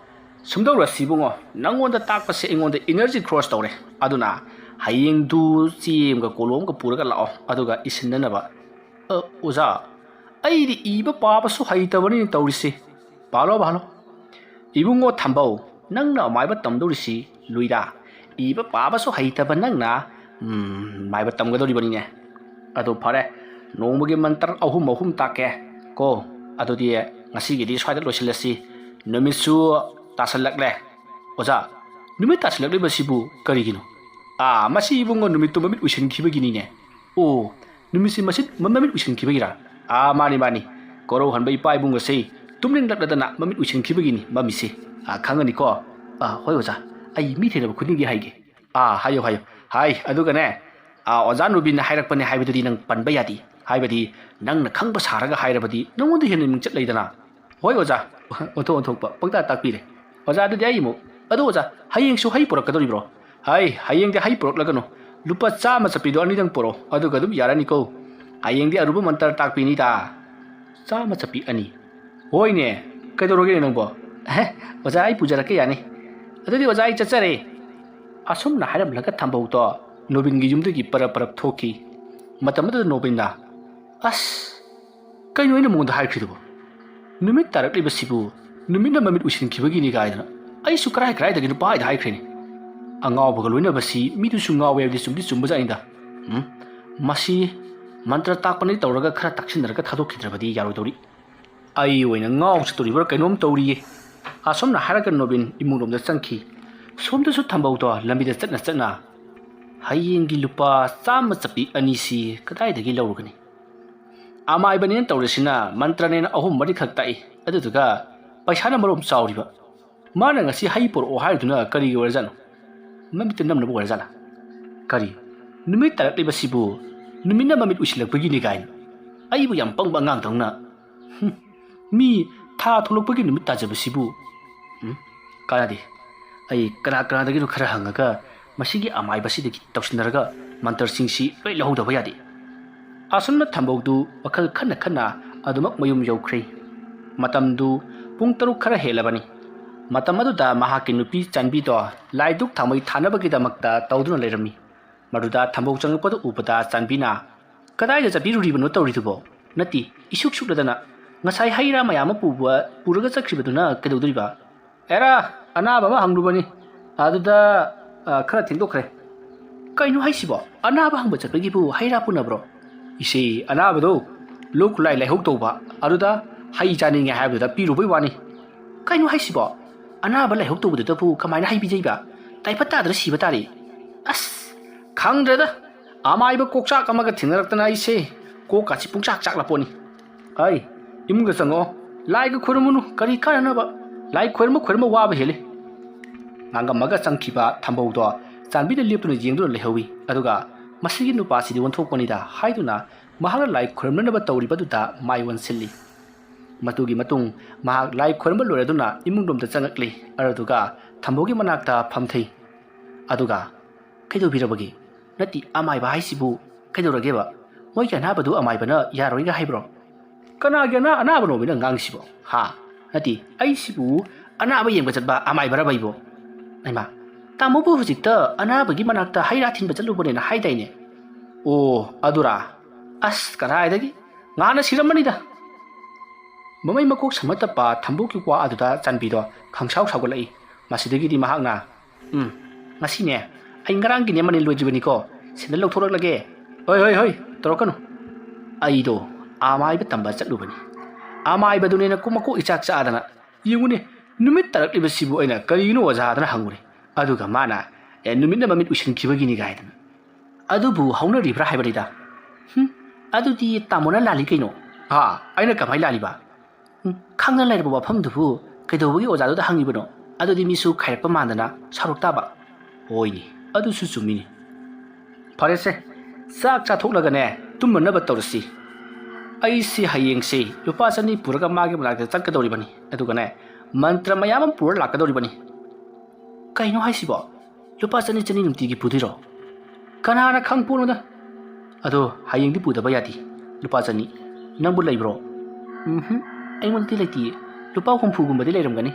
ꯁꯨꯝꯗꯧꯔꯁꯤ ꯏꯕꯨꯡꯉꯣ, ꯅꯪꯉꯣꯟꯗ ꯇꯥꯛꯄꯁꯦ ꯑꯩꯉꯣꯟꯗ energy cross ꯇꯧꯔꯦ꯫ ꯑꯗꯨꯅ ꯍꯌꯦꯡꯗꯨ ꯆꯦ ꯑꯃꯒ ꯀꯣꯂꯣꯝ ꯑꯃꯒ ꯄꯨꯔꯒ ꯂꯥꯛꯑꯣ, ꯑꯗꯨꯒ ꯏꯁꯤꯟꯅꯅꯕ꯫" "ꯑ, ꯑꯣꯖꯥ, ꯑꯩꯗꯤ ꯏꯕ ꯄꯥꯕꯁꯨ ꯍꯩꯇꯕꯅꯤꯅ ꯇꯧꯔꯤꯁꯦ꯫" "ꯄꯥꯜꯂꯣ, ꯄꯥꯜꯂꯣ꯫ ꯏꯕꯨꯡꯉꯣ ꯊꯝꯕꯧ, ꯅꯪꯅ ꯑꯃꯥꯏꯕ ꯇꯝꯗꯧꯔꯤꯁꯤ ꯂꯨꯏꯗ꯫ ꯏꯕ ꯄꯥꯕꯁꯨ ꯍꯩꯇꯕ ꯅꯪꯅ, ꯎꯝ, ꯃꯥꯏꯕ ꯇꯝꯒꯗꯧꯔꯤꯕꯅꯤꯅꯦ꯫ ꯑꯗꯨ ꯐꯔꯦ, ꯅꯣꯡꯃꯒꯤ ꯃꯟꯇ꯭ꯔ ꯑꯍꯨꯝ ꯑꯍꯨꯝ ꯇꯥꯛꯀꯦ ꯀꯣ꯫ ꯑꯗꯨꯗꯤ ꯉꯁꯤꯒꯤꯗꯤ ꯁ꯭ꯋꯥꯏꯗ ꯂꯣꯏꯁꯤꯜꯂꯁꯤ꯫ ꯅꯨꯃꯤꯠꯁꯨ ꯇꯥꯁꯜꯂꯛꯂꯦ꯫" "ꯑꯣꯖꯥ, ꯅꯨꯃꯤꯠ ꯇꯥꯁꯜꯂꯛꯂꯤꯕꯁꯤꯕꯨ ꯀꯔꯤꯒꯤꯅꯣ?" "ꯑꯥ, ꯃꯁꯤ ꯏꯕꯨꯡꯉꯣ ꯅꯨꯃꯤꯠꯇꯨ ꯃꯃꯤꯠ ꯎꯏꯁꯤꯟꯈꯤꯕꯒꯤꯅꯤꯅꯦ꯫" "ꯑꯣ, ꯅꯨꯃꯤꯠꯁꯤ ꯃꯁꯤꯠ ꯃ-, ꯃꯃꯤꯠ ꯎꯏꯁꯤꯟꯈꯤꯕꯒꯤꯔꯥ?" "ꯑꯥ, ꯃꯥꯅꯤ, ꯃꯥꯅꯤ꯫ ꯀꯣꯔꯧꯍꯟꯕ ꯏꯄꯥ ꯏꯕꯨꯡ ꯑꯁꯤ ꯇꯨꯝꯅꯤꯡꯂꯛꯂꯗꯅ ꯃꯃꯤꯠ ꯎꯏꯁꯤꯟꯈꯤꯕꯒꯤꯅꯤ ꯃꯝꯃꯤꯁꯤ꯫ ꯑꯥ, ꯈꯪꯒꯅꯤꯀꯣ?" "ꯑꯥ, ꯍꯣꯏ ꯑꯣꯖꯥ, ꯑꯩ ꯃꯤ ꯊꯦꯡꯅꯕ ꯈꯨꯗꯤꯡꯒꯤ ꯍꯥꯏꯒꯦ꯫" "ꯑꯥ, ꯍꯥꯏꯌꯨ, ꯍꯥꯏꯌꯨ꯫ ꯍꯥꯏ, ꯑꯗꯨꯒꯅꯦ, ꯑꯥ, ꯑꯣꯖꯥ ꯅꯨꯕꯤꯟꯅ ꯍꯥꯏꯔꯛꯄꯅꯦ ꯍꯥꯏꯕꯗꯨꯗꯤ ꯅꯪ ꯄꯟꯕ ꯌꯥꯗꯦ꯫ ꯍꯥꯏꯕꯗꯤ ꯅꯪꯅ ꯈꯪꯕ ꯁꯥꯔꯒ ꯍꯥꯏꯔꯕꯗꯤ ꯅꯪꯉꯣꯟꯗ ꯍꯦꯟꯅ ꯃꯤꯡꯆꯠ ꯂꯩꯗꯅ꯫" "ꯍꯣꯏ ꯑꯣꯖꯥ꯫" ꯑꯣꯟꯊꯣꯛ ꯑꯣꯟꯊꯣꯛꯄ ꯄꯪꯇꯥ ꯇꯥꯛꯄꯤꯔꯦ꯫ "ꯑꯣꯖꯥ, ꯑꯗꯨꯗꯤ ꯑꯩ ꯑꯃꯨꯛ, ꯑꯗꯣ ꯑꯣꯖꯥ, ꯍꯌꯦꯡꯁꯨ ꯍꯩ ꯄꯨꯔꯛꯀꯗꯧꯔꯤꯕ꯭ꯔꯣ?" "ꯍꯩ, ꯍꯌꯦꯡꯗꯤ ꯍꯩ ꯄꯨꯔꯛꯂꯒꯅꯨ꯫ ꯂꯨꯄꯥ ꯆꯥꯝꯃ ꯆꯠꯄꯤꯗꯣ ꯑꯅꯤꯗꯪ ꯄꯨꯔꯛꯑꯣ, ꯑꯗꯨꯒ ꯑꯗꯨꯝ ꯌꯥꯔꯅꯤꯀꯣ꯫ ꯍꯌꯦꯡꯗꯤ ꯑꯔꯨꯕ ꯃꯟꯇ꯭ꯔ ꯇꯥꯛꯄꯤꯅꯤꯗ꯫" "ꯆꯥꯝꯃ ꯆꯠꯄꯤ ꯑꯅꯤ?" "ꯍꯣꯏꯅꯦ, ꯀꯩꯗꯧꯔꯒꯦꯅꯦ ꯅꯪꯕꯣ?" "ꯑꯦꯍꯦ, ꯑꯣꯖꯥ, ꯑꯩ ꯄꯨꯖꯔꯛꯀꯦ, ꯌꯥꯅꯤ꯫ ꯑꯗꯨꯗꯤ ꯑꯣꯖꯥ, ꯑꯩ ꯆꯠꯆꯔꯦ꯫" ꯑꯁꯨꯝꯅ ꯍꯥꯏꯔꯝꯂꯒ ꯊꯝꯕꯧꯗꯣ ꯅꯣꯕꯤꯟꯒꯤ ꯌꯨꯝꯗꯒꯤ ꯄꯔꯞ ꯄꯔꯞ ꯊꯣꯛꯈꯤ꯫ ꯃꯇꯝ ꯑꯗꯨꯗ ꯅꯣꯕꯤꯟꯅ, "ꯑꯁ, ꯀꯩꯅꯣ ꯑꯩꯅ ꯃꯉꯣꯟꯗ ꯍꯥꯏꯈ꯭ꯔꯤꯗꯨꯕꯣ? ꯅꯨꯃꯤꯠ ꯇꯥꯔꯛꯂꯤꯕꯁꯤꯕꯨ ꯅꯨꯃꯤꯠꯅ ꯃꯃꯤꯠ ꯎꯏꯁꯤꯟꯈꯤꯕꯒꯤꯅꯤ ꯀꯥꯏꯗꯅ ꯑꯩꯁꯨ ꯀꯔꯥꯏ ꯀꯔꯥꯏꯗꯒꯤꯅꯣ ꯄꯥꯏꯗ ꯍꯥꯏꯈ꯭ꯔꯦꯅꯦ꯫ ꯑꯉꯥꯎꯕꯒ ꯂꯣꯏꯅꯕꯁꯤ ꯃꯤꯗꯨꯁꯨ ꯉꯥꯎꯋꯦ ꯍꯥꯏꯕꯗꯤ ꯆꯨꯝꯗꯤ ꯆꯨꯝꯕꯖꯥꯠꯅꯤꯗ꯫ ꯎꯝ, ꯃꯁꯤ ꯃꯟꯇ꯭ꯔ ꯇꯥꯛꯄꯅꯤ ꯇꯧꯔꯒ ꯈꯔ ꯇꯥꯛꯁꯤꯟꯅꯔꯒ ꯊꯥꯗꯣꯛꯈꯤꯗ꯭ꯔꯕꯗꯤ ꯌꯥꯔꯣꯏꯗꯧꯔꯤ꯫ ꯑꯩ ꯑꯣꯏꯅ ꯉꯥꯎ ꯆꯠꯇꯣꯔꯤꯕ꯭ꯔꯥ ꯀꯩꯅꯣꯝ ꯇꯧꯔꯤꯌꯦ꯫" ꯑꯁꯨꯝꯅ ꯍꯥꯏꯔꯒ ꯅꯣꯕꯤꯟ ꯏꯃꯨꯡꯂꯣꯝꯗ ꯆꯪꯈꯤ꯫ ꯁꯣꯝꯗꯁꯨ ꯊꯝꯕꯧꯗꯣ ꯂꯝꯕꯤꯗ ꯆꯠꯅ ꯆꯠꯅ, "ꯍꯌꯦꯡꯒꯤ ꯂꯨꯄꯥ ꯆꯥꯝꯃ ꯆꯠꯄꯤ ꯑꯅꯤꯁꯤ ꯀꯗꯥꯏꯗꯒꯤ ꯂꯧꯔꯨꯒꯅꯤ? ꯑꯃꯥꯏꯕꯅꯦꯅ ꯇꯧꯔꯤꯁꯤꯅ ꯃꯟꯇ꯭ꯔꯅꯦꯅ ꯑꯍꯨꯝ ꯃꯔꯤꯈꯛ ꯇꯥꯛꯏ, ꯑꯗꯨꯗꯨꯒ ꯄꯩꯁꯥꯅ ꯃꯔꯣꯝ ꯆꯥꯎꯔꯤꯕ꯫ ꯃꯥꯅ ꯉꯁꯤ ꯍꯩ ꯄꯨꯔꯛꯑꯣ ꯍꯥꯏꯔꯤꯗꯨꯅ ꯀꯔꯤꯒꯤ ꯑꯣꯏꯔꯖꯥꯠꯅꯣ? ꯃꯃꯤꯠꯇ ꯅꯝꯅꯕ ꯑꯣꯏꯔꯖꯥꯠꯂꯥ? ꯀꯔꯤ? ꯅꯨꯃꯤꯠ ꯇꯥꯔꯛꯂꯤꯕꯁꯤꯕꯨ ꯅꯨꯃꯤꯠꯅ ꯃꯃꯤꯠ ꯎꯏꯁꯤꯜꯂꯛꯄꯒꯤꯅꯤ ꯀꯥꯏꯅ? ꯑꯩꯕꯨ ꯌꯥꯝ ꯄꯪꯕ ꯑꯉꯥꯡꯗꯧꯅ꯫ ꯍꯨꯝ, ꯃꯤ ꯊꯥ ꯊꯣꯛꯂꯛꯄꯒꯤ ꯅꯨꯃꯤꯠ ꯇꯥꯖꯕꯁꯤꯕꯨ꯫ ꯎꯝ, ꯀꯥꯟꯅꯗꯦ꯫ ꯑꯩ ꯀꯅꯥ ꯀꯅꯥꯗꯒꯤꯅꯣ ꯈꯔ ꯍꯪꯉꯒ ꯃꯁꯤꯒꯤ ꯑꯃꯥꯏꯕꯁꯤꯗꯒꯤ ꯇꯧꯁꯤꯟꯅꯔꯒ ꯃꯟꯇ꯭ꯔꯁꯤꯡꯁꯤ ꯂꯣꯏ ꯂꯧꯍꯧꯗꯕ ꯌꯥꯗꯦ꯫ ꯑꯁꯨꯝꯅ ꯊꯝꯕꯧꯗꯨ ꯋꯥꯈꯜ ꯈꯟꯅ ꯈꯟꯅ ꯑꯗꯨꯃꯛ ꯃꯌꯨꯝ ꯌꯧꯈ꯭ꯔꯦ꯫ ꯃꯇꯝꯗꯨ ꯄꯨꯡ ꯇꯔꯨꯛ ꯈꯔ ꯍꯦꯜꯂꯕꯅꯤ꯫ ꯃꯇꯝ ꯑꯗꯨꯗ ꯃꯍꯥꯛꯀꯤ ꯅꯨꯄꯤ ꯆꯥꯟꯕꯤꯗꯣ ꯂꯥꯏꯗꯨꯛ ꯊꯥꯎꯃꯩ ꯊꯥꯅꯕꯒꯤꯗꯃꯛꯇ ꯇꯧꯗꯨꯅ ꯂꯩꯔꯝꯃꯤ꯫ ꯃꯗꯨꯗ ꯊꯝꯕꯧ ꯆꯪꯂꯛꯄꯗꯨ ꯎꯕꯗ ꯆꯥꯟꯕꯤꯅ, "ꯀꯗꯥꯏꯗ ꯆꯠꯄꯤꯔꯨꯔꯤꯕꯅꯣ ꯇꯧꯔꯤꯗꯨꯕꯣ? ꯅꯠꯇꯦ, ꯏꯁꯨꯛ ꯁꯨꯛꯂꯗꯅ꯫ ꯉꯁꯥꯏ ꯍꯩ ꯔꯥ ꯃꯌꯥꯝ ꯑꯃ ꯄꯨꯕ, ꯄꯨꯔꯒ ꯆꯠꯈ꯭ꯔꯤꯕꯗꯨꯅ ꯀꯩꯗꯧꯗꯣꯔꯤꯕ?" "ꯑꯦꯔꯥ, ꯑꯅꯥꯕ ꯑꯃ ꯍꯪꯂꯨꯕꯅꯤ꯫ ꯑꯗꯨꯗ, ꯑ, ꯈꯔ ꯊꯦꯡꯗꯣꯛꯈ꯭ꯔꯦ꯫" "ꯀꯩꯅꯣ ꯍꯥꯏꯁꯤꯕꯣ? ꯑꯅꯥꯕ ꯍꯪꯕ ꯆꯠꯄꯒꯤꯕꯨ ꯍꯩ ꯔꯥ ꯄꯨꯅꯕ꯭ꯔꯣ?" "ꯏꯆꯦ, ꯑꯅꯥꯕꯗꯣ ꯂꯣꯛ ꯈꯨꯂꯥꯏ ꯂꯥꯏꯍꯧ ꯇꯧꯕ, ꯑꯗꯨꯗ ꯍꯩ ꯆꯥꯅꯤꯡꯉꯦ ꯍꯥꯏꯕꯗꯨꯗ ꯄꯤꯔꯨꯕꯩ ꯋꯥꯅꯤ꯫" "ꯀꯩꯅꯣ ꯍꯥꯏꯁꯤꯕꯣ? ꯑꯅꯥꯕ ꯂꯥꯏꯍꯧ ꯇꯧꯕꯗꯨꯗꯕꯨ ꯀꯃꯥꯏꯅ ꯍꯩ ꯄꯤꯖꯩꯕ? ꯇꯥꯏꯐꯠ ꯇꯥꯗꯅ ꯁꯤꯕ ꯇꯥꯔꯦ꯫" "ꯑꯁ, ꯈꯪꯗ꯭ꯔꯦꯗ꯫ ꯑꯃꯥꯏꯕ ꯀꯣꯛꯆꯥꯛ ꯑꯃꯒ ꯊꯦꯡꯅꯔꯛꯇꯅ ꯑꯩꯁꯦ ꯀꯣꯛꯀꯥꯁꯤ ꯄꯨꯡꯆꯥꯛ ꯆꯥꯛꯂꯄꯣꯠꯅꯤ꯫ ꯑꯩ, ꯏꯃꯨꯡꯗ ꯆꯪꯉꯣ꯫ ꯂꯥꯏꯒ ꯈꯣꯏꯔꯝꯃꯨꯅꯨ꯫ ꯀꯔꯤ ꯀꯥꯟꯅꯅꯕ? ꯂꯥꯏ ꯈꯣꯏꯔꯝꯕ ꯈꯣꯏꯔꯝꯕ ꯋꯥꯕ ꯍꯦꯜꯂꯤ꯫" ꯉꯥꯡꯉꯝꯃꯒ ꯆꯪꯈꯤꯕ ꯊꯝꯕꯧꯗꯣ ꯆꯥꯟꯕꯤꯅ ꯂꯦꯞꯇꯨꯅ ꯌꯦꯡꯗꯨꯅ ꯂꯩꯍꯧꯏ꯫ ꯑꯗꯨꯒ "ꯃꯁꯤꯒꯤ ꯅꯨꯄꯥꯁꯤꯗꯤ ꯑꯣꯟꯊꯣꯛꯄꯅꯤꯗ" ꯍꯥꯏꯗꯨꯅ ꯃꯍꯥꯛꯅ ꯂꯥꯏ ꯈꯣꯏꯔꯝꯅꯅꯕ ꯇꯧꯔꯤꯕꯗꯨꯗ ꯃꯥꯏ ꯑꯣꯟꯁꯤꯜꯂꯤ꯫ ꯃꯗꯨꯒꯤ ꯃꯇꯨꯡ ꯃꯍꯥꯛ ꯂꯥꯏ ꯈꯣꯏꯔꯝꯕ ꯂꯣꯏꯔꯗꯨꯅ ꯏꯃꯨꯡꯂꯣꯝꯗ ꯆꯪꯉꯛꯂꯤ꯫ ꯑꯗꯨꯒ ꯊꯝꯕꯧꯒꯤ ꯃꯅꯥꯛꯇ ꯐꯝꯊꯩ꯫ ꯑꯗꯨꯒ, "ꯀꯩꯗꯧꯕꯤꯔꯕꯒꯦ? ꯅꯠꯇꯦ, ꯑꯃꯥꯏꯕ ꯍꯥꯏꯁꯤꯕꯨ ꯀꯩꯗꯧꯔꯒꯦꯕ? ꯃꯣꯏꯒꯤ ꯑꯅꯥꯕꯗꯨ ꯑꯃꯥꯏꯕꯅ ꯌꯥꯔꯣꯏꯒ ꯍꯥꯏꯕ꯭ꯔꯣ?" "ꯀꯅꯥꯒꯤ ꯑꯅꯥ-, ꯑꯅꯥꯕꯅꯣꯕ ꯅꯪ ꯉꯥꯡꯉꯤꯁꯤꯕꯣ? ꯍꯥ? ꯅꯠꯇꯦ, ꯑꯩꯁꯤꯕꯨ ꯑꯅꯥꯕ ꯌꯦꯡꯕ ꯆꯠꯄ ꯑꯃꯥꯏꯕꯔꯕ ꯑꯩꯕꯣ? ꯍꯩꯃꯥ, ꯇꯥꯃꯣꯕꯨ ꯍꯧꯖꯤꯛꯇ ꯑꯅꯥꯕꯒꯤ ꯃꯅꯥꯛꯇ ꯍꯩ ꯔꯥ ꯊꯤꯟꯕ ꯆꯠꯂꯨꯕꯅꯦꯅ ꯍꯥꯏꯗꯥꯏꯅꯦ?" "ꯑꯣ, ꯑꯗꯨꯔꯥ? ꯑꯁ, ꯀꯗꯥꯏꯗꯒꯤ? ꯉꯥꯅ ꯁꯤꯔꯝꯃꯅꯤꯗ꯫" ꯃꯃꯩ ꯃꯀꯣꯛ ꯁꯝꯅ ꯇꯞꯄ ꯊꯝꯕꯧꯀꯤ ꯋꯥ ꯑꯗꯨꯗ ꯆꯥꯟꯕꯤꯗꯣ ꯈꯪꯁꯥꯎ ꯁꯥꯎꯒꯠꯂꯛꯏ꯫ ꯃꯁꯤꯗꯒꯤꯗꯤ ꯃꯍꯥꯛꯅ, "ꯎꯝ, ꯉꯁꯤꯅꯦ, ꯑꯩ ꯉꯔꯥꯡꯒꯤꯅꯦ ꯃꯅꯤꯜ ꯂꯣꯏꯗ꯭ꯔꯤꯕꯅꯤꯀꯣ꯫ ꯁꯦꯟꯗꯜ ꯂꯧꯊꯣꯔꯛꯂꯒꯦ꯫ ꯍꯣꯏ, ꯍꯣꯏ, ꯍꯣꯏ, ꯇꯧꯔꯛꯀꯅꯨ꯫ ꯑꯩꯗꯣ ꯑꯃꯥꯏꯕ ꯇꯝꯕ ꯆꯠꯂꯨꯕꯅꯤ꯫ ꯑꯃꯥꯏꯕꯗꯨꯅꯦꯅ ꯀꯣ-, ꯃꯀꯣꯛ ꯏꯆꯥꯛ ꯆꯥꯛꯑꯗꯅ꯫ ꯌꯦꯡꯉꯨꯅꯦ, ꯅꯨꯃꯤꯠ ꯇꯥꯔꯛꯂꯤꯕꯁꯤꯕꯨ ꯑꯩꯅ ꯀꯔꯤꯒꯤꯅꯣ ꯑꯣꯖꯥꯗꯅ ꯍꯪꯉꯨꯔꯦ꯫ ꯑꯗꯨꯒ ꯃꯥꯅ, "ꯑꯦ, ꯅꯨꯃꯤꯠꯅ ꯃꯃꯤꯠ ꯎꯏꯁꯤꯟꯈꯤꯕꯒꯤꯅꯤ" ꯀꯥꯏꯗꯅ꯫ ꯑꯗꯨꯕꯨ ꯍꯧꯅꯔꯤꯕ꯭ꯔꯥ ꯍꯥꯏꯕꯅꯤꯗ꯫ ꯍꯨꯝ, ꯑꯗꯨꯗꯤ ꯇꯥꯃꯣꯅ ꯂꯥꯜꯂꯤ ꯀꯩꯅꯣ꯫ "ꯍꯥ, ꯑꯩꯅ ꯀꯃꯥꯏ ꯂꯥꯜꯂꯤꯕ?" "ꯎꯝ, ꯈꯪꯅ ꯂꯩꯔꯕ ꯋꯥꯐꯝꯗꯨꯕꯨ ꯀꯩꯗꯧꯕꯒꯤ ꯑꯣꯖꯥꯗꯨꯗ ꯍꯪꯉꯤꯕꯅꯣ? ꯑꯗꯨꯗꯤ ꯃꯤꯁꯨ ꯈꯥꯏꯔꯛꯄ ꯃꯥꯟꯗꯅ ꯁꯥꯎꯔꯛ ꯇꯥꯕ꯫" "ꯍꯣꯏꯅꯦ, ꯑꯗꯨꯁꯨ ꯆꯨꯝꯃꯤꯅꯦ꯫ ꯐꯔꯦꯁꯦ, ꯆꯥꯛ ꯆꯥꯊꯣꯛꯂꯒꯅꯦ, ꯇꯨꯝꯃꯅꯕ ꯇꯧꯔꯁꯤ꯫ ꯑꯩꯁꯤ ꯍꯌꯦꯡꯁꯤ ꯂꯨꯄꯥ ꯆꯅꯤ ꯄꯨꯔꯒ ꯃꯥꯒꯤ ꯃꯅꯥꯛꯇ ꯆꯠꯀꯗꯧꯔꯤꯕꯅꯤ, ꯑꯗꯨꯒꯅꯦ, ꯃꯟꯇ꯭ꯔ ꯃꯌꯥꯝ ꯑꯃ ꯄꯨꯔ ꯂꯥꯛꯀꯗꯧꯔꯤꯕꯅꯤ꯫" "ꯀꯩꯅꯣ ꯍꯥꯏꯁꯤꯕꯣ? ꯂꯨꯄꯥ ꯆꯅꯤ, ꯆꯅꯤ ꯅꯨꯡꯇꯤꯒꯤ ꯄꯨꯗꯣꯏꯔꯣ? ꯀꯅꯥꯅ ꯈꯪ ꯄꯣꯠꯅꯣꯗ꯫ ꯑꯗꯣ ꯍꯌꯦꯡꯗꯤ ꯄꯨꯗꯕ ꯌꯥꯗꯦ꯫ ꯂꯨꯄꯥ ꯆꯅꯤ꯫ ꯅꯪꯕꯨ ꯂꯩꯕ꯭ꯔꯣ?" "ꯎꯝꯍꯨꯝ, ꯑꯩꯉꯣꯟꯗꯗꯤ ꯂꯩꯇꯤꯌꯦ꯫ ꯂꯨꯄꯥ ꯍꯨꯝꯐꯨꯒꯨꯝꯕꯗꯤ ꯂꯩꯔꯝꯒꯅꯤ꯫"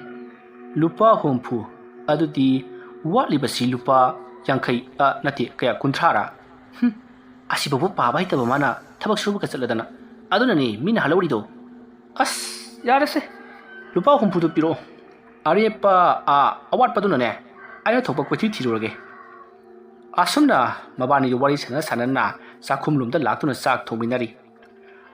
"ꯂꯨꯄꯥ ꯍꯨꯝꯐꯨ? ꯑꯗꯨꯗꯤ ꯋꯥꯠꯂꯤꯕꯁꯤ ꯂꯨꯄꯥ ꯌꯥꯡꯈꯩ, ꯑ, ꯅꯠꯇꯦ, ꯀꯌꯥ, ꯀꯨꯟꯊ꯭ꯔꯥꯔꯥ? ꯍꯨꯝ, ꯑꯁꯤꯐꯥꯎꯕ ꯄꯥꯕ ꯍꯩꯇꯕ ꯃꯥꯅ ꯊꯕꯛ ꯁꯨꯕꯒ ꯆꯠꯂꯗꯅ꯫ ꯑꯗꯨꯅꯅꯦ ꯃꯤꯅ ꯍꯜꯍꯧꯔꯤꯗꯣ꯫ ꯑꯁ, ꯌꯥꯔꯦꯁꯦ꯫ ꯂꯨꯄꯥ ꯍꯨꯝꯐꯨꯗꯣ ꯄꯤꯔꯛꯑꯣ꯫ ꯑꯔꯦꯞꯄ, ꯑ, ꯑꯋꯥꯠꯄꯗꯨꯅꯅꯦ, ꯑꯩꯅ ꯊꯣꯛꯄ ꯀꯣꯏꯊꯤ ꯊꯤꯔꯨꯔꯒꯦ꯫" ꯑꯁꯨꯝꯅ ꯃꯕꯥꯅꯤꯗꯨ ꯋꯥꯔꯤ ꯁꯥꯟꯅ ꯁꯥꯟꯅꯅ ꯆꯥꯛꯈꯨꯝꯂꯣꯝꯗ ꯂꯥꯛꯇꯨꯅ ꯆꯥꯛ ꯊꯣꯡꯃꯤꯟꯅꯔꯤ꯫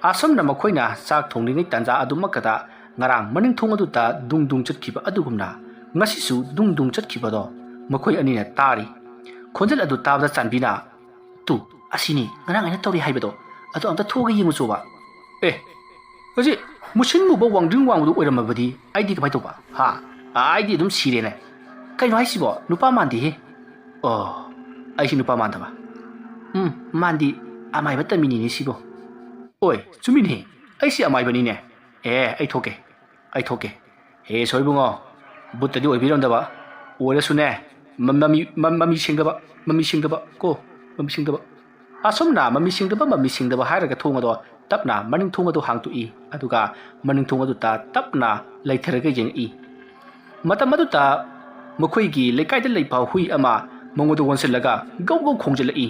ꯑꯁꯨꯝꯅ ꯃꯈꯣꯏꯅ ꯆꯥꯛ ꯊꯣꯡꯂꯤꯉꯩ ꯇꯥꯟꯖꯥ ꯑꯗꯨꯃꯛꯀꯗ ꯉꯔꯥꯡ ꯃꯅꯤꯡ ꯊꯣꯡ ꯑꯗꯨꯗ ꯗꯨꯡ ꯗꯨꯡ ꯆꯠꯈꯤꯕ ꯑꯗꯨꯒꯨꯝꯅ ꯉꯁꯤꯁꯨ ꯗꯨꯡ ꯗꯨꯡ ꯆꯠꯈꯤꯕꯗꯣ ꯃꯈꯣꯏ ꯑꯅꯤꯅ ꯇꯥꯔꯤ꯫ ꯈꯣꯟꯖꯦꯜ ꯑꯗꯨ ꯇꯥꯕꯗ ꯆꯥꯟꯕꯤꯅ, "ꯇꯨ, ꯑꯁꯤꯅꯤ ꯉꯔꯥꯡ ꯑꯩꯅ ꯇꯧꯔꯤ ꯍꯥꯏꯕꯗꯣ, ꯑꯗꯣ ꯑꯝꯇ ꯊꯣꯛꯑꯒ ꯌꯦꯡꯉꯨꯆꯣꯕ꯫" "ꯑꯦ, ꯍꯧꯖꯤꯛ ꯃꯨꯁꯤꯟ ꯃꯨꯕ ꯋꯥꯡꯗ꯭ꯔꯤꯡ ꯋꯥꯡꯕꯗꯨ ꯑꯣꯏꯔꯝꯃꯕꯗꯤ ꯑꯩꯗꯤ ꯀꯃꯥꯏꯅ ꯇꯧꯕ? ꯍꯥ? ꯑꯩꯗꯤ ꯑꯗꯨꯝ ꯁꯤꯔꯦꯅꯦ꯫ ꯀꯩꯅꯣ ꯍꯥꯏꯁꯤꯕꯣ? ꯅꯨꯄꯥ ꯃꯥꯟꯗꯦꯍꯦ꯫" "ꯑꯣ, ꯑꯩꯁꯤ ꯅꯨꯄꯥ ꯃꯥꯟꯗꯕ?" "ꯎꯝ, ꯃꯥꯟꯗꯤ꯫ ꯑꯃꯥꯏꯕ ꯇꯝꯃꯤꯅꯤꯅꯦ ꯁꯤꯕꯣ꯫" "ꯑꯣꯏ, ꯆꯨꯝꯃꯤꯅꯦ, ꯑꯩꯁꯤ ꯑꯃꯥꯏꯕꯅꯤꯅꯦ꯫ ꯑꯦ, ꯑꯩ ꯊꯣꯛꯀꯦ, ꯑꯩ ꯊꯣꯛꯀꯦ꯫ ꯍꯦ, ꯁꯣꯏꯕꯨꯡꯉꯣ, ꯕꯨꯠꯇꯗꯤ ꯑꯣꯏꯕꯤꯔꯝꯗꯕ, ꯑꯣꯏꯔꯁꯨꯅꯦ, ꯃ-, ꯃꯃꯤ, ꯃ-, ꯃꯃꯤ ꯁꯦꯡꯗꯕ, ꯃꯃꯤ ꯁꯦꯡꯗꯕ ꯀꯣ, ꯃꯃꯤ ꯁꯦꯡꯗꯕ꯫" ꯑꯁꯨꯝꯅ ꯃꯃꯤ ꯁꯦꯡꯗꯕ, ꯃꯃꯤ ꯁꯦꯡꯗꯕ ꯍꯥꯏꯔꯒ ꯊꯣꯡ ꯑꯗꯣ ꯇꯞꯅ ꯃꯅꯤꯡ ꯊꯣꯡ ꯑꯗꯨ ꯍꯥꯡꯗꯣꯛꯏ, ꯑꯗꯨꯒ ꯃꯅꯤꯡ ꯊꯣꯡ ꯑꯗꯨꯗ ꯇꯞꯅ ꯂꯩꯊꯔꯒ ꯌꯦꯡꯉꯛꯏ꯫ ꯃꯇꯝ ꯑꯗꯨꯗ ꯃꯈꯣꯏꯒꯤ ꯂꯩꯀꯥꯏꯗ ꯂꯩꯕ ꯍꯨꯏ ꯑꯃ ꯃꯉꯣꯟꯗ ꯑꯣꯟꯁꯤꯜꯂꯒ ꯒꯧ ꯒꯧ ꯈꯣꯡꯖꯤꯜꯂꯛꯏ꯫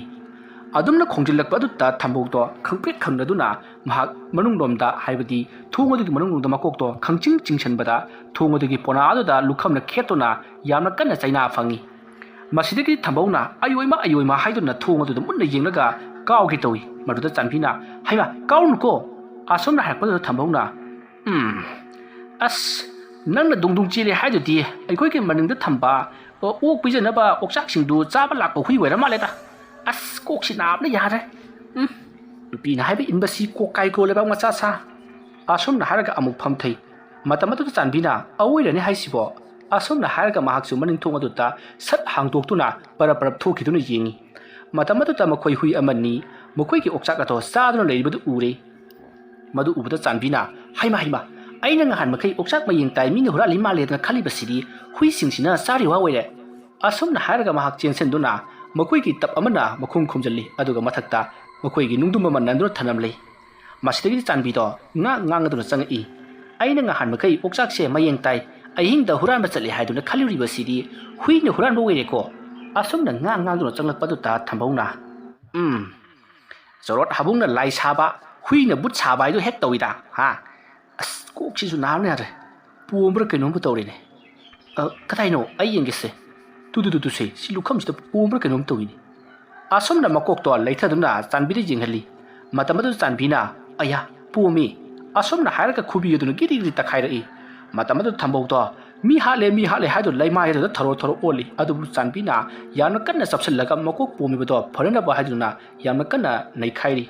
ꯑꯗꯨꯝꯅ ꯈꯣꯡꯖꯤꯜꯂꯛꯄ ꯑꯗꯨꯗ ꯊꯝꯕꯧꯗꯣ ꯈꯪꯄ꯭ꯔꯦꯛ ꯈꯪꯅꯗꯨꯅ ꯃꯍꯥꯛ ꯃꯅꯨꯡꯂꯣꯝꯗ, ꯍꯥꯏꯕꯗꯤ ꯊꯣꯡ ꯑꯗꯨꯒꯤ ꯃꯅꯨꯡꯂꯣꯝꯗ ꯃꯀꯣꯛꯇꯣ ꯈꯪꯆꯤꯡ ꯆꯤꯡꯁꯤꯟꯕꯗ ꯊꯣꯡ ꯑꯗꯨꯒꯤ ꯄꯣꯅꯥ ꯑꯗꯨꯗ ꯂꯨꯈꯝꯅ ꯈꯦꯠꯇꯨꯅ ꯌꯥꯝꯅ ꯀꯟꯅ ꯆꯩꯅꯥ ꯐꯪꯏ꯫ ꯃꯁꯤꯗꯒꯤ ꯊꯝꯕꯧꯅ "ꯑꯌꯣꯏꯃ, ꯑꯌꯣꯏꯃ" ꯍꯥꯏꯗꯨꯅ ꯊꯣꯡ ꯑꯗꯨꯗ ꯃꯨꯟꯅ ꯌꯦꯡꯂꯒ ꯀꯥꯎꯒꯦ ꯇꯧꯏ꯫ ꯃꯗꯨꯗ ꯆꯥꯟꯕꯤꯅ, "ꯍꯩꯃꯥ, ꯀꯥꯎꯔꯨꯅꯨꯀꯣ!" ꯑꯁꯨꯝꯅ ꯍꯥꯏꯔꯛꯄꯗꯨꯗ ꯊꯝꯕꯧꯅ, "ꯎꯝ, ꯑꯁ, ꯅꯪꯅ ꯗꯨꯡ ꯗꯨꯡ ꯆꯦꯜꯂꯤ ꯍꯥꯏꯗꯨꯗꯤ ꯑꯩꯈꯣꯏꯒꯤ ꯃꯅꯤꯡꯗ ꯊꯝꯕ ꯑꯣ, ꯑꯣꯛ ꯄꯤꯖꯅꯕ ꯑꯣꯛꯆꯥꯛꯁꯤꯡꯗꯨ ꯆꯥꯕ ꯂꯥꯛꯄ ꯍꯨꯏ ꯑꯣꯏꯔ ꯃꯥꯜꯂꯦꯗ꯫ ꯑꯁ, ꯀꯣꯛꯁꯤ ꯅꯥꯕꯅ ꯌꯥꯗ꯭ꯔꯦ꯫ ꯎꯝ, ꯅꯨꯄꯤꯅ ꯍꯥꯏꯕ ꯏꯟꯕꯁꯤ ꯀꯣꯛ ꯀꯥꯏꯀꯣ, ꯂꯩꯕꯥꯛ ꯃꯆꯥ ꯁꯥ꯫ ꯑꯁꯨꯝꯅ ꯍꯥꯏꯔꯒ ꯑꯃꯨꯛ ꯐꯝꯊꯩ꯫ ꯃꯇꯝ ꯑꯗꯨꯗ ꯆꯥꯟꯕꯤꯅ, "ꯑꯋꯣꯏꯔꯅꯦ ꯍꯥꯏꯁꯤꯕꯣ?" ꯑꯁꯨꯝꯅ ꯍꯥꯏꯔꯒ ꯃꯍꯥꯛꯁꯨ ꯃꯅꯤꯡ ꯊꯣꯡ ꯑꯗꯨꯗ ꯁꯠ ꯍꯥꯡꯗꯣꯛꯇꯨꯅ ꯄꯔꯞ ꯄꯔꯞ ꯊꯣꯛꯈꯤꯗꯨꯅ ꯌꯦꯡꯉꯤ꯫ ꯃꯇꯝ ꯑꯗꯨꯗ ꯃꯈꯣꯏ ꯍꯨꯏ ꯑꯃꯅꯤ ꯃꯈꯣꯏꯒꯤ ꯑꯣꯛꯆꯥꯛ ꯑꯗꯣ ꯆꯥꯗꯨꯅ ꯂꯩꯔꯤꯕꯗꯨ ꯎꯔꯦ꯫ ꯃꯗꯨ ꯎꯕꯗ ꯆꯥꯟꯕꯤꯅ, "ꯍꯩꯃꯥ, ꯍꯩꯃꯥ, ꯑꯩꯅ ꯉꯍꯥꯟ ꯃꯈꯩ ꯑꯣꯛꯆꯥꯛ ꯃꯌꯦꯡ ꯇꯥꯏ, ꯃꯤꯅ ꯍꯨꯔꯥꯜꯂꯤ ꯃꯥꯜꯂꯦꯗꯅ ꯈꯜꯂꯤꯕꯁꯤꯗꯤ ꯍꯨꯏꯁꯤꯡꯁꯤꯅ ꯆꯥꯔꯤ ꯋꯥ ꯑꯣꯏꯔꯦ!" ꯑꯁꯨꯝꯅ ꯍꯥꯏꯔꯒ ꯃꯍꯥꯛ ꯆꯦꯟꯁꯤꯟꯗꯨꯅ ꯃꯈꯣꯏꯒꯤ ꯇꯞ ꯑꯃꯅ ꯃꯈꯨꯝ ꯈꯨꯝꯖꯤꯜꯂꯤ, ꯑꯗꯨꯒ ꯃꯊꯛꯇ ꯃꯈꯣꯏꯒꯤ ꯅꯨꯡꯗꯨꯝ ꯑꯃ ꯅꯟꯗꯨꯅ ꯊꯅꯝꯂꯤ꯫ ꯃꯁꯤꯗꯒꯤꯗꯤ ꯆꯥꯟꯕꯤꯗꯣ ꯉꯥꯡ ꯉꯥꯡꯗꯨꯅ ꯆꯪꯉꯛꯏ꯫ "ꯑꯩꯅ ꯉꯍꯥꯟ ꯃꯈꯩ ꯑꯣꯛꯆꯥꯛꯁꯦ ꯃꯌꯦꯡ ꯇꯥꯏ, ꯑꯍꯤꯡꯗ ꯍꯨꯔꯥꯟꯕ ꯆꯠꯂꯦ ꯍꯥꯏꯗꯨꯅ ꯈꯜꯂꯨꯔꯤꯕꯁꯤꯗꯤ ꯍꯨꯏꯅ ꯍꯨꯔꯥꯟꯕ ꯑꯣꯏꯔꯦꯀꯣ!" ꯑꯁꯨꯝꯅ ꯉꯥꯡ ꯉꯥꯡꯗꯨꯅ ꯆꯪꯂꯛꯄꯗꯨꯗ ꯊꯝꯕꯧꯅ, "ꯎꯝ, ꯆꯣꯔꯣꯠ ꯍꯥꯕꯨꯡꯅ ꯂꯥꯏ ꯁꯥꯕ, ꯍꯨꯏꯅ ꯕꯨꯠ ꯁꯥꯕ ꯍꯥꯏꯗꯣ ꯍꯦꯛ ꯇꯧꯏꯗ, ꯍꯥ? ꯑꯁ, ꯀꯣꯛꯁꯤꯁꯨ ꯅꯥꯕꯅ ꯌꯥꯗ꯭ꯔꯦ꯫ ꯄꯣꯝꯕ꯭ꯔꯥ ꯀꯩꯅꯣꯝꯕꯨ ꯇꯧꯔꯦꯅꯦ꯫ ꯑ, ꯀꯗꯥꯏꯅꯣ? ꯑꯩ ꯌꯦꯡꯒꯦꯁꯦ꯫ ꯇꯨ, ꯇꯨ, ꯇꯨ, ꯇꯨꯁꯦ, ꯁꯤ ꯂꯨꯈꯝꯁꯤꯗ ꯄꯣꯝꯕ꯭ꯔꯥ ꯀꯩꯅꯣꯝ ꯇꯧꯏꯅꯦ꯫" ꯑꯁꯨꯝꯅ ꯃꯀꯣꯛꯇꯣ ꯂꯩꯊꯗꯨꯅ ꯆꯥꯟꯕꯤꯗ ꯌꯦꯡꯍꯜꯂꯤ꯫ ꯃꯇꯝ ꯑꯗꯨꯗ ꯆꯥꯟꯕꯤꯅ, "ꯑꯌꯥ, ꯄꯣꯝꯃꯤ!" ꯑꯁꯨꯝꯅ ꯍꯥꯏꯔꯒ ꯈꯨꯕꯤ ꯑꯗꯨꯅ ꯒꯤꯔꯤ ꯒꯤꯔꯤ ꯇꯛꯈꯥꯏꯔꯛꯏ꯫ ꯃꯇꯝ ꯑꯗꯨꯗ ꯊꯝꯕꯧꯗꯣ, "ꯃꯤ ꯍꯥꯠꯂꯦ, ꯃꯤ ꯍꯥꯠꯂꯦ" ꯍꯥꯏꯗꯨꯅ ꯂꯩꯃꯥꯏ ꯑꯗꯨꯗ ꯊꯔꯣ ꯊꯔꯣ ꯑꯣꯜꯂꯤ꯫ ꯑꯗꯨꯕꯨ ꯆꯥꯟꯕꯤꯅ ꯌꯥꯝꯅ ꯀꯟꯅ ꯆꯞꯁꯤꯜꯂꯒ ꯃꯀꯣꯛ ꯄꯣꯝꯃꯤꯕꯗꯣ ꯐꯅꯅꯕ ꯍꯥꯏꯗꯨꯅ ꯌꯥꯝꯅ ꯀꯟꯅ ꯅꯩꯈꯥꯏꯔꯤ꯫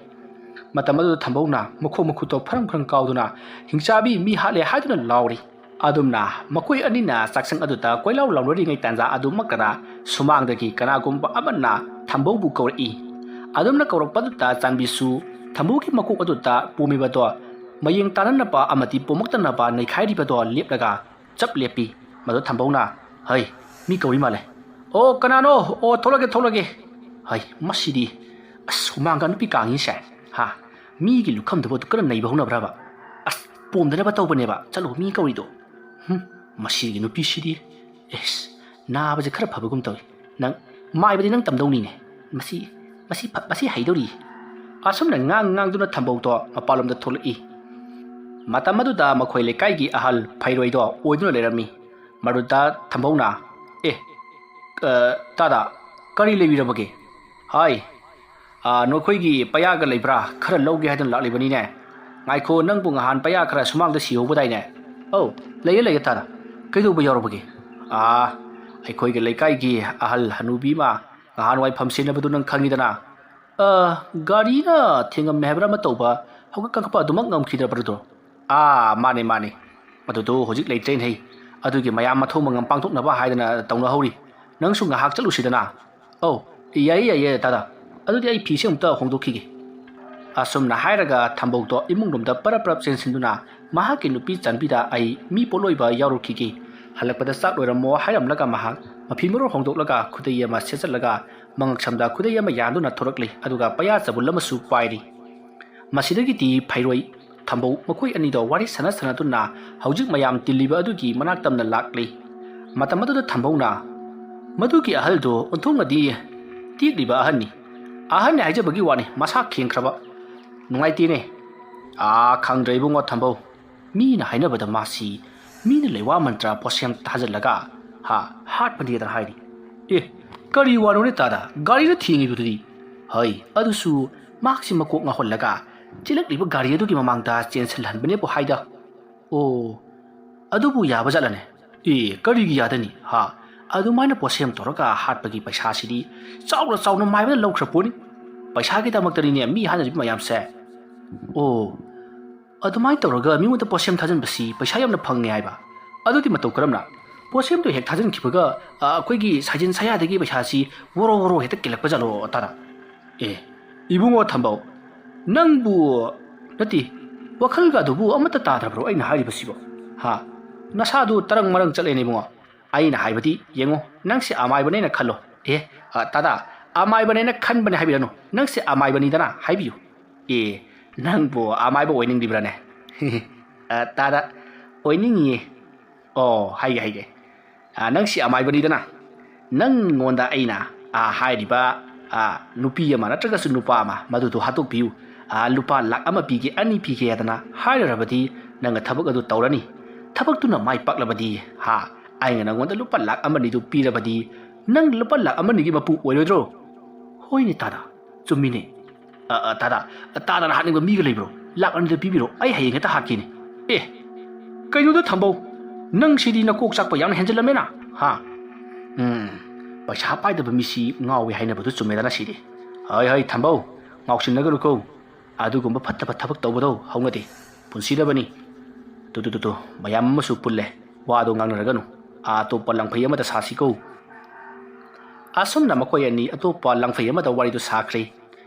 ꯃꯇꯝ ꯑꯗꯨꯗ ꯊꯝꯕꯧꯅ ꯃꯈꯣꯡ ꯃꯈꯨꯠꯇꯣ ꯐꯔꯪ ꯐꯔꯪ ꯀꯥꯎꯗꯨꯅ, "ꯍꯤꯡꯆꯥꯕꯤ, ꯃꯤ ꯍꯥꯠꯂꯦ" ꯍꯥꯏꯗꯨꯅ ꯂꯥꯎꯔꯤ꯫ ꯑꯗꯨꯝꯅ ꯃꯈꯣꯏ ꯑꯅꯤꯅ ꯆꯥꯛꯁꯪ ꯑꯗꯨꯗ ꯀꯣꯏꯂꯥꯎ ꯂꯥꯎꯅꯔꯤꯉꯩ ꯇꯥꯟꯖꯥ ꯑꯗꯨꯃꯛꯇꯗ ꯁꯨꯃꯥꯡꯗꯒꯤ ꯀꯅꯥꯒꯨꯝꯕ ꯑꯃꯅ ꯊꯝꯕꯧꯕꯨ ꯀꯧꯔꯛꯏ꯫ ꯑꯗꯨꯝꯅ ꯀꯧꯔꯛꯄꯗꯨꯗ ꯆꯥꯟꯕꯤꯁꯨ ꯊꯝꯕꯧꯒꯤ ꯃꯀꯣꯛ ꯑꯗꯨꯗ ꯄꯣꯝꯃꯤꯕꯗꯣ ꯃꯌꯦꯡ ꯇꯥꯅꯅꯕ ꯑꯃꯗꯤ ꯄꯣꯝꯃꯛꯇꯅꯕ ꯅꯩꯈꯥꯏꯔꯤꯕꯗꯣ ꯂꯦꯞꯂꯒ ꯆꯞ ꯂꯦꯞꯄꯤ꯫ ꯃꯗꯨ ꯊꯝꯕꯧꯅ, "ꯍꯩ, ꯃꯤ ꯀꯧꯔꯤ ꯃꯥꯜꯂꯦ꯫ ꯑꯣ, ꯀꯅꯥꯅꯣ? ꯑꯣ, ꯊꯣꯛꯂꯒꯦ, ꯊꯣꯛꯂꯒꯦ꯫ ꯍꯩ, ꯃꯁꯤꯗꯤ꯫ ꯑꯁ, ꯍꯨꯃꯥꯡꯒ ꯅꯨꯄꯤ ꯀꯥꯡꯉꯤꯁꯦ꯫ ꯍꯥ? ꯃꯤꯒꯤ ꯂꯨꯈꯝꯗꯨꯕꯨ ꯑꯗꯨ ꯀꯔꯝ ꯅꯩꯕ ꯍꯧꯅꯕ꯭ꯔꯕ? ꯑꯁ, ꯄꯣꯝꯗꯅꯕ ꯇꯧꯕꯅꯦꯕ꯫ ꯆꯠꯂꯣ, ꯃꯤ ꯀꯧꯔꯤꯗꯣ꯫ ꯍꯨꯝ, ꯃꯁꯤꯒꯤ ꯅꯨꯄꯤꯁꯤꯗꯤ꯫ ꯑꯦꯁ, ꯅꯥꯕꯁꯦ ꯈꯔ ꯐꯕꯒꯨꯝ ꯇꯧꯏ꯫ ꯅꯪ, ꯃꯥꯏꯕꯗꯤ ꯅꯪ ꯇꯝꯗꯧꯅꯤꯅꯦ꯫ ꯃꯁꯤ, ꯃꯁꯤ ꯐ-, ꯃꯁꯤ ꯍꯩꯗꯧꯔꯤ꯫" ꯑꯁꯨꯝꯅ ꯉꯥꯡ ꯉꯥꯡꯗꯨꯅ ꯊꯝꯕꯧꯗꯣ ꯃꯄꯥꯟꯂꯣꯝꯗ ꯊꯣꯛꯂꯛꯏ꯫ ꯃꯇꯝ ꯑꯗꯨꯗ ꯃꯈꯣꯏ ꯂꯩꯀꯥꯏꯒꯤ ꯑꯍꯜ ꯐꯩꯔꯣꯏꯗꯣ ꯑꯣꯏꯗꯨꯅ ꯂꯩꯔꯝꯃꯤ꯫ ꯃꯗꯨꯗ ꯊꯝꯕꯧꯅ, "ꯑꯦ, ꯑ, ꯇꯥꯗ, ꯀꯔꯤ ꯂꯩꯕꯤꯔꯕꯒꯦ?" "ꯍꯥꯏ, ꯑ, ꯅꯈꯣꯏꯒꯤ ꯄꯌꯥꯒ ꯂꯩꯕ꯭ꯔꯥ? ꯈꯔ ꯂꯧꯒꯦ ꯍꯥꯏꯗꯨꯅ ꯂꯥꯛꯂꯤꯕꯅꯤꯅꯦ꯫ ꯉꯥꯏꯈꯣ, ꯅꯪꯕꯨ ꯉꯍꯥꯟ ꯄꯌꯥ ꯈꯔ ꯁꯨꯃꯥꯡꯗ ꯁꯤꯍꯧꯕꯗꯥꯏꯅꯦ?" "ꯑꯧ, ꯂꯩꯌꯦ, ꯂꯩꯌꯦ, ꯇꯥꯗ꯫ ꯀꯩꯗꯧꯕ ꯌꯥꯎꯔꯕꯒꯦ?" "ꯑꯥ, ꯑꯩꯈꯣꯏꯒꯤ ꯂꯩꯀꯥꯏꯒꯤ ꯑꯍꯜ ꯍꯅꯨꯕꯤ ꯑꯃ ꯅꯍꯥꯟꯋꯥꯏ ꯐꯝ ꯁꯦꯟꯅꯕꯗꯨ ꯅꯪ ꯈꯪꯉꯤꯗꯅ? ꯑ, ꯒꯥꯔꯤꯅ ꯊꯦꯡꯉꯝꯃꯦ ꯍꯥꯏꯕ꯭ꯔꯥ ꯑꯃ ꯇꯧꯕ, ꯍꯧꯒꯠ ꯀꯥꯡꯈꯠꯄ ꯑꯗꯨꯃꯛ ꯉꯝꯈꯤꯗ꯭ꯔꯕꯗꯣ? ꯑꯥ, ꯃꯥꯅꯦ, ꯃꯥꯅꯦ꯫ ꯑꯗꯨꯗꯣ ꯍꯧꯖꯤꯛ ꯂꯩꯇ꯭ꯔꯦꯅꯦꯍꯦ꯫ ꯑꯗꯨꯒꯤ ꯃꯌꯥꯝ ꯃꯊꯧ ꯃꯉꯝ ꯄꯥꯡꯊꯣꯛꯅꯕ ꯍꯥꯏꯗꯅ ꯇꯧꯅꯍꯧꯔꯤ꯫ ꯅꯪꯁꯨ ꯉꯥꯏꯍꯥꯛ ꯆꯠꯂꯨꯁꯤꯗꯅ꯫ ꯑꯧ, ꯌꯥꯏꯌꯦ, ꯌꯥꯏꯌꯦ, ꯇꯥꯗ꯫ ꯑꯗꯨꯗꯤ ꯑꯩ ꯐꯤꯁꯦ ꯑꯃꯨꯛꯇ ꯍꯣꯡꯗꯣꯛꯈꯤꯒꯦ꯫ ꯑꯁꯨꯝꯅ ꯍꯥꯏꯔꯒ ꯊꯝꯕꯧꯗꯣ ꯏꯃꯨꯡꯂꯣꯝꯗ ꯄꯔꯞ ꯄꯔꯞ ꯆꯦꯟꯁꯤꯟꯗꯨꯅ ꯃꯍꯥꯛꯀꯤ ꯅꯨꯄꯤ ꯆꯥꯟꯕꯤꯗ ꯑꯩ ꯃꯤ ꯄꯣꯠꯂꯣꯏꯕ ꯌꯥꯎꯔꯨꯈꯤꯒꯦ꯫ ꯍꯜꯂꯛꯄꯗ ꯆꯥꯛ ꯂꯣꯏꯔꯝꯃꯣ ꯍꯥꯏꯔꯝꯂꯒ ꯃꯍꯥꯛ ꯃꯐꯤ ꯃꯔꯣꯜ ꯍꯣꯡꯗꯣꯛꯂꯒ ꯈꯨꯗꯩ ꯑꯃ ꯁꯦꯠꯆꯜꯂꯒ ꯃꯉꯛꯁꯝꯗ ꯈꯨꯗꯩ ꯑꯃ ꯌꯥꯟꯗꯨꯅ ꯊꯣꯔꯛꯂꯤ, ꯑꯗꯨꯒ ꯄꯌꯥ ꯆꯕꯨꯜ ꯑꯃꯁꯨ ꯄꯥꯏꯔꯤ꯫ ꯃꯁꯤꯗꯒꯤꯗꯤ ꯐꯩꯔꯣꯏ ꯊꯝꯕꯧ ꯃꯈꯣꯏ ꯑꯅꯤꯗꯣ ꯋꯥꯔꯤ ꯁꯥꯟꯅ ꯁꯥꯟꯅꯗꯨꯅ ꯍꯧꯖꯤꯛ ꯃꯌꯥꯝ ꯇꯤꯜꯂꯤꯕ ꯑꯗꯨꯒꯤ ꯃꯅꯥꯛ ꯇꯝꯅ ꯂꯥꯛꯂꯤ꯫ ꯃꯇꯝ ꯑꯗꯨꯗ ꯊꯝꯕꯧꯅ, "ꯃꯗꯨꯒꯤ ꯑꯍꯜꯗꯣ ꯑꯣꯟꯊꯣꯛꯅꯗꯤ ꯇꯦꯛꯂꯤꯕ ꯑꯍꯟꯅꯤ꯫ ꯑꯍꯟꯅꯤ ꯍꯥꯏꯖꯕꯒꯤ ꯋꯥꯅꯤ, ꯃꯁꯥ ꯈꯦꯡꯈ꯭ꯔꯕ꯫ ꯅꯨꯡꯉꯥꯏꯇꯦꯅꯦ꯫ ꯑꯥ, ꯈꯪꯗ꯭ꯔꯦ ꯏꯕꯨꯡꯉꯣ ꯊꯝꯕꯧ꯫ ꯃꯤꯅ ꯍꯥꯏꯅꯕꯗ ꯃꯥꯁꯤ ꯃꯤꯅ ꯂꯩꯋꯥ ꯃꯟꯇ꯭ꯔ ꯄꯣꯠꯁꯦꯝ ꯊꯥꯖꯤꯜꯂꯒ, ꯍꯥ, ꯍꯥꯠꯄꯅꯦꯗꯅ ꯍꯥꯏꯔꯤ꯫" "ꯑꯦ, ꯀꯔꯤ ꯋꯥꯅꯣꯅꯦ ꯇꯥꯗ? ꯒꯥꯔꯤꯗ ꯊꯦꯡꯉꯤꯕꯗꯨꯗꯤ?" "ꯍꯩ, ꯑꯗꯨꯁꯨ ꯃꯍꯥꯛꯁꯤ ꯃꯀꯣꯛ ꯉꯥꯎꯍꯜꯂꯒ ꯆꯦꯜꯂꯛꯂꯤꯕ ꯒꯥꯔꯤ ꯑꯗꯨꯒꯤ ꯃꯃꯥꯡꯗ ꯆꯦꯟꯁꯤꯜꯍꯟꯕꯅꯦꯕꯨ ꯍꯥꯏꯗ꯫" "ꯑꯣ, ꯑꯗꯨꯕꯨ ꯌꯥꯕ ꯖꯥꯠꯂꯅꯦ?" "ꯑꯦ, ꯀꯔꯤꯒꯤ ꯌꯥꯗꯅꯤ? ꯍꯥ, ꯑꯗꯨꯃꯥꯏꯅ ꯄꯣꯠꯁꯦꯝ ꯇꯧꯔꯒ ꯍꯥꯠꯄꯒꯤ ꯄꯩꯁꯥꯁꯤꯗꯤ ꯆꯥꯎꯅ ꯆꯥꯎꯅ ꯃꯥꯏꯕꯅ ꯂꯧꯈ꯭ꯔ ꯄꯣꯠꯅꯤ꯫ ꯄꯩꯁꯥꯒꯤꯗꯃꯛꯇꯅꯤꯅꯦ ꯃꯤ ꯍꯥꯠꯅꯔꯤꯕ ꯃꯌꯥꯝꯁꯦ꯫" "ꯑꯣ, ꯑꯗꯨꯃꯥꯏꯅ ꯇꯧꯔꯒ ꯃꯤꯉꯣꯟꯗ ꯄꯣꯠꯁꯦꯝ ꯊꯥꯖꯤꯟꯕꯁꯤ ꯄꯩꯁꯥ ꯌꯥꯝꯅ ꯐꯪꯉꯦ ꯍꯥꯏꯕ? ꯑꯗꯨꯗꯤ ꯃꯇꯧ ꯀꯔꯝꯅ? ꯄꯣꯠꯁꯦꯝꯗꯣ ꯍꯦꯛ ꯊꯥꯖꯤꯟꯈꯤꯕꯒ, ꯑ, ꯑꯩꯈꯣꯏꯒꯤ ꯁꯥꯏꯖꯤꯟ ꯁꯌꯥꯗꯒꯤ ꯄꯩꯁꯥꯁꯤ ꯋꯣꯔꯣ ꯋꯣꯔꯣ ꯍꯦꯛꯇ ꯀꯦꯜꯂꯛꯄ ꯖꯥꯠꯂꯣ ꯇꯥꯗ?" "ꯑꯦ, ꯏꯕꯨꯡꯉꯣ ꯊꯝꯕꯧ, ꯅꯪꯕꯨ, ꯅꯠꯇꯦ, ꯋꯥꯈꯜꯒꯗꯨꯕꯨ ꯑꯃꯠꯇ ꯇꯥꯗ꯭ꯔꯕ꯭ꯔꯣ ꯑꯩꯅ ꯍꯥꯏꯔꯤꯕꯁꯤꯕꯣ? ꯍꯥ? ꯅꯁꯥꯗꯨ ꯇꯔꯪ ꯃꯔꯪ ꯆꯠꯂꯦꯅꯦ ꯏꯕꯨꯡꯉꯣ꯫ ꯑꯩꯅ ꯍꯥꯏꯕꯗꯤ, ꯌꯦꯡꯉꯣ, ꯅꯪꯁꯦ ꯑꯃꯥꯏꯕꯅꯦꯅ ꯈꯜꯂꯣ꯫" "ꯑꯦ, ꯑ, ꯇꯥꯗ, ꯑꯃꯥꯏꯕꯅꯦꯅ ꯈꯟꯕꯅꯦ ꯍꯥꯏꯕꯤꯔꯅꯨ, ꯅꯪꯁꯦ ꯑꯃꯥꯏꯕꯅꯤꯗꯅ ꯍꯥꯏꯕꯤꯌꯨ꯫" "ꯑꯦ, ꯅꯪꯕꯨ ꯑꯃꯥꯏꯕ ꯑꯣꯏꯅꯤꯡꯂꯤꯕ꯭ꯔꯥꯅꯦ?" "ꯑ, ꯇꯥꯗ, ꯑꯣꯏꯅꯤꯡꯉꯤꯌꯦ꯫" "ꯑꯣ, ꯍꯥꯏꯒꯦ, ꯍꯥꯏꯒꯦ꯫ ꯑ, ꯅꯪꯁꯤ ꯑꯃꯥꯏꯕꯅꯤꯗꯅ, ꯅꯪꯉꯣꯟꯗ ꯑꯩꯅ, ꯑ, ꯍꯥꯏꯔꯤꯕ, ꯑ, ꯅꯨꯄꯤ ꯑꯃ ꯅꯠꯇ꯭ꯔꯒꯁꯨ ꯅꯨꯄꯥ ꯑꯃ ꯃꯗꯨꯗꯣ ꯍꯥꯠꯇꯣꯛꯄꯤꯌꯨ꯫ ꯑ, ꯂꯨꯄꯥ ꯂꯥꯛ ꯑꯃ ꯄꯤꯒꯦ, ꯑꯅꯤ ꯄꯤꯒꯦ ꯍꯥꯏꯗꯅ ꯍꯥꯏꯔꯨꯔꯕꯗꯤ ꯅꯪꯅ ꯊꯕꯛ ꯑꯗꯨ ꯇꯧꯔꯅꯤ꯫ ꯊꯕꯛꯇꯨꯅ ꯃꯥꯏ ꯄꯥꯛꯂꯕꯗꯤ, ꯍꯥ, ꯑꯩꯅ ꯅꯪꯉꯣꯟꯗ ꯂꯨꯄꯥ ꯂꯥꯛ ꯑꯃ ꯑꯅꯤꯗꯨ ꯄꯤꯔꯕꯗꯤ ꯅꯪ ꯂꯨꯄꯥ ꯂꯥꯛ ꯑꯃ ꯑꯅꯤꯒꯤ ꯃꯄꯨ ꯑꯣꯏꯔꯣꯏꯗ꯭ꯔꯣ?" "ꯍꯣꯏꯅꯦ ꯇꯥꯗ, ꯆꯨꯝꯃꯤꯅꯦ꯫ ꯑ, ꯑ, ꯇꯥꯗ, ꯇꯥꯗꯅ ꯍꯥꯠꯅꯤꯡꯕ ꯃꯤꯒ ꯂꯩꯕ꯭ꯔꯣ? ꯂꯥꯛ ꯑꯅꯤꯗ ꯄꯤꯕꯤꯔꯣ, ꯑꯩ ꯍꯌꯦꯡ ꯍꯦꯛꯇ ꯍꯥꯠꯀꯦꯅꯦ꯫" "ꯑꯦ, ꯀꯩꯅꯣꯗ ꯊꯝꯕꯧ, ꯅꯪꯁꯤꯗꯤ ꯅꯀꯣꯛ ꯆꯥꯛꯄ ꯌꯥꯝꯅ ꯍꯦꯟꯖꯜꯂꯝꯃꯦꯅ, ꯍꯥ?" ꯎꯝ, ꯄꯩꯁꯥ ꯄꯥꯏꯗꯕ ꯃꯤꯁꯤ ꯉꯥꯎꯏ ꯍꯥꯏꯅꯕꯗꯨ ꯆꯨꯝꯃꯦꯗꯅ ꯁꯤꯗꯤ꯫ ꯍꯩ, ꯍꯩ, ꯊꯝꯕꯧ, ꯉꯥꯎꯁꯤꯟꯅꯒꯅꯨꯀꯣ꯫ ꯑꯗꯨꯒꯨꯝꯕ ꯐꯠꯇꯕ ꯊꯕꯛ ꯇꯧꯕꯗꯣ ꯍꯧꯅꯗꯦ꯫ ꯄꯨꯟꯁꯤꯗꯕꯅꯤ꯫ ꯇꯨ, ꯇꯨ, ꯇꯨ, ꯇꯨ, ꯃꯌꯥꯝ ꯑꯃꯁꯨ ꯄꯨꯜꯂꯦ꯫ ꯋꯥꯗꯣ ꯉꯥꯡꯅꯔꯒꯅꯨ꯫ ꯑꯥ, ꯑꯇꯣꯞꯄ ꯂꯪꯐꯩ ꯑꯃꯗ ꯁꯥꯁꯤꯀꯣ꯫ ꯑꯁꯨꯝꯅ ꯃꯈꯣꯏ ꯑꯅꯤ ꯑꯇꯣꯞꯄ ꯂꯪꯐꯩ ꯑꯃꯗ ꯋꯥꯔꯤꯗꯨ ꯁꯥꯈ꯭ꯔꯦ꯫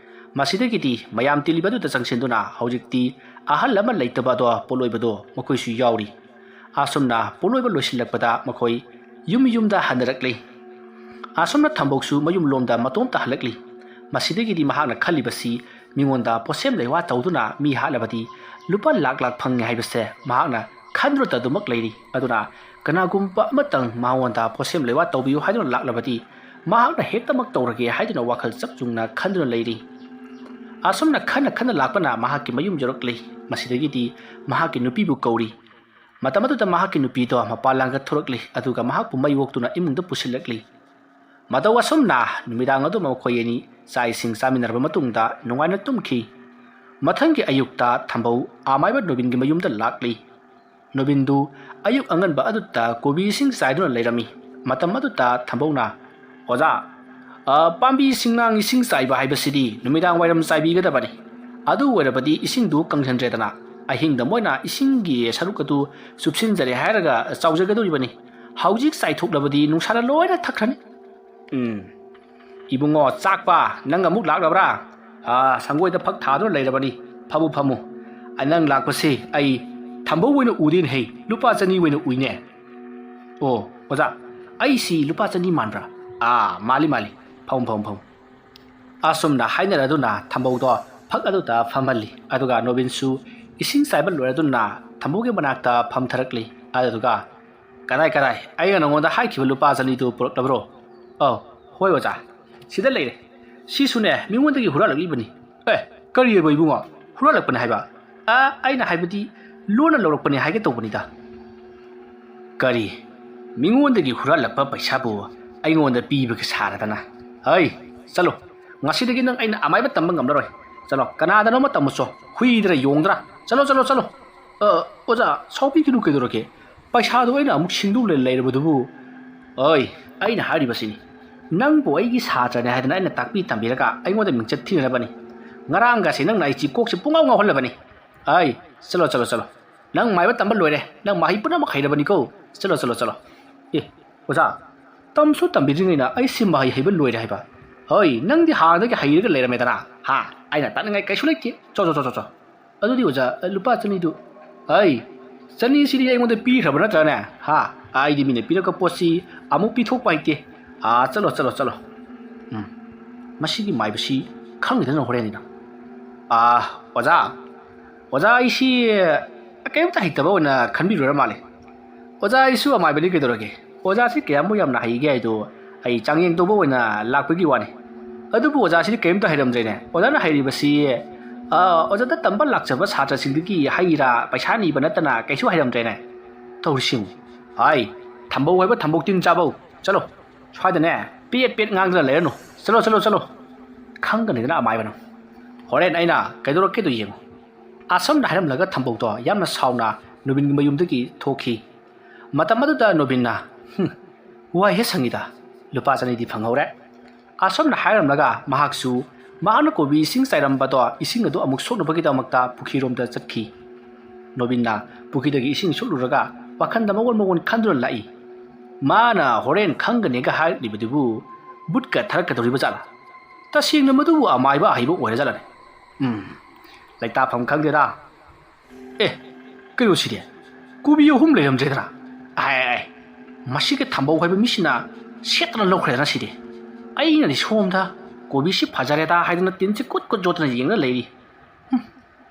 ꯃꯁꯤꯗꯒꯤꯗꯤ ꯃꯌꯥꯝ ꯇꯤꯜꯂꯤꯕꯗꯨꯗ ꯆꯪꯁꯤꯟꯗꯨꯅ ꯍꯧꯖꯤꯛꯇꯤ ꯑꯍꯜ ꯑꯃ ꯂꯩꯇꯕ ꯑꯗꯣ ꯄꯣꯠꯂꯣꯏꯕꯗꯣ ꯃꯈꯣꯏꯁꯨ ꯌꯥꯎꯔꯤ꯫ ꯑꯁꯨꯝꯅ ꯄꯣꯠꯂꯣꯏꯕ ꯂꯣꯏꯁꯤꯜꯂꯛꯄꯗ ꯃꯈꯣꯏ ꯌꯨꯝ ꯌꯨꯝꯗ ꯍꯟꯅꯔꯛꯂꯤ꯫ ꯑꯁꯨꯝꯅ ꯊꯝꯕꯧꯁꯨ ꯃꯌꯨꯝ ꯂꯣꯝꯗ ꯃꯇꯣꯝꯇ ꯍꯜꯂꯛꯂꯤ꯫ ꯃꯁꯤꯗꯒꯤꯗꯤ ꯃꯍꯥꯛꯅ ꯈꯜꯂꯤꯕꯁꯤ ꯃꯤꯉꯣꯟꯗ ꯄꯣꯠꯁꯦꯝ ꯂꯩꯋꯥ ꯇꯧꯗꯨꯅ ꯃꯤ ꯍꯥꯠꯂꯕꯗꯤ ꯂꯨꯄꯥ ꯂꯥꯛ ꯂꯥꯛ ꯐꯪꯉꯦ ꯍꯥꯏꯕꯁꯦ ꯃꯍꯥꯛꯅ ꯈꯟꯗꯨꯅꯇ ꯑꯗꯨꯃꯛ ꯂꯩꯔꯤ꯫ ꯑꯗꯨꯅ ꯀꯅꯥꯒꯨꯝꯕ ꯑꯃꯇꯪ ꯃꯉꯣꯟꯗ ꯄꯣꯠꯁꯦꯝ ꯂꯩꯋꯥ ꯇꯧꯕꯤꯌꯨ ꯍꯥꯏꯗꯨꯅ ꯂꯥꯛꯂꯕꯗꯤ ꯃꯍꯥꯛꯅ ꯍꯦꯛꯇꯃꯛ ꯇꯧꯔꯒꯦ ꯍꯥꯏꯗꯨꯅ ꯋꯥꯈꯜ ꯆꯞ ꯆꯨꯡꯅ ꯈꯟꯗꯨꯅ ꯂꯩꯔꯤ꯫ ꯑꯁꯨꯝꯅ ꯈꯟꯅ ꯈꯟꯅ ꯂꯥꯛꯄꯅ ꯃꯍꯥꯛꯀꯤ ꯃꯌꯨꯝ ꯌꯧꯔꯛꯂꯤ꯫ ꯃꯁꯤꯗꯒꯤꯗꯤ ꯃꯍꯥꯛꯀꯤ ꯅꯨꯄꯤꯕꯨ ꯀꯧꯔꯤ꯫ ꯃꯇꯝ ꯑꯗꯨꯗ ꯃꯍꯥꯛꯀꯤ ꯅꯨꯄꯤꯗꯣ ꯃꯄꯥꯟ ꯂꯥꯡꯗ ꯊꯣꯔꯛꯂꯤ, ꯑꯗꯨꯒ ꯃꯍꯥꯛꯄꯨ ꯃꯩ ꯑꯣꯛꯇꯨꯅ ꯏꯃꯨꯡꯗ ꯄꯨꯁꯤꯜꯂꯛꯂꯤ꯫ ꯃꯇꯧ ꯑꯁꯨꯝꯅ ꯅꯨꯃꯤꯗꯥꯡ ꯑꯗꯨ ꯃꯈꯣꯏ ꯑꯅꯤ ꯆꯥꯛ ꯏꯁꯤꯡ ꯆꯥꯃꯤꯟꯅꯔꯕ ꯃꯇꯨꯡꯗ ꯅꯨꯡꯉꯥꯏꯅ ꯇꯨꯝꯈꯤ꯫ ꯃꯊꯪꯒꯤ ꯑꯌꯨꯛꯇ ꯊꯝꯕꯧ ꯑꯃꯥꯏꯕ ꯅꯣꯕꯤꯟꯒꯤ ꯃꯌꯨꯝꯗ ꯂꯥꯛꯂꯤ꯫ ꯅꯣꯕꯤꯟꯗꯨ ꯑꯌꯨꯛ ꯑꯉꯟꯕ ꯑꯗꯨꯗ ꯀꯣꯕꯤ ꯏꯁꯤꯡ ꯆꯥꯏꯗꯨꯅ ꯂꯩꯔꯝꯃꯤ꯫ ꯃꯇꯝ ꯑꯗꯨꯗ ꯊꯝꯕꯧꯅ, "ꯑꯣꯖꯥ, ꯑ, ꯄꯥꯝꯕꯤ ꯁꯤꯡꯅꯥꯡ ꯏꯁꯤꯡ ꯆꯥꯏꯕ ꯍꯥꯏꯕꯁꯤꯗꯤ ꯅꯨꯃꯤꯗꯥꯡ ꯋꯥꯏꯔꯝ ꯆꯥꯏꯕꯤꯒꯗꯕꯅꯤ꯫ ꯑꯗꯨ ꯑꯣꯏꯔꯕꯗꯤ ꯏꯁꯤꯡꯗꯨ ꯀꯪꯁꯤꯟꯗ꯭ꯔꯦꯗꯅ, ꯑꯍꯤꯡꯗ ꯃꯣꯏꯅ ꯏꯁꯤꯡꯒꯤ ꯁꯔꯨꯛ ꯑꯗꯨ ꯆꯨꯞꯁꯤꯟꯖꯔꯦ ꯍꯥꯏꯔꯒ ꯆꯥꯎꯖꯒꯗꯧꯔꯤꯕꯅꯤ꯫ ꯍꯧꯖꯤꯛ ꯆꯥꯏꯊꯣꯛꯂꯕꯗꯤ ꯅꯨꯡꯁꯥꯅ ꯂꯣꯏꯅ ꯊꯛꯈ꯭ꯔꯅꯤ꯫" ꯎꯝ꯫ "ꯏꯕꯨꯡꯉꯣ ꯆꯥꯛꯄ, ꯅꯪ ꯑꯃꯨꯛ ꯂꯥꯛꯂꯕ꯭ꯔꯥ? ꯑꯥ, ꯁꯪꯒꯣꯏꯗ ꯐꯛ ꯊꯥꯗꯨꯅ ꯂꯩꯔꯕꯅꯤ꯫ ꯐꯝꯃꯨ, ꯐꯝꯃꯨ꯫ ꯑ, ꯅꯪ ꯂꯥꯛꯄꯁꯤ ꯑꯩ ꯊꯝꯕꯧ ꯑꯣꯏꯅ ꯎꯗꯦꯅꯦ ꯍꯦ, ꯂꯨꯄꯥ ꯆꯅꯤ ꯑꯣꯏꯅ ꯎꯏꯅꯦ꯫ ꯑꯣ, ꯑꯣꯖꯥ, ꯑꯩꯁꯤ ꯂꯨꯄꯥ ꯆꯅꯤ ꯃꯥꯟꯕ꯭ꯔꯥ? ꯑꯥ, ꯃꯥꯜꯂꯤ, ꯃꯥꯜꯂꯤ꯫ ꯐꯝꯃꯨ, ꯐꯝꯃꯨ, ꯐꯝꯃꯨ꯫" ꯑꯁꯨꯝꯅ ꯍꯥꯏꯅꯔꯗꯨꯅ ꯊꯝꯕꯧꯗꯣ ꯐꯛ ꯑꯗꯨꯗ ꯐꯝꯍꯜꯂꯤ꯫ ꯑꯗꯨꯒ ꯅꯣꯕꯤꯟꯁꯨ ꯏꯁꯤꯡ ꯆꯥꯏꯕ ꯂꯣꯏꯔꯗꯨꯅ ꯊꯝꯕꯧꯒꯤ ꯃꯅꯥꯛꯇ ꯐꯝꯊꯔꯛꯂꯤ꯫ ꯑꯗꯨꯗꯨꯒ, "ꯀꯗꯥꯏ, ꯀꯗꯥꯏ? ꯑꯩꯅ ꯅꯉꯣꯟꯗ ꯍꯥꯏꯈꯤꯕ ꯂꯨꯄꯥ ꯆꯅꯤꯗꯨ ꯄꯨꯔꯛꯂꯕ꯭ꯔꯣ?" "ꯑꯧ, ꯍꯣꯏ ꯑꯣꯖꯥ, ꯁꯤꯗ ꯂꯩꯔꯦ꯫ ꯁꯤꯁꯨꯅꯦ ꯃꯤꯉꯣꯟꯗꯒꯤ ꯍꯨꯔꯥꯜꯂꯛꯂꯤꯕꯅꯤ꯫" "ꯑꯦ, ꯀꯔꯤ ꯍꯥꯏꯕ ꯏꯕꯨꯡꯉꯣ? ꯍꯨꯔꯥꯜꯂꯛꯄꯅꯤ ꯍꯥꯏꯕ?" "ꯑ, ꯑꯩꯅ ꯍꯥꯏꯕꯗꯤ ꯂꯣꯟꯅ ꯂꯧꯔꯛꯄꯅꯤ ꯍꯥꯏꯒꯦ ꯇꯧꯕꯅꯤꯗ꯫" "ꯀꯔꯤ? ꯃꯤꯉꯣꯟꯗꯒꯤ ꯍꯨꯔꯥꯜꯂꯛꯄ ꯄꯩꯁꯥꯕꯨ ꯑꯩꯉꯣꯟꯗ ꯄꯤꯕꯒ ꯁꯥꯔꯗꯅ? ꯍꯩ, ꯆꯠꯂꯣ꯫ ꯉꯁꯤꯗꯒꯤ ꯅꯪ ꯑꯩꯅ ꯑꯃꯥꯏꯕ ꯇꯝꯕ ꯉꯝꯂꯔꯣꯏ꯫ ꯆꯠꯂꯣ, ꯀꯅꯥꯗꯅꯣꯃ ꯇꯝꯃꯨꯆꯣ꯫ ꯍꯨꯏꯗꯔ ꯌꯣꯡꯗꯔ꯫ ꯆꯠꯂꯣ, ꯆꯠꯂꯣ, ꯆꯠꯂꯣ꯫ ꯑ, ꯑꯣꯖꯥ, ꯁꯥꯎꯕꯤꯒꯅꯨ ꯀꯩꯗꯧꯔꯒꯦ? ꯄꯩꯁꯥꯗꯣ ꯑꯩꯅ ꯑꯃꯨꯛ ꯁꯤꯡꯗꯣꯛꯂ ꯂꯩꯔꯕꯗꯨꯕꯨ꯫" "ꯑꯣꯏ, ꯑꯩꯅ ꯍꯥꯏꯔꯤꯕꯁꯤꯅꯤ, ꯅꯪꯕꯨ ꯑꯩꯒꯤ ꯁꯥꯇ꯭ꯔꯅꯦ ꯍꯥꯏꯗꯅ ꯑꯩꯅ ꯇꯥꯛꯄꯤ ꯇꯝꯕꯤꯔꯒ ꯑꯩꯉꯣꯟꯗ ꯃꯤꯡꯆꯠ ꯊꯤꯅꯅꯕꯅꯤ꯫ ꯉꯔꯥꯡꯒꯁꯦ ꯅꯪꯅ ꯑꯩꯁꯤ ꯀꯣꯛꯁꯦ ꯄꯨꯡꯉꯥꯎ ꯉꯥꯎꯍꯜꯂꯕꯅꯤ꯫ ꯑꯩ, ꯆꯠꯂꯣ, ꯆꯠꯂꯣ, ꯆꯠꯂꯣ꯫ ꯅꯪ ꯃꯥꯏꯕ ꯇꯝꯕ ꯂꯣꯏꯔꯦ꯫ ꯅꯪ ꯃꯍꯩ ꯄꯨꯝꯅꯃꯛ ꯍꯩꯔꯕꯅꯤꯀꯣ꯫ ꯆꯠꯂꯣ, ꯆꯠꯂꯣ, ꯆꯠꯂꯣ꯫ ꯑꯦ, ꯑꯣꯖꯥ, ꯇꯝꯁꯨ ꯇꯝꯕꯤꯗ꯭ꯔꯤꯉꯩꯗ ꯑꯩꯁꯤ ꯃꯍꯩ ꯍꯩꯕ ꯂꯣꯏꯔꯦ ꯍꯥꯏꯕ? ꯍꯣꯏ, ꯅꯪꯗꯤ ꯍꯥꯟꯅꯗꯒꯤ ꯍꯩꯔꯒ ꯂꯩꯔꯝꯃꯦꯗꯅ꯫ ꯍꯥ? ꯑꯩꯅ ꯇꯥꯅꯤꯡꯉꯥꯏ ꯀꯩꯁꯨ ꯂꯩꯇꯦ꯫ ꯆꯣ, ꯆꯣ, ꯆꯣ, ꯆꯣ, ꯆꯣ꯫ ꯑꯗꯨꯗꯤ ꯑꯣꯖꯥ, ꯂꯨꯄꯥ ꯆꯅꯤꯗꯨ? ꯑꯩ, ꯆꯅꯤꯁꯤꯗꯤ ꯑꯩꯉꯣꯟꯗ ꯄꯤꯈ꯭ꯔꯕ ꯅꯠꯇ꯭ꯔꯅꯦ? ꯍꯥ? ꯑꯩꯗꯤ ꯃꯤꯅ ꯄꯤꯔꯛꯄ ꯄꯣꯠꯁꯤ ꯑꯃꯨꯛ ꯄꯤꯊꯣꯛꯄ ꯍꯩꯇꯦ꯫ ꯑꯥ, ꯆꯠꯂꯣ, ꯆꯠꯂꯣ, ꯆꯠꯂꯣ꯫ ꯎꯝ, ꯃꯁꯤꯒꯤ ꯃꯥꯏꯕꯁꯤ ꯈꯪꯗꯦꯗꯅ ꯍꯣꯔꯦꯟꯅꯤꯅ꯫ ꯑꯥ, ꯑꯣꯖꯥ, ꯑꯣꯖꯥ, ꯑꯩꯁꯤ ꯀꯔꯤꯝꯇ ꯍꯩꯇꯕ ꯑꯣꯏꯅ ꯈꯟꯕꯤꯔꯨꯔ ꯃꯥꯜꯂꯦ꯫ ꯑꯣꯖꯥ, ꯑꯩꯁꯨ ꯑꯃꯥꯏꯕꯅꯤ ꯀꯩꯗꯧꯔꯒꯦ? ꯑꯣꯖꯥꯁꯤ ꯀꯌꯥꯃꯨꯛ ꯌꯥꯝꯅ ꯍꯩꯒꯦ ꯍꯥꯏꯗꯣ ꯑꯩ ꯆꯥꯡꯌꯦꯡ ꯇꯧꯕ ꯑꯣꯏꯅ ꯂꯥꯛꯄꯒꯤ ꯋꯥꯅꯤ꯫ ꯑꯗꯨꯕꯨ ꯑꯣꯖꯥꯁꯤꯗꯤ ꯀꯔꯤꯝꯇ ꯍꯩꯔꯝꯗ꯭ꯔꯦꯅꯦ꯫ ꯑꯣꯖꯥꯅ ꯍꯩꯔꯤꯕꯁꯤ, ꯑ, ꯑꯣꯖꯥꯗ ꯇꯝꯕ ꯂꯥꯛꯆꯕ ꯁꯥꯇ꯭ꯔꯁꯤꯡꯗꯒꯤ ꯍꯩ ꯔꯥ ꯄꯩꯁꯥ ꯅꯤꯕ ꯅꯠꯇꯅ ꯀꯩꯁꯨ ꯍꯩꯔꯝꯗ꯭ꯔꯦꯅꯦ꯫ ꯇꯧꯔꯤꯁꯤꯡ꯫ ꯍꯥꯏ, ꯊꯝꯕꯧ ꯍꯥꯏꯕ ꯊꯝꯕꯧ ꯇꯤꯟ ꯆꯥꯕꯧ꯫ ꯆꯠꯂꯣ꯫ ꯁ꯭ꯋꯥꯏꯗꯅꯦ, ꯄꯦꯠ ꯄꯦꯠ ꯉꯥꯡꯗꯅ ꯂꯩꯔꯅꯨ꯫ ꯆꯠꯂꯣ, ꯆꯠꯂꯣ, ꯆꯠꯂꯣ꯫ ꯈꯪꯒꯅꯤꯗꯅ ꯑꯃꯥꯏꯕꯅ꯫ ꯍꯣꯔꯦꯟ ꯑꯩꯅ ꯀꯩꯗꯧꯔꯛꯀꯦꯗꯣ ꯌꯦꯡꯉꯨ꯫ ꯑꯁꯨꯝꯅ ꯍꯥꯏꯔꯝꯂꯒ ꯊꯝꯕꯧꯗꯣ ꯌꯥꯝꯅ ꯁꯥꯎꯅ ꯅꯨꯕꯤꯟꯒꯤ ꯃꯌꯨꯝꯗꯒꯤ ꯊꯣꯛꯈꯤ꯫ ꯃꯇꯝ ꯑꯗꯨꯗ ꯅꯨꯕꯤꯟꯅ, "ꯍꯨꯝ, ꯋꯥꯏꯍꯦ ꯁꯪꯉꯤꯗ, ꯂꯨꯄꯥ ꯆꯅꯤꯗꯤ ꯐꯪꯍꯧꯔꯦ"꯫ ꯑꯁꯨꯝꯅ ꯍꯥꯏꯔꯝꯂꯒ ꯃꯍꯥꯛꯁꯨ ꯃꯍꯥꯛꯅ ꯀꯣꯕꯤ ꯏꯁꯤꯡ ꯆꯥꯏꯔꯝꯕꯗꯣ, ꯏꯁꯤꯡ ꯑꯗꯨ ꯑꯃꯨꯛ ꯁꯣꯛꯅꯕꯒꯤꯗꯃꯛꯇ ꯄꯨꯈ꯭ꯔꯤꯔꯣꯝꯗ ꯆꯠꯈꯤ꯫ ꯅꯣꯕꯤꯟꯅ ꯄꯨꯈ꯭ꯔꯤꯗꯒꯤ ꯏꯁꯤꯡ ꯁꯣꯛꯂꯨꯔꯒ ꯋꯥꯈꯜꯗ ꯃꯑꯣꯟ ꯃꯑꯣꯟ ꯈꯟꯗꯨꯅ ꯂꯥꯛꯏ꯫ ꯃꯥꯅ ꯍꯣꯔꯦꯟ ꯈꯪꯒꯅꯤꯒ ꯍꯥꯏꯔꯛꯂꯤꯕꯗꯨꯕꯨ ꯕꯨꯠꯀ ꯊꯥꯔꯛꯀꯗꯧꯔꯤꯕ ꯖꯥꯠꯂꯥ? ꯇꯁꯦꯡꯅ ꯃꯗꯨꯕꯨ ꯑꯃꯥꯏꯕ ꯑꯍꯩꯕ ꯑꯣꯏꯔ ꯖꯥꯠꯂꯅꯦ? ꯎꯝ, ꯂꯩꯇꯥꯐꯝ ꯈꯪꯗꯦꯗ꯫ ꯑꯦ, ꯀꯩꯅꯣ ꯁꯤꯗꯤ? ꯀꯣꯕꯤ ꯑꯍꯨꯝ ꯂꯩꯔꯝꯗ꯭ꯔꯦꯗꯅ? ꯑꯥꯏ, ꯑꯥꯏ, ꯑꯥꯏ, ꯃꯁꯤꯒꯤ ꯊꯝꯕꯧ ꯍꯥꯏꯕ ꯃꯤꯁꯤꯅ ꯁꯦꯠꯇꯅ ꯂꯧꯈ꯭ꯔꯦꯗꯅ ꯁꯤꯗꯤ꯫ ꯑꯩꯅꯗꯤ ꯁꯣꯝꯗ ꯀꯣꯕꯤꯁꯤ ꯐꯖꯔꯦꯗ ꯍꯥꯏꯗꯅ ꯇꯤꯟꯁꯤ ꯀꯨꯠ ꯀꯨꯠ ꯌꯣꯠꯇꯅ ꯌꯦꯡꯅ ꯂꯩꯔꯤ꯫ ꯍꯨꯝ,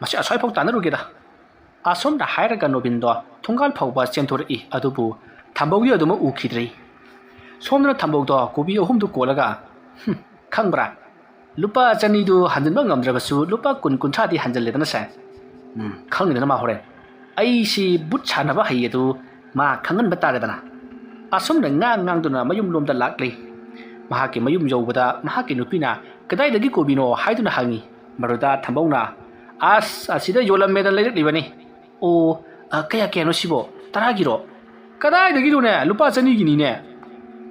ꯃꯁꯤ ꯑꯁ꯭ꯋꯥꯏꯐꯥꯎ ꯇꯥꯟꯅꯔꯨꯒꯦꯗ꯫ ꯑꯁꯣꯝꯗ ꯍꯥꯏꯔꯒ ꯅꯣꯕꯤꯟꯗꯣ ꯊꯣꯡꯒꯥꯜ ꯐꯥꯎꯕ ꯆꯦꯟꯊꯣꯔꯛꯏ, ꯑꯗꯨꯕꯨ ꯊꯝꯕꯧꯗꯤ ꯑꯗꯨꯃꯛ ꯎꯈꯤꯗ꯭ꯔꯦ꯫ ꯁꯣꯝꯗꯅ ꯊꯝꯕꯧꯗꯣ ꯀꯣꯕꯤ ꯑꯍꯨꯝꯗꯨ ꯀꯣꯜꯂꯒ, "ꯍꯨꯝ, ꯈꯪꯕ꯭ꯔꯥ? ꯂꯨꯄꯥ ꯆꯅꯤꯗꯨ ꯍꯟꯖꯤꯟꯕ ꯉꯝꯗ꯭ꯔꯕꯁꯨ ꯂꯨꯄꯥ ꯀꯨꯟ ꯀꯨꯟꯊ꯭ꯔꯥꯗꯤ ꯍꯟꯖꯤꯜꯂꯦꯗꯅ ꯁꯦ꯫ ꯎꯝ, ꯈꯪꯗꯦꯗꯅ ꯃꯥ ꯍꯣꯔꯦꯟ꯫ ꯑꯩꯁꯤ ꯕꯨꯠ ꯁꯥꯟꯅꯕ ꯍꯩ ꯑꯗꯨ ꯃꯥ ꯈꯪꯍꯟꯕ ꯇꯥꯔꯦꯗꯅ"꯫ ꯑꯁꯨꯝꯅ ꯉꯥꯡ ꯉꯥꯡꯗꯨꯅ ꯃꯌꯨꯝꯂꯣꯝꯗ ꯂꯥꯛꯂꯤ꯫ ꯃꯍꯥꯛꯀꯤ ꯃꯌꯨꯝ ꯌꯧꯕꯗ ꯃꯍꯥꯛꯀꯤ ꯅꯨꯄꯤꯅ "ꯀꯗꯥꯏꯗꯒꯤ ꯀꯣꯕꯤꯅꯣ?" ꯍꯥꯏꯗꯨꯅ ꯍꯪꯉꯤ꯫ ꯃꯗꯨꯗ ꯊꯝꯕꯧꯅ, "ꯑꯁ, ꯑꯁꯤꯗ ꯌꯣꯜꯂꯝꯃꯦꯗꯅ ꯂꯩꯔꯛꯂꯤꯕꯅꯤ"꯫ "ꯑꯣ, ꯑ, ꯀꯌꯥ ꯀꯌꯥꯅꯣ ꯁꯤꯕꯣ? ꯇꯔꯥꯒꯤꯔꯣ?" "ꯀꯗꯥꯏꯗꯒꯤꯅꯣꯅꯦ, ꯂꯨꯄꯥ ꯆꯅꯤꯒꯤꯅꯤꯅꯦ"꯫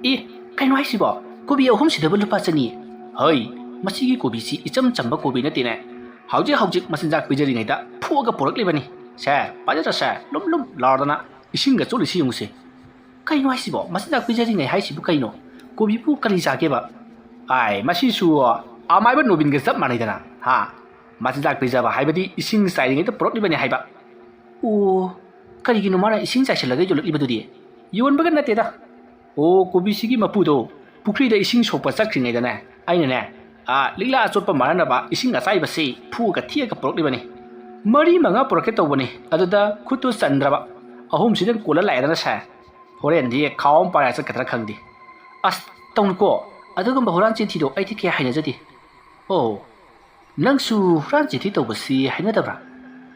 "ꯑꯦ, ꯀꯩꯅꯣ ꯍꯥꯏꯁꯤꯕꯣ? ꯀꯣꯕꯤ ꯑꯍꯨꯝꯁꯤꯗꯕꯨ ꯂꯨꯄꯥ ꯆꯅꯤ? ꯍꯩ, ꯃꯁꯤꯒꯤ ꯀꯣꯕꯤꯁꯤ ꯏꯆꯝ ꯆꯝꯕ ꯀꯣꯕꯤ ꯅꯠꯇꯦꯅꯦ꯫ ꯍꯧꯖꯤꯛ ꯍꯧꯖꯤꯛ ꯃꯆꯤꯟꯖꯥꯛ ꯄꯤꯖꯔꯤꯉꯩꯗ ꯐꯨꯛꯑꯒ ꯄꯨꯔꯛꯂꯤꯕꯅꯤ꯫ ꯁꯦ, ꯄꯥꯏꯖꯔꯁꯦ, ꯂꯨꯝ ꯂꯨꯝ ꯂꯥꯎꯗꯅ ꯏꯁꯤꯡꯒ ꯆꯣꯠꯂꯤꯁꯤ ꯌꯦꯡꯉꯨꯁꯦ꯫ ꯀꯩꯅꯣ ꯍꯥꯏꯁꯤꯕꯣ? ꯃꯆꯤꯟꯖꯥꯛ ꯄꯤꯖꯔꯤꯉꯩ ꯍꯥꯏꯁꯤꯕꯨ ꯀꯩꯅꯣ? ꯀꯣꯕꯤꯕꯨ ꯀꯔꯤ ꯆꯥꯒꯦꯕ?" "ꯑꯥꯏ, ꯃꯁꯤꯁꯨ ꯑꯃꯥꯏꯕ ꯅꯣꯕꯤꯟꯒ ꯆꯞ ꯃꯥꯟꯅꯩꯗꯅ, ꯍꯥ? ꯃꯆꯤꯟꯖꯥꯛ ꯄꯤꯖꯕ ꯍꯥꯏꯕꯗꯤ ꯏꯁꯤꯡ ꯆꯥꯏꯔꯤꯉꯩꯗ ꯄꯨꯔꯛꯂꯤꯕꯅꯤ ꯍꯥꯏꯕ꯫" "ꯑꯣ, ꯀꯔꯤꯒꯤꯅꯣ ꯃꯥꯅ ꯏꯁꯤꯡ ꯆꯥꯏꯁꯤꯜꯂꯒ ꯌꯣꯜꯂꯛꯂꯤꯕꯗꯨꯗꯤ?" "ꯌꯣꯟꯕꯒ ꯅꯠꯇꯦꯗ꯫ ꯑꯣ, ꯀꯣꯕꯤꯁꯤꯒꯤ ꯃꯄꯨꯗꯣ ꯄꯨꯈ꯭ꯔꯤꯗ ꯏꯁꯤꯡ ꯁꯣꯛꯄ ꯆꯠꯈ꯭ꯔꯤꯉꯩꯗꯅꯦ, ꯑꯩꯅꯅꯦ, ꯑꯥ, ꯂꯤꯛꯂꯥ ꯑꯆꯣꯠꯄ ꯃꯥꯟꯅꯅꯕ ꯏꯁꯤꯡ ꯑꯆꯥꯏꯕꯁꯤ ꯐꯨꯛꯑꯒ ꯊꯤꯛꯑꯒ ꯄꯨꯔꯛꯂꯤꯕꯅꯤ꯫ ꯃꯔꯤ ꯃꯉꯥ ꯄꯨꯔꯛꯀꯦ ꯇꯧꯕꯅꯤ, ꯑꯗꯨꯗ ꯈꯨꯠꯇꯨ ꯆꯟꯗ꯭ꯔꯕ꯫ ꯑꯍꯨꯝꯁꯤꯗꯪ ꯀꯣꯜꯂ ꯂꯥꯛꯑꯦꯗꯅ ꯁꯦ꯫ ꯍꯣꯔꯦꯟꯗꯤ ꯈꯥꯎ ꯑꯃ ꯄꯥꯏꯔ ꯆꯠꯀꯗ꯭ꯔꯥ ꯈꯪꯗꯦ꯫" "ꯑꯁ, ꯇꯧꯅꯨꯀꯣ, ꯑꯗꯨꯒꯨꯝꯕ ꯍꯨꯔꯥꯟ ꯆꯤꯟꯊꯤꯗꯣ ꯑꯩꯗꯤ ꯀꯌꯥ ꯍꯩꯅꯖꯗꯦ꯫" "ꯑꯣ, ꯅꯪꯁꯨ ꯍꯨꯔꯥꯟ ꯆꯤꯟꯊꯤ ꯇꯧꯕꯁꯤ ꯍꯩꯅꯗꯕ꯭ꯔꯥ?"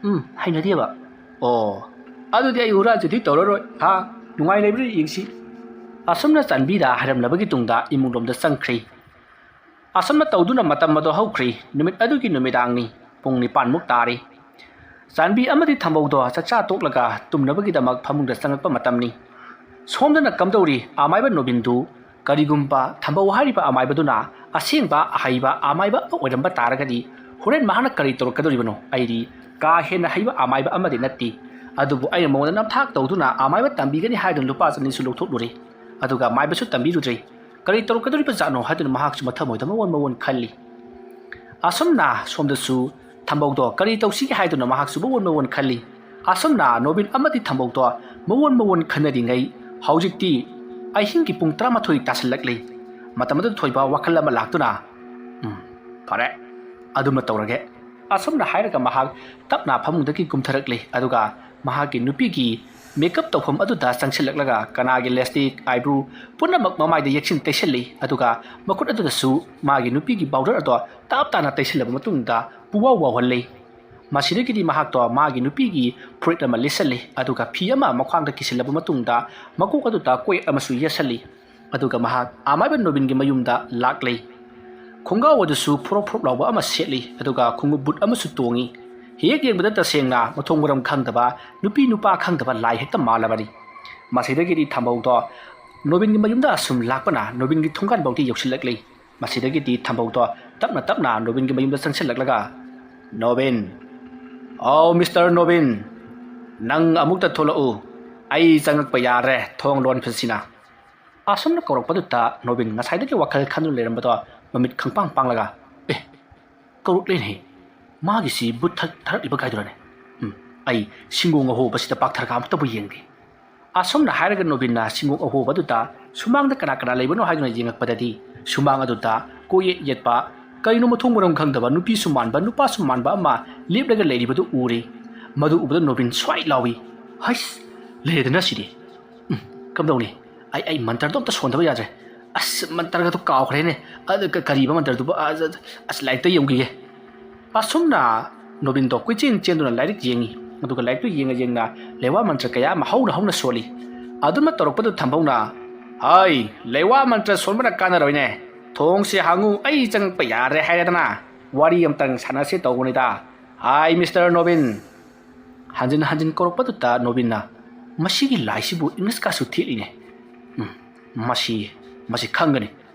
"ꯎꯝ, ꯍꯩꯅꯗꯦꯕ꯫" "ꯑꯣ, ꯑꯗꯨꯗꯤ ꯑꯩ ꯍꯨꯔꯥꯟ ꯆꯤꯟꯊꯤ ꯇꯧꯔꯔꯣꯏ, ꯍꯥ? ꯅꯨꯡꯉꯥꯏ ꯂꯩꯕ꯭ꯔꯥ ꯌꯦꯡꯁꯤ꯫" ꯑꯁꯨꯝꯅ ꯆꯥꯟꯕꯤꯗ ꯍꯥꯏꯔꯝꯂꯕꯒꯤ ꯇꯨꯡꯗ ꯏꯃꯨꯡꯂꯣꯝꯗ ꯆꯪꯈ꯭ꯔꯤ꯫ ꯑꯁꯨꯝꯅ ꯇꯧꯗꯨꯅ ꯃꯇꯝ ꯑꯗꯨ ꯍꯧꯈ꯭ꯔꯤ꯫ ꯅꯨꯃꯤꯠ ꯑꯗꯨꯒꯤ ꯅꯨꯃꯤꯗꯥꯡꯅꯤ꯫ ꯄꯨꯡ ꯅꯤꯄꯥꯟꯃꯨꯛ ꯇꯥꯔꯤ꯫ ꯆꯥꯟꯕꯤ ꯑꯃꯗꯤ ꯊꯝꯕꯧꯗꯣ ꯆꯥꯛꯆꯥ ꯇꯣꯛꯂꯒ ꯇꯨꯝꯅꯕꯒꯤꯗꯃꯛ ꯐꯃꯨꯡꯗ ꯆꯪꯂꯛꯄ ꯃꯇꯝꯅꯤ꯫ ꯁꯣꯝꯗꯅ ꯀꯝꯗꯧꯔꯤ? ꯑꯃꯥꯏꯕ ꯅꯣꯕꯤꯟꯗꯨ ꯀꯔꯤꯒꯨꯝꯕ ꯊꯝꯕꯧ ꯍꯥꯏꯔꯤꯕ ꯑꯃꯥꯏꯕꯗꯨꯅ ꯑꯁꯦꯡꯕ ꯑꯍꯩꯕ ꯑꯃꯥꯏꯕ ꯑꯃ ꯑꯣꯏꯔꯝꯕ ꯇꯥꯔꯒꯗꯤ ꯍꯣꯔꯦꯟ ꯃꯍꯥꯛꯅ ꯀꯔꯤ ꯇꯧꯔꯛꯀꯗꯧꯔꯤꯕꯅꯣ? ꯑꯩꯗꯤ ꯀꯥ ꯍꯦꯟꯅ ꯍꯩꯕ ꯑꯃꯥꯏꯕ ꯑꯃꯗꯤ ꯅꯠꯇꯦ꯫ ꯑꯗꯨꯕꯨ ꯑꯩꯅ ꯃꯉꯣꯟꯗ ꯅꯝꯊꯥꯛ ꯇꯧꯗꯨꯅ ꯑꯃꯥꯏꯕ ꯇꯝꯕꯤꯒꯅꯤ ꯍꯥꯏꯗꯨꯅ ꯂꯨꯄꯥ ꯆꯅꯤꯁꯨ ꯂꯧꯊꯣꯛꯂꯨꯔꯦ꯫ ꯑꯗꯨꯒ ꯃꯥꯏꯕꯁꯨ ꯇꯝꯕꯤꯔꯨꯗ꯭ꯔꯦ꯫ ꯀꯔꯤ ꯇꯧꯔꯛꯀꯗꯧꯔꯤꯕ ꯖꯥꯠꯅꯣ ꯍꯥꯏꯗꯨꯅ ꯃꯍꯥꯛꯁꯨ ꯃꯊꯃꯣꯏꯗ ꯃꯑꯣꯟ ꯃꯑꯣꯟ ꯈꯜꯂꯤ꯫ ꯑꯁꯨꯝꯅ ꯁꯣꯝꯗꯁꯨ ꯊꯝꯕꯧꯗꯣ ꯀꯔꯤ ꯇꯧꯁꯤꯒꯦ ꯍꯥꯏꯗꯨꯅ ꯃꯍꯥꯛꯁꯨ ꯃꯑꯣꯟ ꯃꯑꯣꯟ ꯈꯜꯂꯤ꯫ ꯑꯁꯨꯝꯅ ꯅꯣꯕꯤꯟ ꯑꯃꯗꯤ ꯊꯝꯕꯧꯗꯣ ꯃꯑꯣꯟ ꯃꯑꯣꯟ ꯈꯟꯅꯔꯤꯉꯩ ꯍꯧꯖꯤꯛꯇꯤ ꯑꯍꯤꯡꯒꯤ ꯄꯨꯡ ꯇꯔꯥꯃꯥꯊꯣꯏ ꯇꯥꯁꯤꯜꯂꯛꯂꯤ꯫ ꯃꯇꯝ ꯑꯗꯨꯗ ꯊꯣꯏꯕ ꯋꯥꯈꯜ ꯑꯃ ꯂꯥꯛꯇꯨꯅ, "ꯎꯝ, ꯐꯔꯦ, ꯑꯗꯨꯃ ꯇꯧꯔꯒꯦ꯫" ꯑꯁꯨꯝꯅ ꯍꯥꯏꯔꯒ ꯃꯍꯥꯛ ꯇꯞꯅ ꯐꯃꯨꯡꯗꯒꯤ ꯀꯨꯝꯊꯔꯛꯂꯤ꯫ ꯑꯗꯨꯒ ꯃꯍꯥꯛꯀꯤ ꯅꯨꯄꯤꯒꯤ ꯃꯦꯀꯞ ꯇꯧꯐꯝ ꯑꯗꯨꯗ ꯆꯪꯁꯤꯜꯂꯛꯂꯒ ꯀꯅꯥꯒꯤ ꯂꯤꯞꯁꯇꯤꯛ, ꯑꯥꯏꯕ꯭ꯔꯨ ꯄꯨꯝꯅꯃꯛ ꯃꯃꯥꯏꯗ ꯌꯦꯛꯁꯤꯟ ꯇꯩꯁꯤꯜꯂꯤ꯫ ꯑꯗꯨꯒ ꯃꯈꯨꯠ ꯑꯗꯨꯗꯁꯨ ꯃꯥꯒꯤ ꯅꯨꯄꯤꯒꯤ ꯄꯥꯎꯗꯔ ꯑꯗꯣ ꯇꯞ ꯇꯥꯅ ꯇꯩꯁꯤꯜꯂꯕ ꯃꯇꯨꯡꯗ ꯄꯨꯋꯥꯎ ꯋꯥꯎꯍꯜꯂꯤ꯫ ꯃꯁꯤꯗꯒꯤꯗꯤ ꯃꯍꯥꯛꯇꯣ ꯃꯥꯒꯤ ꯅꯨꯄꯤꯒꯤ ꯐꯨꯔꯤꯠ ꯑꯃ ꯂꯤꯠꯁꯜꯂꯤ꯫ ꯑꯗꯨꯒ ꯐꯤ ꯑꯃ ꯃꯈ꯭ꯋꯥꯡꯗ ꯀꯤꯁꯤꯜꯂꯕ ꯃꯇꯨꯡꯗ ꯃꯀꯣꯛ ꯑꯗꯨꯗ ꯀꯣꯌꯦꯠ ꯑꯃꯁꯨ ꯌꯦꯠꯁꯜꯂꯤ꯫ ꯑꯗꯨꯒ ꯃꯍꯥꯛ ꯑꯃꯥꯏꯕ ꯅꯣꯕꯤꯟꯒꯤ ꯃꯌꯨꯝꯗ ꯂꯥꯛꯂꯦ꯫ ꯈꯣꯡꯒꯥꯎ ꯑꯗꯨꯁꯨ ꯐꯨꯔꯞ ꯐꯨꯔꯞ ꯂꯥꯎꯕ ꯑꯃ ꯁꯦꯠꯂꯤ, ꯑꯗꯨꯒ ꯈꯣꯡꯎꯞ ꯕꯨꯠ ꯑꯃꯁꯨ ꯇꯣꯡꯉꯤ꯫ ꯍꯦꯛ ꯌꯦꯡꯕꯗ ꯇꯁꯦꯡꯅ ꯃꯊꯣꯡ ꯃꯔꯝ ꯈꯪꯗꯕ, ꯅꯨꯄꯤ ꯅꯨꯄꯥ ꯈꯪꯗꯕ ꯂꯥꯏ ꯍꯦꯛꯇ ꯃꯥꯜꯂꯕꯅꯤ꯫ ꯃꯁꯤꯗꯒꯤꯗꯤ ꯊꯝꯕꯧꯗꯣ ꯅꯣꯕꯤꯟꯒꯤ ꯃꯌꯨꯝꯗ ꯑꯁꯨꯝ ꯂꯥꯛꯄꯅ ꯅꯣꯕꯤꯟꯒꯤ ꯊꯣꯡꯒꯥꯟꯐꯥꯎꯗꯤ ꯌꯧꯁꯤꯜꯂꯛꯂꯤ꯫ ꯃꯁꯤꯗꯒꯤꯗꯤ ꯊꯝꯕꯧꯗꯣ ꯇꯞꯅ ꯇꯞꯅ ꯅꯣꯕꯤꯟꯒꯤ ꯃꯌꯨꯝꯗ ꯆꯪꯁꯤꯜꯂꯛꯂꯒ, "ꯅꯣꯕꯤꯟ, ꯑꯧ ꯃꯤꯁꯇꯔ ꯅꯣꯕꯤꯟ, ꯅꯪ ꯑꯃꯨꯛꯇ ꯊꯣꯛꯂꯛꯎ꯫ ꯑꯩ ꯆꯪꯉꯛꯄ ꯌꯥꯔꯦ, ꯊꯣꯡ ꯂꯣꯟꯐꯝꯁꯤꯅ"꯫ ꯑꯁꯨꯝꯅ ꯀꯧꯔꯛꯄꯗꯨꯗ ꯅꯣꯕꯤꯟ ꯉꯁꯥꯏꯗꯒꯤ ꯋꯥꯈꯜ ꯈꯟꯗꯨꯅ ꯂꯩꯔꯝꯕꯗꯣ ꯃꯃꯤꯠ ꯈꯪꯄꯥꯡ ꯄꯥꯡꯂꯒ, "ꯑꯦ, ꯀꯧꯔꯛꯂꯦꯅꯦ꯫ ꯃꯥꯒꯤꯁꯤ ꯕꯨꯠ ꯊꯛ-, ꯊꯥꯔꯛꯂꯤꯕ ꯀꯥꯏꯗꯨꯔꯅꯦ? ꯎꯝ, ꯑꯩ ꯁꯤꯡꯒꯣꯡ ꯑꯍꯣꯕꯁꯤꯗ ꯄꯥꯛꯊꯔꯒ ꯑꯃꯨꯛꯇꯕꯨ ꯌꯦꯡꯒꯦ"꯫ ꯑꯁꯨꯝꯅ ꯍꯥꯏꯔꯒ ꯅꯣꯕꯤꯟꯅ ꯁꯤꯡꯒꯣꯡ ꯑꯍꯣꯕꯗꯨꯗ ꯁꯨꯃꯥꯡꯗ ꯀꯅꯥ ꯀꯅꯥ ꯂꯩꯕꯅꯣ ꯍꯥꯏꯗꯨꯅ ꯌꯦꯡꯉꯛꯄꯗꯗꯤ, ꯁꯨꯃꯥꯡ ꯑꯗꯨꯗ ꯀꯣꯏꯌꯦꯠ ꯌꯦꯠꯄ, ꯀꯔꯤꯅꯣ ꯃꯊꯣꯡ ꯃꯔꯝ ꯈꯪꯗꯕ ꯅꯨꯄꯤꯁꯨ ꯃꯥꯟꯕ, ꯅꯨꯄꯥꯁꯨ ꯃꯥꯟꯕ ꯑꯃ ꯂꯦꯞꯂꯒ ꯂꯩꯔꯤꯕꯗꯨ ꯎꯔꯦ꯫ ꯃꯗꯨ ꯎꯕꯗ ꯅꯣꯕꯤꯟ ꯁ꯭ꯋꯥꯏ ꯂꯥꯎꯏ, "ꯍꯩꯁ, ꯂꯩꯔꯦꯗꯅ ꯁꯤꯗꯤ꯫ ꯎꯝ, ꯀꯝꯗꯧꯅꯤ? ꯑꯩ, ꯑꯩ ꯃꯟꯇ꯭ꯔꯗꯣ ꯑꯝꯇ ꯁꯣꯟꯗꯕ ꯌꯥꯗ꯭ꯔꯦ꯫ ꯑꯁ, ꯃꯟꯇ꯭ꯔꯒꯗꯣ ꯀꯥꯎꯈ꯭ꯔꯦꯅꯦ꯫ ꯑꯗꯨ ꯀ-, ꯀꯔꯤꯕ ꯃꯟꯇ꯭ꯔꯗꯨꯕꯨ? ꯑꯁ, ꯑꯁ, ꯂꯥꯏꯔꯤꯛꯇ ꯌꯦꯡꯈꯤꯒꯦ"꯫ ꯑꯁꯨꯝꯅ ꯅꯣꯕꯤꯟꯗꯣ ꯀꯣꯏꯆꯦꯟ ꯆꯦꯟꯗꯨꯅ ꯂꯥꯏꯔꯤꯛ ꯌꯦꯡꯉꯤ꯫ ꯑꯗꯨꯒ ꯂꯥꯏꯔꯤꯛꯇꯨ ꯌꯦꯡꯉ ꯌꯦꯡꯅ ꯂꯩꯋꯥ ꯃꯟꯇ꯭ꯔ ꯀꯌꯥ ꯑꯃ ꯍꯧꯅ ꯍꯧꯅ ꯁꯣꯜꯂꯤ꯫ ꯑꯗꯨꯝꯅ ꯇꯧꯔꯛꯄꯗ ꯊꯝꯕꯧꯅ, "ꯍꯥꯏ, ꯂꯩꯋꯥ ꯃꯟꯇ꯭ꯔ ꯁꯣꯟꯕꯅ ꯀꯥꯟꯅꯔꯣꯏꯅꯦ꯫ ꯊꯣꯡꯁꯦ ꯍꯥꯡꯉꯨ, ꯑꯩ ꯆꯪꯉꯛꯄ ꯌꯥꯔꯦ ꯍꯥꯏꯔꯦꯗꯅ꯫ ꯋꯥꯔꯤ ꯑꯝꯇꯪ ꯁꯥꯟꯅꯁꯦ ꯇꯧꯕꯅꯤꯗ꯫ ꯍꯥꯏ, ꯃꯤꯁꯇꯔ ꯅꯣꯕꯤꯟ"꯫ ꯍꯟꯖꯤꯟ ꯍꯟꯖꯤꯟ ꯀꯧꯔꯛꯄꯗꯨꯗ ꯅꯣꯕꯤꯟꯅ, "ꯃꯁꯤꯒꯤ ꯂꯥꯏꯁꯤꯕꯨ ꯏꯪꯂꯤꯁꯀꯁꯨ ꯊꯦꯠꯂꯤꯅꯦ꯫ ꯎꯝ, ꯃꯁꯤ, ꯃꯁꯤ ꯈꯪꯒꯅꯤ꯫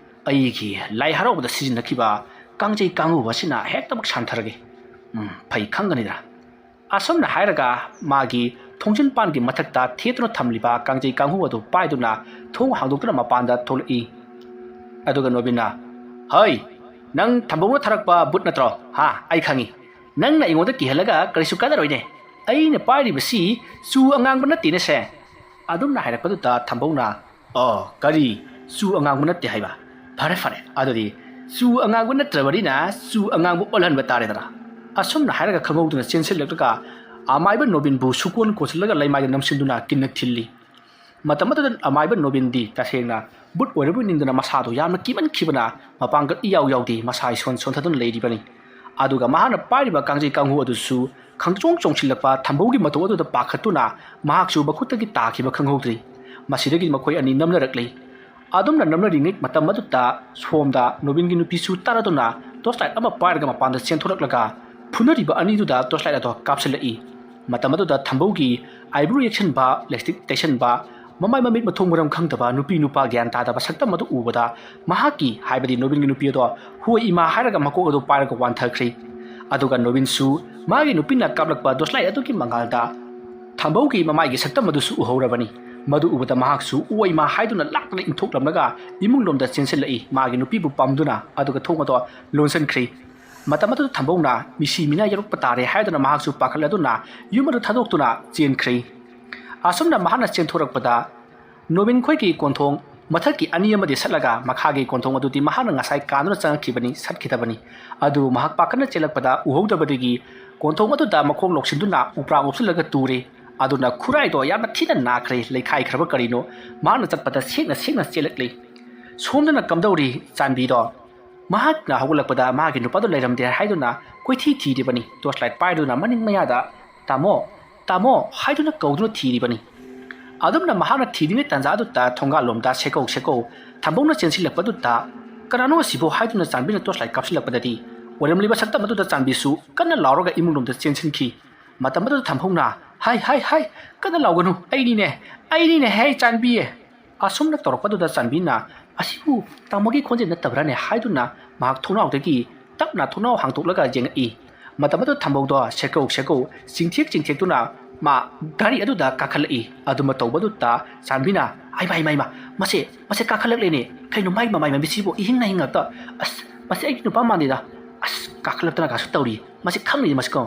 ꯑꯩꯒꯤ ꯂꯥꯏ ꯍꯔꯥꯎꯕꯗ ꯁꯤꯖꯤꯟꯅꯈꯤꯕ ꯀꯥꯡꯖꯩ ꯀꯥꯡꯉꯨ ꯑꯁꯤꯅ ꯍꯦꯛꯇꯃꯛ ꯁꯥꯟꯊꯔꯒꯦ꯫ ꯎꯝ, ꯐꯩ ꯈꯪꯒꯅꯤꯗ"꯫ ꯑꯁꯨꯝꯅ ꯍꯥꯏꯔꯒ ꯃꯥꯒꯤ ꯊꯣꯡꯖꯤꯟ ꯄꯥꯟꯒꯤ ꯃꯊꯛꯇ ꯊꯦꯠꯇꯨꯅ ꯊꯝꯂꯤꯕ ꯀꯥꯡꯖꯩ ꯀꯥꯡꯉꯨ ꯑꯗꯨ ꯄꯥꯏꯗꯨꯅ ꯊꯣꯡ ꯍꯥꯡꯗꯣꯛꯇꯨꯅ ꯃꯄꯥꯟꯗ ꯊꯣꯛꯂꯛꯏ꯫ ꯑꯗꯨꯒ ꯅꯣꯕꯤꯟꯅ, "ꯍꯩ, ꯅꯪ ꯊꯝꯕꯧꯅ ꯊꯥꯔꯛꯄ ꯕꯨꯠ ꯅꯠꯇ꯭ꯔꯣ? ꯍꯥ, ꯑꯩ ꯈꯪꯉꯤ꯫ ꯅꯪꯅ ꯑꯩꯉꯣꯟꯗ ꯀꯤꯍꯜꯂꯒ ꯀꯔꯤꯁꯨ ꯀꯥꯟꯅꯔꯣꯏꯅꯦ꯫ ꯑꯩꯅ ꯄꯥꯏꯔꯤꯕꯁꯤ ꯆꯨ ꯑꯉꯥꯡꯕ ꯅꯠꯇꯦꯅꯦꯁꯦ"꯫ ꯑꯗꯨꯝꯅ ꯍꯥꯏꯔꯛꯄꯗꯨꯗ ꯊꯝꯕꯧꯅ, "ꯑꯣ, ꯀꯔꯤ? ꯆꯨ ꯑꯉꯥꯡꯕ ꯅꯠꯇꯦ ꯍꯥꯏꯕ? ꯐꯔꯦ, ꯐꯔꯦ꯫ ꯑꯗꯨꯗꯤ ꯆꯨ ꯑꯉꯥꯡꯕ ꯅꯠꯇ꯭ꯔꯕꯅꯤꯅ ꯆꯨ ꯑꯉꯥꯡꯕ ꯑꯣꯜꯍꯟꯕ ꯇꯥꯔꯦꯗꯅ"꯫ ꯑꯁꯨꯝꯅ ꯍꯥꯏꯔꯒ ꯈꯪꯍꯧꯗꯅ ꯆꯦꯟꯁꯤꯜꯂꯛꯂꯒ ꯑꯃꯥꯏꯕ ꯅꯣꯕꯤꯟꯕꯨ ꯁꯨꯀꯣꯟ ꯀꯣꯟꯁꯤꯜꯂꯒ ꯂꯩꯃꯥꯏꯗ ꯅꯝꯁꯤꯟꯗꯨꯅ ꯀꯤꯟꯅ ꯊꯤꯜꯂꯤ꯫ ꯃꯇꯝ ꯑꯗꯨꯗ ꯑꯃꯥꯏꯕ ꯅꯣꯕꯤꯟꯗꯤ ꯇꯁꯦꯡꯅ ꯕꯨꯠ ꯑꯣꯏꯔꯕꯣꯏ ꯅꯤꯡꯗꯅ ꯃꯁꯥꯗꯣ ꯌꯥꯝꯅ ꯀꯤꯃꯟꯈꯤꯕꯅ ꯃꯄꯥꯡꯒꯜ ꯏꯌꯥꯎ ꯌꯥꯎꯗꯦ, ꯃꯁꯥ ꯏꯁꯣꯟ ꯁꯣꯟꯊꯗꯨꯅ ꯂꯩꯔꯤꯕꯅꯤ꯫ ꯑꯗꯨꯒ ꯃꯍꯥꯛꯅ ꯄꯥꯏꯔꯤꯕ ꯀꯥꯡꯖꯩ ꯀꯥꯡꯍꯨ ꯑꯗꯨꯁꯨ ꯈꯪꯆꯣꯡ ꯆꯣꯡꯁꯤꯜꯂꯛꯄ ꯊꯝꯕꯧꯒꯤ ꯃꯇꯧ ꯑꯗꯨꯗ ꯄꯥꯈꯠꯇꯨꯅ ꯃꯍꯥꯛꯁꯨ ꯃꯈꯨꯠꯇꯒꯤ ꯇꯥꯈꯤꯕ ꯈꯪꯍꯧꯗ꯭ꯔꯤ꯫ ꯃꯁꯤꯗꯒꯤ ꯃꯈꯣꯏ ꯑꯅꯤ ꯅꯝꯅꯔꯛꯂꯤ꯫ ꯑꯗꯨꯝꯅ ꯅꯝꯅꯔꯤꯉꯩ ꯃꯇꯝ ꯑꯗꯨꯗ ꯁꯣꯝꯗ ꯅꯣꯕꯤꯟꯒꯤ ꯅꯨꯄꯤꯁꯨ ꯇꯥꯔꯗꯨꯅ ꯇꯣꯔꯆ ꯂꯥꯏꯠ ꯑꯃ ꯄꯥꯏꯔꯒ ꯃꯄꯥꯟꯗ ꯆꯦꯟꯊꯣꯔꯛꯂꯒ ꯐꯨꯅꯔꯤꯕ ꯑꯅꯤꯗꯨꯗ ꯇꯣꯔꯆ ꯂꯥꯏꯠ ꯑꯗꯣ ꯀꯥꯞꯁꯤꯜꯂꯛꯏ꯫ ꯃꯇꯝ ꯑꯗꯨꯗ ꯊꯝꯕꯧꯒꯤ ꯑꯥꯏꯕ꯭ꯔꯣ ꯌꯦꯛꯁꯟꯕ, ꯂꯤꯞꯁꯇꯤꯛ ꯇꯩꯁꯟꯕ, ꯃꯃꯥꯏ ꯃꯃꯤꯠ ꯃꯊꯣꯡ ꯃꯔꯝ ꯈꯪꯗꯕ ꯅꯨꯄꯤ ꯅꯨꯄꯥ ꯒ꯭ꯌꯥꯟ ꯇꯥꯗꯕ ꯁꯛꯇꯝ ꯑꯗꯨ ꯎꯕꯗ ꯃꯍꯥꯛꯀꯤ, ꯍꯥꯏꯕꯗꯤ ꯅꯣꯕꯤꯟꯒꯤ ꯅꯨꯄꯤ ꯑꯗꯣ ꯍꯣꯏ ꯏꯃꯥ ꯍꯥꯏꯔꯒ ꯃꯀꯣꯛ ꯑꯗꯨ ꯄꯥꯏꯔꯒ ꯋꯥꯟꯊꯈ꯭ꯔꯦ꯫ ꯑꯗꯨꯒ ꯅꯣꯕꯤꯟꯁꯨ ꯃꯥꯒꯤ ꯅꯨꯄꯤꯅ ꯀꯥꯞꯂꯛꯄ ꯗꯣꯁꯂꯥꯏ ꯑꯗꯨꯒꯤ ꯃꯉꯥꯜꯗ ꯊꯝꯕꯧꯒꯤ ꯃꯃꯥꯏꯒꯤ ꯁꯛꯇꯝ ꯑꯗꯨꯁꯨ ꯎꯍꯧꯔꯕꯅꯤ꯫ ꯃꯗꯨ ꯎꯕꯗ ꯃꯍꯥꯛꯁꯨ ꯎ ꯏꯃꯥ ꯍꯥꯏꯗꯨꯅ ꯂꯥꯛꯇꯅ ꯏꯟꯊꯣꯛꯂꯝꯂꯒ ꯏꯃꯨꯡꯂꯣꯝꯗ ꯆꯦꯟꯁꯤꯜꯂꯛꯏ, ꯃꯥꯒꯤ ꯅꯨꯄꯤꯕꯨ ꯄꯝꯗꯨꯅ꯫ ꯑꯗꯨꯒ ꯊꯣꯡ ꯑꯗꯣ ꯂꯣꯟꯁꯤꯟꯈ꯭ꯔꯦ꯫ ꯃꯇꯝ ꯑꯗꯨꯗ ꯊꯝꯕꯧꯅ ꯃꯤꯁꯤ ꯃꯤꯅꯥ ꯌꯧꯔꯛꯄ ꯇꯥꯔꯦ ꯍꯥꯏꯗꯨꯅ ꯃꯍꯥꯛꯁꯨ ꯄꯥꯈꯠꯂꯗꯨꯅ ꯌꯨꯝ ꯑꯗꯨ ꯊꯥꯗꯣꯛꯇꯨꯅ ꯆꯦꯟꯈ꯭ꯔꯦ꯫ ꯑꯁꯨꯝꯅ ꯃꯍꯥꯛꯅ ꯆꯦꯟꯊꯣꯔꯛꯄꯗ ꯅꯣꯕꯤꯟ ꯈꯣꯏꯒꯤ ꯀꯣꯟꯊꯣꯡ ꯃꯊꯛꯀꯤ ꯑꯅꯤ ꯑꯃꯗꯤ ꯁꯠꯂꯒ ꯃꯈꯥꯒꯤ ꯀꯣꯟꯊꯣꯡ ꯑꯗꯨꯗꯤ ꯃꯍꯥꯛꯅ ꯉꯁꯥꯏ ꯀꯥꯟꯗꯨꯅ ꯆꯪꯉꯛꯈꯤꯕꯅꯤ, ꯁꯠꯈꯤꯗꯕꯅꯤ꯫ ꯑꯗꯨ ꯃꯍꯥꯛ ꯄꯥꯈꯠꯅ ꯆꯦꯜꯂꯛꯄꯗ ꯎꯍꯧꯗꯕꯗꯒꯤ ꯀꯣꯟꯊꯣꯡ ꯑꯗꯨꯗ ꯃꯈꯣꯡ ꯂꯧꯁꯤꯟꯗꯨꯅ ꯎꯄ꯭ꯔꯥꯡ ꯎꯞꯁꯤꯜꯂꯒ ꯇꯨꯔꯦ꯫ ꯑꯗꯨꯅ ꯈꯨꯔꯥꯏꯗꯣ ꯌꯥꯝꯅ ꯊꯤꯅ ꯅꯥꯈ꯭ꯔꯦ, ꯂꯩꯈꯥꯏꯈ꯭ꯔꯕ ꯀꯔꯤꯅꯣ꯫ ꯃꯍꯥꯛꯅ ꯆꯠꯄꯗ ꯁꯦꯛꯅ ꯁꯦꯛꯅ ꯆꯦꯜꯂꯛꯂꯤ꯫ ꯁꯣꯝꯗꯅ ꯀꯝꯗꯧꯔꯤ ꯆꯥꯟꯕꯤꯗꯣ? ꯃꯍꯥꯛꯅ ꯍꯧꯒꯠꯂꯛꯄꯗ ꯃꯥꯒꯤ ꯅꯨꯄꯥꯗꯣ ꯂꯩꯔꯝꯗꯦ ꯍꯥꯏꯗꯨꯅ ꯀꯣꯏꯊꯤ ꯊꯤꯔꯤꯕꯅꯤ꯫ ꯇꯣꯔꯆ ꯂꯥꯏꯠ ꯄꯥꯏꯗꯨꯅ ꯃꯅꯤꯡ ꯃꯌꯥꯗ "ꯇꯥꯃꯣ, ꯇꯥꯃꯣ" ꯍꯥꯏꯗꯨꯅ ꯀꯧꯗꯨꯅ ꯊꯤꯔꯤꯕꯅꯤ꯫ ꯑꯗꯨꯝꯅ ꯃꯍꯥꯛꯅ ꯊꯤꯔꯤꯉꯩ ꯇꯥꯟꯖꯥ ꯑꯗꯨꯗ ꯊꯣꯡꯒꯥꯜꯂꯣꯝꯗ "ꯁꯦꯀꯧ, ꯁꯦꯀꯧ" ꯊꯝꯕꯧꯅ ꯆꯦꯟꯁꯤꯜꯂꯛꯄꯗꯨꯗ "ꯀꯅꯥꯅꯣ ꯑꯁꯤꯕꯣ?" ꯍꯥꯏꯗꯨꯅ ꯆꯥꯟꯕꯤꯅ ꯇꯣꯔꯆ ꯂꯥꯏꯠ ꯀꯥꯞꯁꯤꯜꯂꯛꯄꯗꯗꯤ ꯑꯣꯏꯔꯝꯂꯤꯕ ꯁꯛꯇꯝ ꯑꯗꯨꯗ ꯆꯥꯟꯕꯤꯁꯨ ꯀꯟꯅ ꯂꯥꯎꯔꯒ ꯏꯃꯨꯡꯂꯣꯝꯗ ꯆꯦꯟꯁꯤꯟꯈꯤ꯫ ꯃꯇꯝ ꯑꯗꯨꯗ ꯊꯝꯕꯧꯅ "ꯍꯥꯏ, ꯍꯥꯏ, ꯍꯥꯏ, ꯀꯟꯅ ꯂꯥꯎꯒꯅꯨ, ꯑꯩꯅꯤꯅꯦ, ꯑꯩꯅꯤꯅꯦ, ꯍꯦ ꯆꯥꯟꯕꯤ!" ꯑꯁꯨꯝꯅ ꯇꯧꯔꯛꯄꯗꯨꯗ ꯆꯥꯟꯕꯤꯅ "ꯑꯁꯤꯕꯨ ꯇꯥꯃꯣꯒꯤ ꯈꯣꯟꯖꯦꯜ ꯅꯠꯇꯕ꯭ꯔꯥꯅꯦ?" ꯍꯥꯏꯗꯨꯅ ꯃꯍꯥꯛ ꯊꯣꯡꯅꯥꯎꯗꯒꯤ ꯇꯞꯅ ꯊꯣꯡꯅꯥꯎ ꯍꯥꯡꯗꯣꯛꯂꯒ ꯌꯦꯡꯉꯛꯏ꯫ ꯃꯇꯝ ꯑꯗꯨꯗ ꯊꯝꯕꯧꯗꯣ ꯁꯦꯀꯧ ꯁꯦꯀꯧ ꯆꯤꯡꯊꯦꯛ ꯆꯤꯡꯊꯦꯛꯇꯨꯅ ꯃꯥ ꯗꯥꯔꯤ ꯑꯗꯨꯗ ꯀꯥꯈꯠꯂꯛꯏ꯫ ꯑꯗꯨ ꯃꯇꯧꯕꯗꯨꯗ ꯆꯥꯟꯕꯤꯅ "ꯍꯩꯃꯥ, ꯍꯩꯃꯥ, ꯍꯩꯃꯥ, ꯃꯁꯦ, ꯃꯁꯦ ꯀꯥꯈꯠꯂꯛꯂꯦꯅꯦ꯫ ꯀꯩꯅꯣ ꯃꯥꯏ ꯃꯃꯥꯏ ꯃꯃꯤꯠꯁꯤꯕꯨ ꯏꯍꯤꯡ ꯅꯥꯍꯤꯡ ꯉꯥꯛꯇ꯫ ꯑꯁ, ꯃꯁꯤ ꯑꯩꯒꯤ ꯅꯨꯄꯥ ꯃꯥꯟꯗꯦꯗ꯫ ꯑꯁ, ꯀꯥꯈꯠꯂꯛꯇꯅ ꯀꯥꯁꯨ ꯇꯧꯔꯤ꯫ ꯃꯁꯤ ꯈꯪꯅꯤ ꯃꯁꯤꯀꯣ?"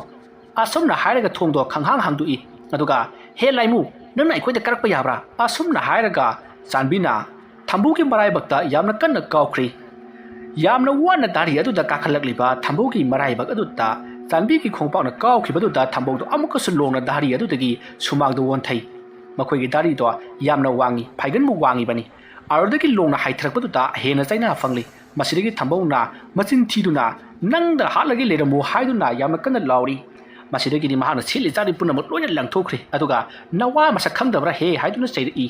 ꯑꯁꯨꯝꯅ ꯍꯥꯏꯔꯒ ꯊꯣꯡꯗꯣ ꯈꯪꯍꯥꯡ ꯍꯥꯡꯗꯣꯛꯏ꯫ ꯑꯗꯨꯒ "ꯍꯦ ꯂꯥꯏꯃꯨ, ꯅꯪꯅ ꯑꯩꯈꯣꯏꯗ ꯀꯥꯔꯛꯄ ꯌꯥꯕ꯭ꯔꯥ?" ꯑꯁꯨꯝꯅ ꯍꯥꯏꯔꯒ ꯆꯥꯟꯕꯤꯅ ꯊꯝꯕꯧꯒꯤ ꯃꯔꯥꯏꯕꯛꯇ ꯌꯥꯝꯅ ꯀꯟꯅ ꯀꯥꯎꯈ꯭ꯔꯤ꯫ ꯌꯥꯝꯅ ꯋꯥꯅ ꯗꯥꯔꯤ ꯑꯗꯨꯗ ꯀꯥꯈꯠꯂꯛꯂꯤꯕ ꯊꯝꯕꯧꯒꯤ ꯃꯔꯥꯏꯕꯛ ꯑꯗꯨꯗ ꯆꯥꯟꯕꯤꯒꯤ ꯈꯣꯡꯄꯥꯛꯅ ꯀꯥꯎꯈꯤꯕꯗꯨꯗ ꯊꯝꯕꯧꯗꯣ ꯑꯃꯨꯛꯀꯁꯨ ꯂꯣꯡꯅ ꯗꯥꯔꯤ ꯑꯗꯨꯗꯒꯤ ꯁꯨꯃꯥꯡꯗ ꯑꯣꯟꯊꯩ꯫ ꯃꯈꯣꯏꯒꯤ ꯗꯥꯔꯤꯗꯣ ꯌꯥꯝꯅ ꯋꯥꯡꯉꯤ, ꯐꯥꯏꯒꯟꯕꯨ ꯋꯥꯡꯉꯤꯕꯅꯤ꯫ ꯑꯗꯨꯗꯒꯤ ꯂꯣꯡꯅ ꯍꯥꯏꯊꯔꯛꯄꯗꯨꯗ ꯍꯦꯟꯅ ꯆꯩꯅꯥ ꯐꯪꯂꯤ꯫ ꯃꯁꯤꯗꯒꯤ ꯊꯝꯕꯧꯅ ꯃꯆꯤꯟ ꯊꯤꯗꯨꯅ "ꯅꯪꯗ ꯍꯥꯠꯂꯒꯦ ꯂꯩꯔꯝꯃꯨ" ꯍꯥꯏꯗꯨꯅ ꯌꯥꯝꯅ ꯀꯟꯅ ꯂꯥꯎꯔꯤ꯫ ꯃꯁꯤꯗꯒꯤꯗꯤ ꯃꯍꯥꯛꯅ ꯁꯦꯠꯂꯤ ꯆꯥꯔꯤ ꯄꯨꯝꯅꯃꯛ ꯂꯣꯏꯅ ꯂꯪꯊꯣꯛꯈ꯭ꯔꯦ꯫ ꯑꯗꯨꯒ "ꯅꯋꯥ ꯃꯁꯛ ꯈꯪꯗꯕ꯭ꯔꯥ ꯍꯦ?" ꯍꯥꯏꯗꯨꯅ ꯆꯩꯔꯛꯏ꯫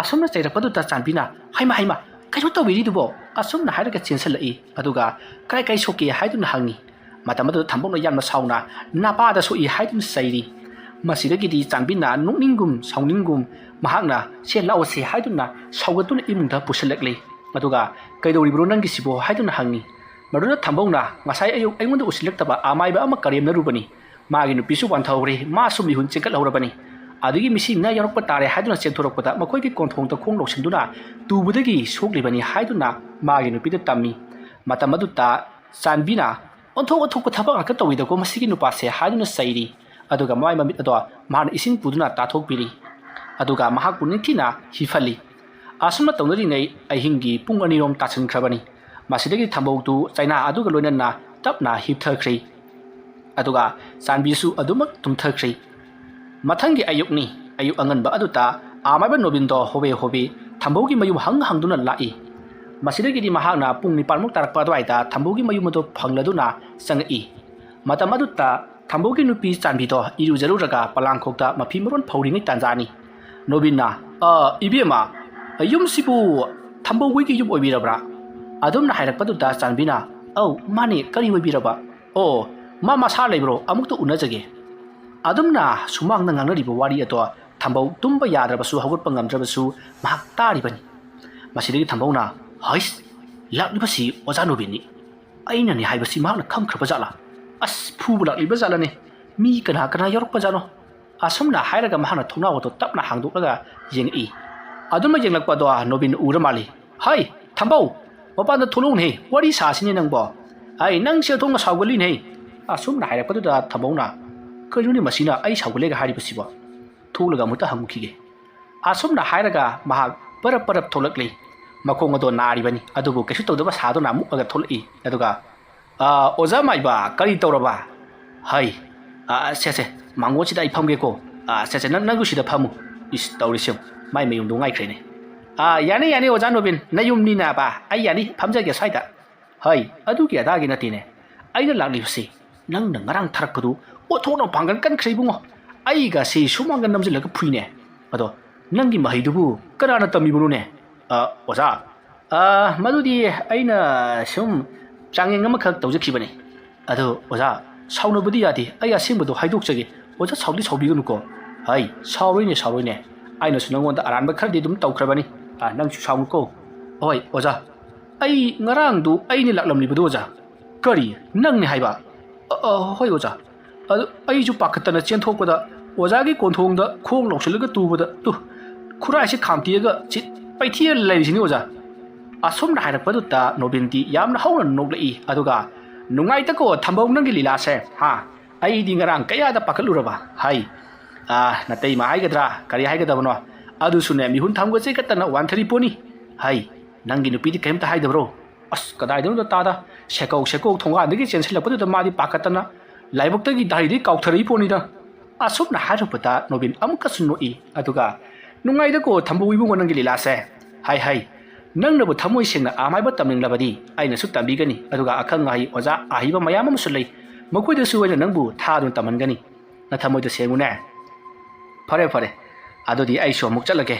ꯑꯁꯨꯝꯅ ꯆꯩꯔꯛꯄꯗꯨꯗ ꯆꯥꯟꯕꯤꯅ "ꯍꯩꯃꯥ, ꯍꯩꯃꯥ, ꯀꯩꯅꯣ ꯇꯧꯕꯤꯔꯤꯗꯨꯕꯣ?" ꯑꯁꯨꯝꯅ ꯍꯥꯏꯔꯒ ꯆꯦꯟꯁꯤꯜꯂꯛꯏ꯫ ꯑꯗꯨꯒ "ꯀꯥꯏ ꯀꯥꯏ ꯁꯣꯛꯀꯦ?" ꯍꯥꯏꯗꯨꯅ ꯍꯪꯉꯤ꯫ ꯃꯇꯝ ꯑꯗꯨꯗ ꯊꯝꯕꯧꯅ ꯌꯥꯝꯅ ꯁꯥꯎꯅ "ꯅꯄꯥꯗ ꯁꯣꯛꯏ" ꯍꯥꯏꯗꯨꯅ ꯆꯩꯔꯤ꯫ ꯃꯁꯤꯗꯒꯤꯗꯤ ꯆꯥꯟꯕꯤꯅ ꯅꯣꯛꯅꯤꯡꯒꯨꯝ ꯁꯥꯎꯅꯤꯡꯒꯨꯝ ꯃꯍꯥꯛꯅ "ꯁꯦ ꯂꯥꯛꯑꯣꯁꯦ" ꯍꯥꯏꯗꯨꯅ ꯁꯧꯒꯠꯇꯨꯅ ꯏꯃꯨꯡꯗ ꯄꯨꯁꯤꯜꯂꯛꯂꯤ꯫ ꯑꯗꯨꯒ "ꯀꯩꯗꯧꯔꯤꯕꯅꯣ ꯅꯪꯒꯤꯁꯤꯕꯣ?" ꯍꯥꯏꯗꯨꯅ ꯍꯪꯉꯤ꯫ ꯃꯗꯨꯗ ꯊꯝꯕꯧꯅ "ꯉꯁꯥꯏ ꯑꯌꯨꯛ ꯑꯩꯉꯣꯟꯗ ꯎꯁꯤꯜꯂꯛꯇꯕ ꯑꯃꯥꯏꯕ ꯑꯃ ꯀꯔꯦꯝꯅꯔꯨꯕꯅꯤ꯫ ꯃꯥꯒꯤ ꯅꯨꯄꯤꯁꯨ ꯋꯥꯟꯊꯍꯧꯔꯦ, ꯃꯥꯁꯨ ꯃꯤꯍꯨꯟ ꯆꯦꯟꯈꯠꯍꯧꯔꯕꯅꯤ꯫ ꯑꯗꯒꯤ ꯃꯤꯁꯤ ꯏꯅꯥ ꯌꯥꯎꯔꯛꯄ ꯇꯥꯔꯦ" ꯍꯥꯏꯗꯨꯅ ꯆꯦꯟꯊꯣꯔꯛꯄꯗ ꯃꯈꯣꯏꯒꯤ ꯀꯣꯟꯊꯣꯡꯗ ꯈꯣꯡ ꯂꯧꯁꯤꯟꯗꯨꯅ ꯇꯨꯕꯗꯒꯤ ꯁꯣꯛꯂꯤꯕꯅꯤ ꯍꯥꯏꯗꯨꯅ ꯃꯥꯒꯤ ꯅꯨꯄꯤꯗ ꯇꯝꯃꯤ꯫ ꯃꯇꯝ ꯑꯗꯨꯗ ꯆꯥꯟꯕꯤꯅ "ꯑꯣꯟꯊꯣꯛ ꯑꯣꯟꯊꯣꯛꯄ ꯊꯕꯛ ꯉꯥꯛꯇ ꯇꯧꯏꯗꯀꯣ ꯃꯁꯤꯒꯤ ꯅꯨꯄꯥꯁꯦ" ꯍꯥꯏꯗꯨꯅ ꯆꯩꯔꯤ꯫ ꯑꯗꯨꯒ ꯃꯃꯥꯏ ꯃꯃꯤꯠ ꯑꯗꯣ ꯃꯍꯥꯛꯅ ꯏꯁꯤꯡ ꯄꯨꯗꯨꯅ ꯇꯥꯊꯣꯛꯄꯤꯔꯤ꯫ ꯑꯗꯨꯒ ꯃꯍꯥꯛꯄꯨ ꯅꯤꯡꯊꯤꯅ ꯍꯤꯐꯜꯂꯤ꯫ ꯑꯁꯨꯝꯅ ꯇꯧꯅꯔꯤꯉꯩ ꯑꯍꯤꯡꯒꯤ ꯄꯨꯡ ꯑꯅꯤꯔꯣꯝ ꯇꯥꯁꯤꯟꯈ꯭ꯔꯕꯅꯤ꯫ ꯃꯁꯤꯗꯒꯤ ꯊꯝꯕꯧꯗꯨ ꯆꯩꯅꯥ ꯑꯗꯨꯒ ꯂꯣꯏꯅꯅ ꯇꯞꯅ ꯍꯤꯞꯊꯈ꯭ꯔꯤ꯫ ꯑꯗꯨꯒ ꯆꯥꯟꯕꯤꯁꯨ ꯑꯗꯨꯃꯛ ꯇꯨꯝꯊꯈ꯭ꯔꯤ꯫ ꯃꯊꯪꯒꯤ ꯑꯌꯨꯛꯅꯤ꯫ ꯑꯌꯨꯛ ꯑꯉꯟꯕ ꯑꯗꯨꯗ ꯑꯃꯥꯏꯕ ꯅꯣꯕꯤꯟꯗꯣ ꯍꯣꯕꯦ ꯍꯣꯕꯦ ꯊꯝꯕꯧꯒꯤ ꯃꯌꯨꯝ ꯍꯪ ꯍꯪꯗꯨꯅ ꯂꯥꯛꯏ꯫ ꯃꯁꯤꯗꯒꯤꯗꯤ ꯃꯍꯥꯛꯅ ꯄꯨꯡ ꯅꯤꯄꯥꯟꯃꯨꯛ ꯇꯥꯔꯛꯄ ꯑꯗꯨꯋꯥꯏꯗ ꯊꯝꯕꯧꯒꯤ ꯃꯌꯨꯝ ꯑꯗꯨ ꯐꯪꯂꯗꯨꯅ ꯆꯪꯉꯛꯏ꯫ ꯃꯇꯝ ꯑꯗꯨꯗ ꯊꯝꯕꯧꯒꯤ ꯅꯨꯄꯤ ꯆꯥꯟꯕꯤꯗꯣ ꯏꯔꯨꯖꯔꯨꯔꯒ ꯄꯂꯥꯡꯈꯣꯛꯇ ꯃꯐꯤ ꯃꯔꯣꯟ ꯐꯧꯔꯤꯉꯩ ꯇꯥꯟꯖꯥꯅꯤ꯫ ꯅꯣꯕꯤꯟꯅ, "ꯑ, ꯏꯕꯦꯝꯃ, ꯌꯨꯝꯁꯤꯕꯨ ꯊꯝꯕꯧ ꯍꯣꯏꯒꯤ ꯌꯨꯝ ꯑꯣꯏꯕꯤꯔꯕ꯭ꯔꯥ?" ꯑꯗꯨꯝꯅ ꯍꯥꯏꯔꯛꯄꯗꯨꯗ ꯆꯥꯟꯕꯤꯅ, "ꯑꯧ, ꯃꯥꯅꯦ, ꯀꯔꯤ ꯑꯣꯏꯕꯤꯔꯕ? ꯑꯣ, ꯃꯥ ꯃꯁꯥ ꯂꯩꯕ꯭ꯔꯣ? ꯑꯃꯨꯛꯇ ꯎꯅꯖꯒꯦ꯫" ꯑꯗꯨꯝꯅ ꯁꯨꯃꯥꯡꯗ ꯉꯥꯡꯅꯔꯤꯕ ꯋꯥꯔꯤ ꯑꯗꯣ ꯊꯝꯕꯧ ꯇꯨꯝꯕ ꯌꯥꯗ꯭ꯔꯕꯁꯨ ꯍꯧꯒꯠꯄ ꯉꯝꯗ꯭ꯔꯕꯁꯨ ꯃꯍꯥꯛ ꯇꯥꯔꯤꯕꯅꯤ꯫ ꯃꯁꯤꯗꯒꯤ ꯊꯝꯕꯧꯅ, "ꯍꯩꯁ, ꯂꯥꯛꯂꯤꯕꯁꯤ ꯑꯣꯖꯥ ꯅꯣꯕꯤꯟꯅꯤ꯫ ꯑꯩꯅꯅꯦ ꯍꯥꯏꯕꯁꯤ ꯃꯍꯥꯛꯅ ꯈꯪꯈ꯭ꯔꯕ ꯖꯥꯠꯂꯥ? ꯑꯁ, ꯐꯨꯕ ꯂꯥꯛꯂꯤꯕ ꯖꯥꯠꯂꯅꯦ꯫ ꯃꯤ ꯀꯅꯥ ꯀꯅꯥ ꯌꯥꯎꯔꯛꯄ ꯖꯥꯠꯅꯣ?" ꯑꯁꯨꯝꯅ ꯍꯥꯏꯔꯒ ꯃꯍꯥꯛꯅ ꯊꯣꯡꯅꯥꯎ ꯑꯗꯨ ꯇꯞꯅ ꯍꯥꯡꯗꯣꯛꯂꯒ ꯌꯦꯡꯉꯛꯏ꯫ ꯑꯗꯨꯃꯛ ꯌꯦꯡꯂꯛꯄ ꯑꯗꯣ ꯅꯣꯕꯤꯟ ꯎꯔ ꯃꯥꯜꯂꯤ꯫ "ꯍꯩ, ꯊꯝꯕꯧ, ꯃꯄꯥꯟꯗ ꯊꯣꯛꯂꯛꯎꯅꯦꯍꯦ, ꯋꯥꯔꯤ ꯁꯥꯁꯤꯅꯦ ꯅꯪꯕꯣ꯫ ꯑꯩ ꯅꯪ ꯁꯦ ꯊꯣꯡꯅ ꯁꯥꯎꯒꯠꯂꯤꯅꯦꯍꯦ꯫" ꯑꯁꯨꯝꯅ ꯍꯥꯏꯔꯛꯄꯗꯨꯗ ꯊꯝꯕꯧꯅ, "ꯀꯩꯅꯣꯅꯦ ꯃꯁꯤꯅ ꯑꯩ ꯁꯥꯎꯒꯠꯂꯦꯒ ꯍꯥꯏꯔꯤꯕꯁꯤꯕꯣ? ꯊꯣꯛꯂꯒ ꯑꯃꯨꯛꯇ ꯍꯪꯉꯨꯈꯤꯒꯦ꯫" ꯑꯁꯨꯝꯅ ꯍꯥꯏꯔꯒ ꯃꯍꯥꯛ ꯄꯔꯞ ꯄꯔꯞ ꯊꯣꯛꯂꯛꯂꯤ꯫ ꯃꯈꯣꯡ ꯑꯗꯣ ꯅꯥꯔꯤꯕꯅꯤ, ꯑꯗꯨꯕꯨ ꯀꯩꯁꯨ ꯇꯧꯗꯕ ꯁꯥꯗꯨꯅ ꯃꯨꯛꯑꯒ ꯊꯣꯛꯂꯛꯏ꯫ ꯑꯗꯨꯒ, "ꯑ, ꯑꯣꯖꯥ ꯃꯥꯏꯕ, ꯀꯔꯤ ꯇꯧꯔꯕ?" "ꯍꯩ, ꯑ, ꯁꯦ, ꯁꯦ, ꯃꯥꯡꯒꯣꯟꯁꯤꯗ ꯑꯩ ꯐꯝꯒꯦꯀꯣ꯫ ꯑ, ꯁꯦ, ꯁꯦ, ꯅꯪ, ꯅꯪꯁꯨ ꯁꯤꯗ ꯐꯝꯃꯨ꯫" ꯏꯁ, ꯇꯧꯔꯤꯁꯦ ꯌꯦꯡꯉꯨ, ꯃꯥꯏ ꯃꯌꯨꯝꯗꯣ ꯉꯥꯏꯈ꯭ꯔꯦꯅꯦ꯫ "ꯑ, ꯌꯥꯅꯤ, ꯌꯥꯅꯤ, ꯑꯣꯖꯥ ꯅꯣꯕꯤꯟ, ꯅꯌꯨꯝꯅꯤꯅꯕ, ꯑꯩ ꯌꯥꯅꯤ, ꯐꯝꯖꯒꯦ ꯁ꯭ꯋꯥꯏꯗ꯫" "ꯍꯩ, ꯑꯗꯨꯒꯤ ꯑꯗꯥꯒꯤ ꯅꯠꯇꯦꯅꯦ꯫ ꯑꯩꯅ ꯂꯥꯛꯂꯤꯕꯁꯤ ꯅꯪꯅ ꯉꯔꯥꯡ ꯊꯥꯔꯛꯄꯗꯨ ꯑꯣꯟꯊꯣꯛꯅ ꯄꯥꯡꯒꯜ ꯀꯟꯈ꯭ꯔꯦ ꯏꯕꯨꯡꯉꯣ꯫ ꯑꯩꯒꯁꯤ ꯁꯨꯃꯥꯡꯒ ꯅꯝꯁꯤꯜꯂꯒ ꯐꯨꯏꯅꯦ꯫ ꯑꯗꯣ ꯅꯪꯒꯤ ꯃꯍꯩꯗꯨꯕꯨ ꯀꯅꯥꯅ ꯇꯝꯃꯤꯕꯅꯣꯅꯦ?" "ꯑ, ꯑꯣꯖꯥ, ꯑ, ꯃꯗꯨꯗꯤ ꯑꯩꯅ ꯁꯨꯝ ꯆꯥꯡꯌꯦꯡ ꯑꯃꯈꯛ ꯇꯧꯖꯈꯤꯕꯅꯤ꯫" "ꯑꯗꯣ ꯑꯣꯖꯥ, ꯁꯥꯎꯅꯕꯗꯤ ꯌꯥꯗꯦ, ꯑꯩ ꯑꯁꯦꯡꯕꯗꯣ ꯍꯥꯏꯗꯣꯛꯆꯒꯦ꯫ ꯑꯣꯖꯥ, ꯁꯥꯎꯗꯤ ꯁꯥꯎꯕꯤꯒꯅꯨꯀꯣ꯫ ꯍꯩ, ꯁꯥꯎꯔꯣꯏꯅꯦ, ꯁꯥꯎꯔꯣꯏꯅꯦ꯫ ꯑꯩꯅꯁꯨ ꯅꯪꯉꯣꯟꯗ ꯑꯔꯥꯟꯕ ꯈꯔꯗꯤ ꯑꯗꯨꯝ ꯇꯧꯈ꯭ꯔꯕꯅꯤ꯫ ꯑ, ꯅꯪꯁꯨ ꯁꯥꯎꯅꯨꯀꯣ꯫ ꯍꯣꯏ ꯑꯣꯖꯥ, ꯑꯩ ꯉꯔꯥꯡꯗꯨ ꯑꯩꯅ ꯂꯥꯛꯂꯝꯂꯤꯕꯗꯨ ꯑꯣꯖꯥ꯫ ꯀꯔꯤ? ꯅꯪꯅꯤ ꯍꯥꯏꯕ? ꯑ, ꯑ, ꯍꯣꯏ ꯑꯣꯖꯥ꯫ ꯑꯗꯨ ꯑꯩꯁꯨ ꯄꯥꯈꯠꯇꯅ ꯆꯦꯟꯊꯣꯛꯄꯗ ꯑꯣꯖꯥꯒꯤ ꯀꯣꯟꯊꯣꯡꯗ ꯈꯣꯡ ꯂꯧꯁꯤꯜꯂꯒ ꯇꯨꯕꯗ ꯇꯨ ꯈꯨꯔꯥꯏꯁꯦ ꯈꯥꯝꯇꯦꯛꯑꯒ ꯆꯤꯠ ꯄꯩꯊꯦꯛꯑ ꯂꯩꯔꯤꯁꯤꯅꯤ ꯑꯣꯖꯥ꯫ ꯑꯁꯨꯝꯅ ꯍꯥꯏꯔꯛꯄꯗꯨꯗ ꯅꯣꯕꯤꯟꯗꯤ ꯌꯥꯝꯅ ꯍꯧꯅ ꯅꯣꯛꯂꯛꯏ꯫ ꯑꯗꯨꯒ, "ꯅꯨꯡꯉꯥꯏꯇꯀꯣ ꯊꯝꯕꯧ, ꯅꯪꯒꯤ ꯂꯤꯂꯥꯁꯦ, ꯍꯥ? ꯑꯩꯗꯤ ꯉꯔꯥꯡ ꯀꯌꯥꯗ ꯄꯥꯈꯠꯂꯨꯔꯕ? ꯍꯥꯏ, ꯑꯥ, ꯅꯇꯩꯃ ꯍꯥꯏꯒꯗ꯭ꯔꯥ, ꯀꯔꯤ ꯍꯥꯏꯒꯗꯕꯅꯣ? ꯑꯗꯨꯁꯨꯅꯦ, ꯃꯤꯍꯨꯟ ꯊꯝꯒꯁꯦ ꯈꯛꯇꯅ ꯋꯥꯟꯊꯔꯤ ꯄꯣꯠꯅꯤ꯫ ꯍꯥꯏ, ꯅꯪꯒꯤ ꯅꯨꯄꯤꯗꯤ ꯀꯔꯤꯝꯇ ꯍꯥꯏꯗꯕ꯭ꯔꯣ?" "ꯑꯁ, ꯀꯗꯥꯏꯗꯅꯣꯗ ꯇꯥꯗ, ꯁꯦꯀꯧ ꯁꯦꯀꯧ ꯊꯣꯡꯒꯥꯟꯗꯒꯤ ꯆꯦꯟꯁꯤꯜꯂꯛꯄꯗꯨꯗ ꯃꯥꯗꯤ ꯄꯥꯈꯠꯇꯅ ꯂꯥꯏꯕꯛꯇꯒꯤ ꯗꯥꯔꯤꯗꯒꯤ ꯀꯥꯎꯊꯔꯛꯏ ꯄꯣꯠꯅꯤꯗ꯫" ꯑꯁꯨꯝꯅ ꯍꯥꯏꯔꯨꯕꯗ ꯅꯣꯕꯤꯟ ꯑꯃꯨꯛꯀꯁꯨ ꯅꯣꯛꯏ꯫ ꯑꯗꯨꯒ, "ꯅꯨꯡꯉꯥꯏꯗꯀꯣ ꯊꯝꯕꯧ ꯏꯕꯨꯡꯉꯣ, ꯅꯪꯒꯤ ꯂꯤꯂꯥꯁꯦ꯫ ꯍꯥꯏ ꯍꯥꯏ, ꯅꯪꯅꯕꯨ ꯊꯃꯣꯏ ꯁꯦꯡꯅ ꯑꯃꯥꯏꯕ ꯇꯝꯅꯤꯡꯂꯕꯗꯤ ꯑꯩꯅꯁꯨ ꯇꯝꯕꯤꯒꯅꯤ꯫ ꯑꯗꯨꯒ ꯑꯈꯪ ꯑꯍꯩ ꯑꯣꯖꯥ ꯑꯍꯩꯕ ꯃꯌꯥꯝ ꯑꯃꯁꯨ ꯂꯩ, ꯃꯈꯣꯏꯗꯁꯨ ꯑꯩꯅ ꯅꯪꯕꯨ ꯊꯥꯗꯨꯅ ꯇꯝꯍꯟꯒꯅꯤ꯫ ꯅꯊꯃꯣꯏꯗꯣ ꯁꯦꯡꯉꯨꯅꯦ꯫" "ꯐꯔꯦ ꯐꯔꯦ, ꯑꯗꯨꯗꯤ ꯑꯩꯁꯨ ꯑꯃꯨꯛ ꯆꯠꯂꯒꯦ꯫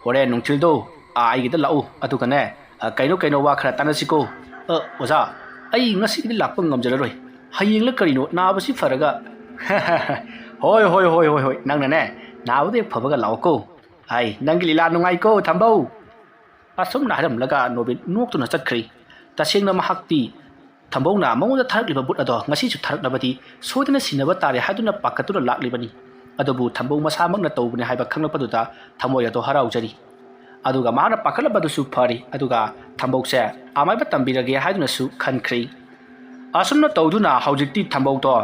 ꯍꯣꯔꯦꯟ ꯅꯨꯡꯊꯤꯜꯗꯣ, ꯑꯥ, ꯑꯩꯒꯤꯗ ꯂꯥꯛꯎ꯫ ꯑꯗꯨꯒꯅꯦ, ꯑ, ꯀꯩꯅꯣ ꯀꯩꯅꯣ ꯋꯥ ꯈꯔ ꯇꯥꯟꯅꯁꯤꯀꯣ꯫ ꯑ, ꯑꯣꯖꯥ, ꯑꯩ ꯉꯁꯤꯗꯤ ꯂꯥꯛꯄ ꯉꯝꯖꯔꯔꯣꯏ꯫ ꯍꯌꯦꯡꯂ ꯀꯔꯤꯅꯣ ꯅꯥꯕꯁꯤ ꯐꯔꯒ꯫" "ꯍꯣꯏ ꯍꯣꯏ ꯍꯣꯏ ꯍꯣꯏ ꯍꯣꯏ, ꯅꯪꯅꯅꯦ ꯅꯥꯕꯗꯣ ꯍꯦꯛ ꯐꯕꯒ ꯂꯥꯛꯑꯣꯀꯣ꯫ ꯍꯥꯏ, ꯅꯪꯒꯤ ꯂꯤꯂꯥ ꯅꯨꯡꯉꯥꯏꯀꯣ ꯊꯝꯕꯧ꯫" ꯑꯁꯨꯝꯅ ꯍꯥꯏꯔꯝꯂꯒ ꯅꯣꯕꯤꯟ ꯅꯣꯛꯇꯨꯅ ꯆꯠꯈ꯭ꯔꯤ꯫ ꯇꯁꯦꯡꯅ ꯃꯍꯥꯛꯇꯤ ꯊꯝꯕꯧꯅ ꯃꯉꯣꯟꯗ ꯊꯥꯔꯛꯂꯤꯕ ꯕꯨꯠ ꯑꯗꯣ ꯉꯁꯤꯁꯨ ꯊꯥꯔꯛꯂꯕꯗꯤ ꯁꯣꯏꯗꯅ ꯁꯤꯟꯅꯕ ꯇꯥꯔꯦ ꯍꯥꯏꯗꯨꯅ ꯄꯥꯈꯠꯇꯨꯅ ꯂꯥꯛꯂꯤꯕꯅꯤ꯫ ꯑꯗꯨꯕꯨ ꯊꯝꯕꯧ ꯃꯁꯥꯃꯛꯅ ꯇꯧꯕꯅꯤ ꯍꯥꯏꯕ ꯈꯪꯂꯛꯄꯗꯨꯗ ꯊꯃꯣꯏ ꯑꯗꯣ ꯍꯔꯥꯎꯖꯔꯤ꯫ ꯑꯗꯨꯒ ꯃꯍꯥꯛꯅ ꯄꯥꯈꯠꯂꯕꯗꯨꯁꯨ ꯐꯔꯤ꯫ ꯑꯗꯨꯒ ꯊꯝꯕꯧꯁꯦ ꯑꯃꯥꯏꯕ ꯇꯝꯕꯤꯔꯒꯦ ꯍꯥꯏꯗꯨꯅꯁꯨ ꯈꯟꯈ꯭ꯔꯤ꯫ ꯑꯁꯨꯝꯅ ꯇꯧꯗꯨꯅ ꯍꯧꯖꯤꯛꯇꯤ ꯊꯝꯕꯧꯗꯣ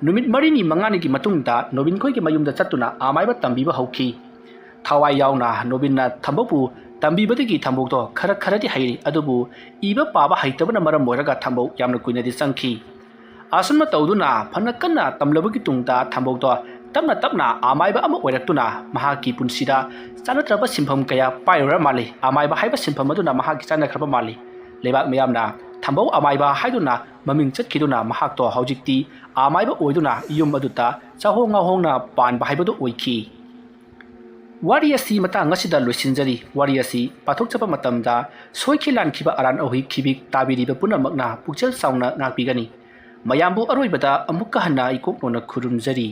ꯅꯨꯃꯤꯠ ꯃꯔꯤꯅꯤ ꯃꯉꯥꯅꯤꯒꯤ ꯃꯇꯨꯡꯗ ꯅꯣꯕꯤꯟꯈꯣꯏꯒꯤ ꯃꯌꯨꯝꯗ ꯆꯠꯇꯨꯅ ꯑꯃꯥꯏꯕ ꯇꯝꯕꯤꯕ ꯍꯧꯈꯤ꯫ ꯊꯋꯥꯏ ꯌꯥꯎꯅ ꯅꯣꯕꯤꯟꯅ ꯊꯝꯕꯧꯕꯨ ꯇꯝꯕꯤꯕꯗꯒꯤ ꯊꯝꯕꯧꯗꯣ ꯈꯔ ꯈꯔꯗꯤ ꯍꯩꯔꯤ, ꯑꯗꯨꯕꯨ ꯏꯕ ꯄꯥꯕ ꯍꯩꯇꯕꯅ ꯃꯔꯝ ꯑꯣꯏꯔꯒ ꯊꯝꯕꯧ ꯌꯥꯝꯅ ꯀꯨꯏꯅꯗꯤ ꯆꯪꯈꯤ꯫ ꯑꯁꯨꯝꯅ ꯇꯧꯗꯨꯅ ꯐꯅ ꯀꯟꯅ ꯇꯝꯂꯕꯒꯤ ꯇꯨꯡꯗ ꯊꯝꯕꯧꯗꯣ ꯇꯞꯅ ꯇꯞꯅ ꯑꯃꯥꯏꯕ ꯑꯃ ꯑꯣꯏꯔꯛꯇꯨꯅ ꯃꯍꯥꯛꯀꯤ ꯄꯨꯟꯁꯤꯗ ꯆꯥꯟꯅꯗ꯭ꯔꯕ ꯁꯤꯟꯐꯝ ꯀꯌꯥ ꯄꯥꯏꯔꯨꯔ ꯃꯥꯜꯂꯤ꯫ ꯑꯃꯥꯏꯕ ꯍꯥꯏꯕ ꯁꯤꯟꯐꯝ ꯑꯗꯨꯅ ꯃꯍꯥꯛꯀꯤ ꯆꯥꯟꯅꯈ꯭ꯔꯕ ꯃꯥꯜꯂꯤ꯫ ꯂꯩꯕꯥꯛ ꯃꯤꯌꯥꯝꯅ ꯊꯝꯕꯧ ꯑꯃꯥꯏꯕ ꯍꯥꯏꯗꯨꯅ ꯃꯃꯤꯡ ꯆꯠꯈꯤꯗꯨꯅ ꯃꯍꯥꯛꯇꯣ ꯍꯧꯖꯤꯛꯇꯤ ꯑꯃꯥꯏꯕ ꯑꯣꯏꯗꯨꯅ ꯌꯨꯝ ꯑꯗꯨꯗ ꯆꯥꯍꯣꯡ ꯉꯥꯍꯣꯡꯅ ꯄꯥꯟꯕ ꯍꯥꯏꯕꯗꯨ ꯑꯣꯏꯈꯤ꯫ ꯋꯥꯔꯤ ꯑꯁꯤ ꯃꯇꯥꯡ ꯑꯁꯤꯗ ꯂꯣꯏꯁꯤꯟꯖꯔꯤ꯫ ꯋꯥꯔꯤ ꯑꯁꯤ ꯄꯥꯊꯣꯛꯆꯕ ꯃꯇꯝꯗ ꯁꯣꯏꯈꯤ ꯂꯥꯟꯈꯤꯕ ꯑꯔꯥꯟ ꯑꯍꯣꯏ ꯈꯤꯕꯤꯛ ꯇꯥꯕꯤꯔꯤꯕ ꯄꯨꯝꯅꯃꯛꯅ ꯄꯨꯛꯆꯦꯜ ꯆꯥꯎꯅ ꯉꯥꯛꯄꯤꯒꯅꯤ꯫ ꯃꯌꯥꯝꯕꯨ ꯑꯔꯣꯏꯕꯗ ꯑꯃꯨꯛꯀ ꯍꯟꯅ ꯏꯀꯣꯛ ꯅꯣꯟꯅ ꯈꯨꯔꯨꯝꯖꯔꯤ꯫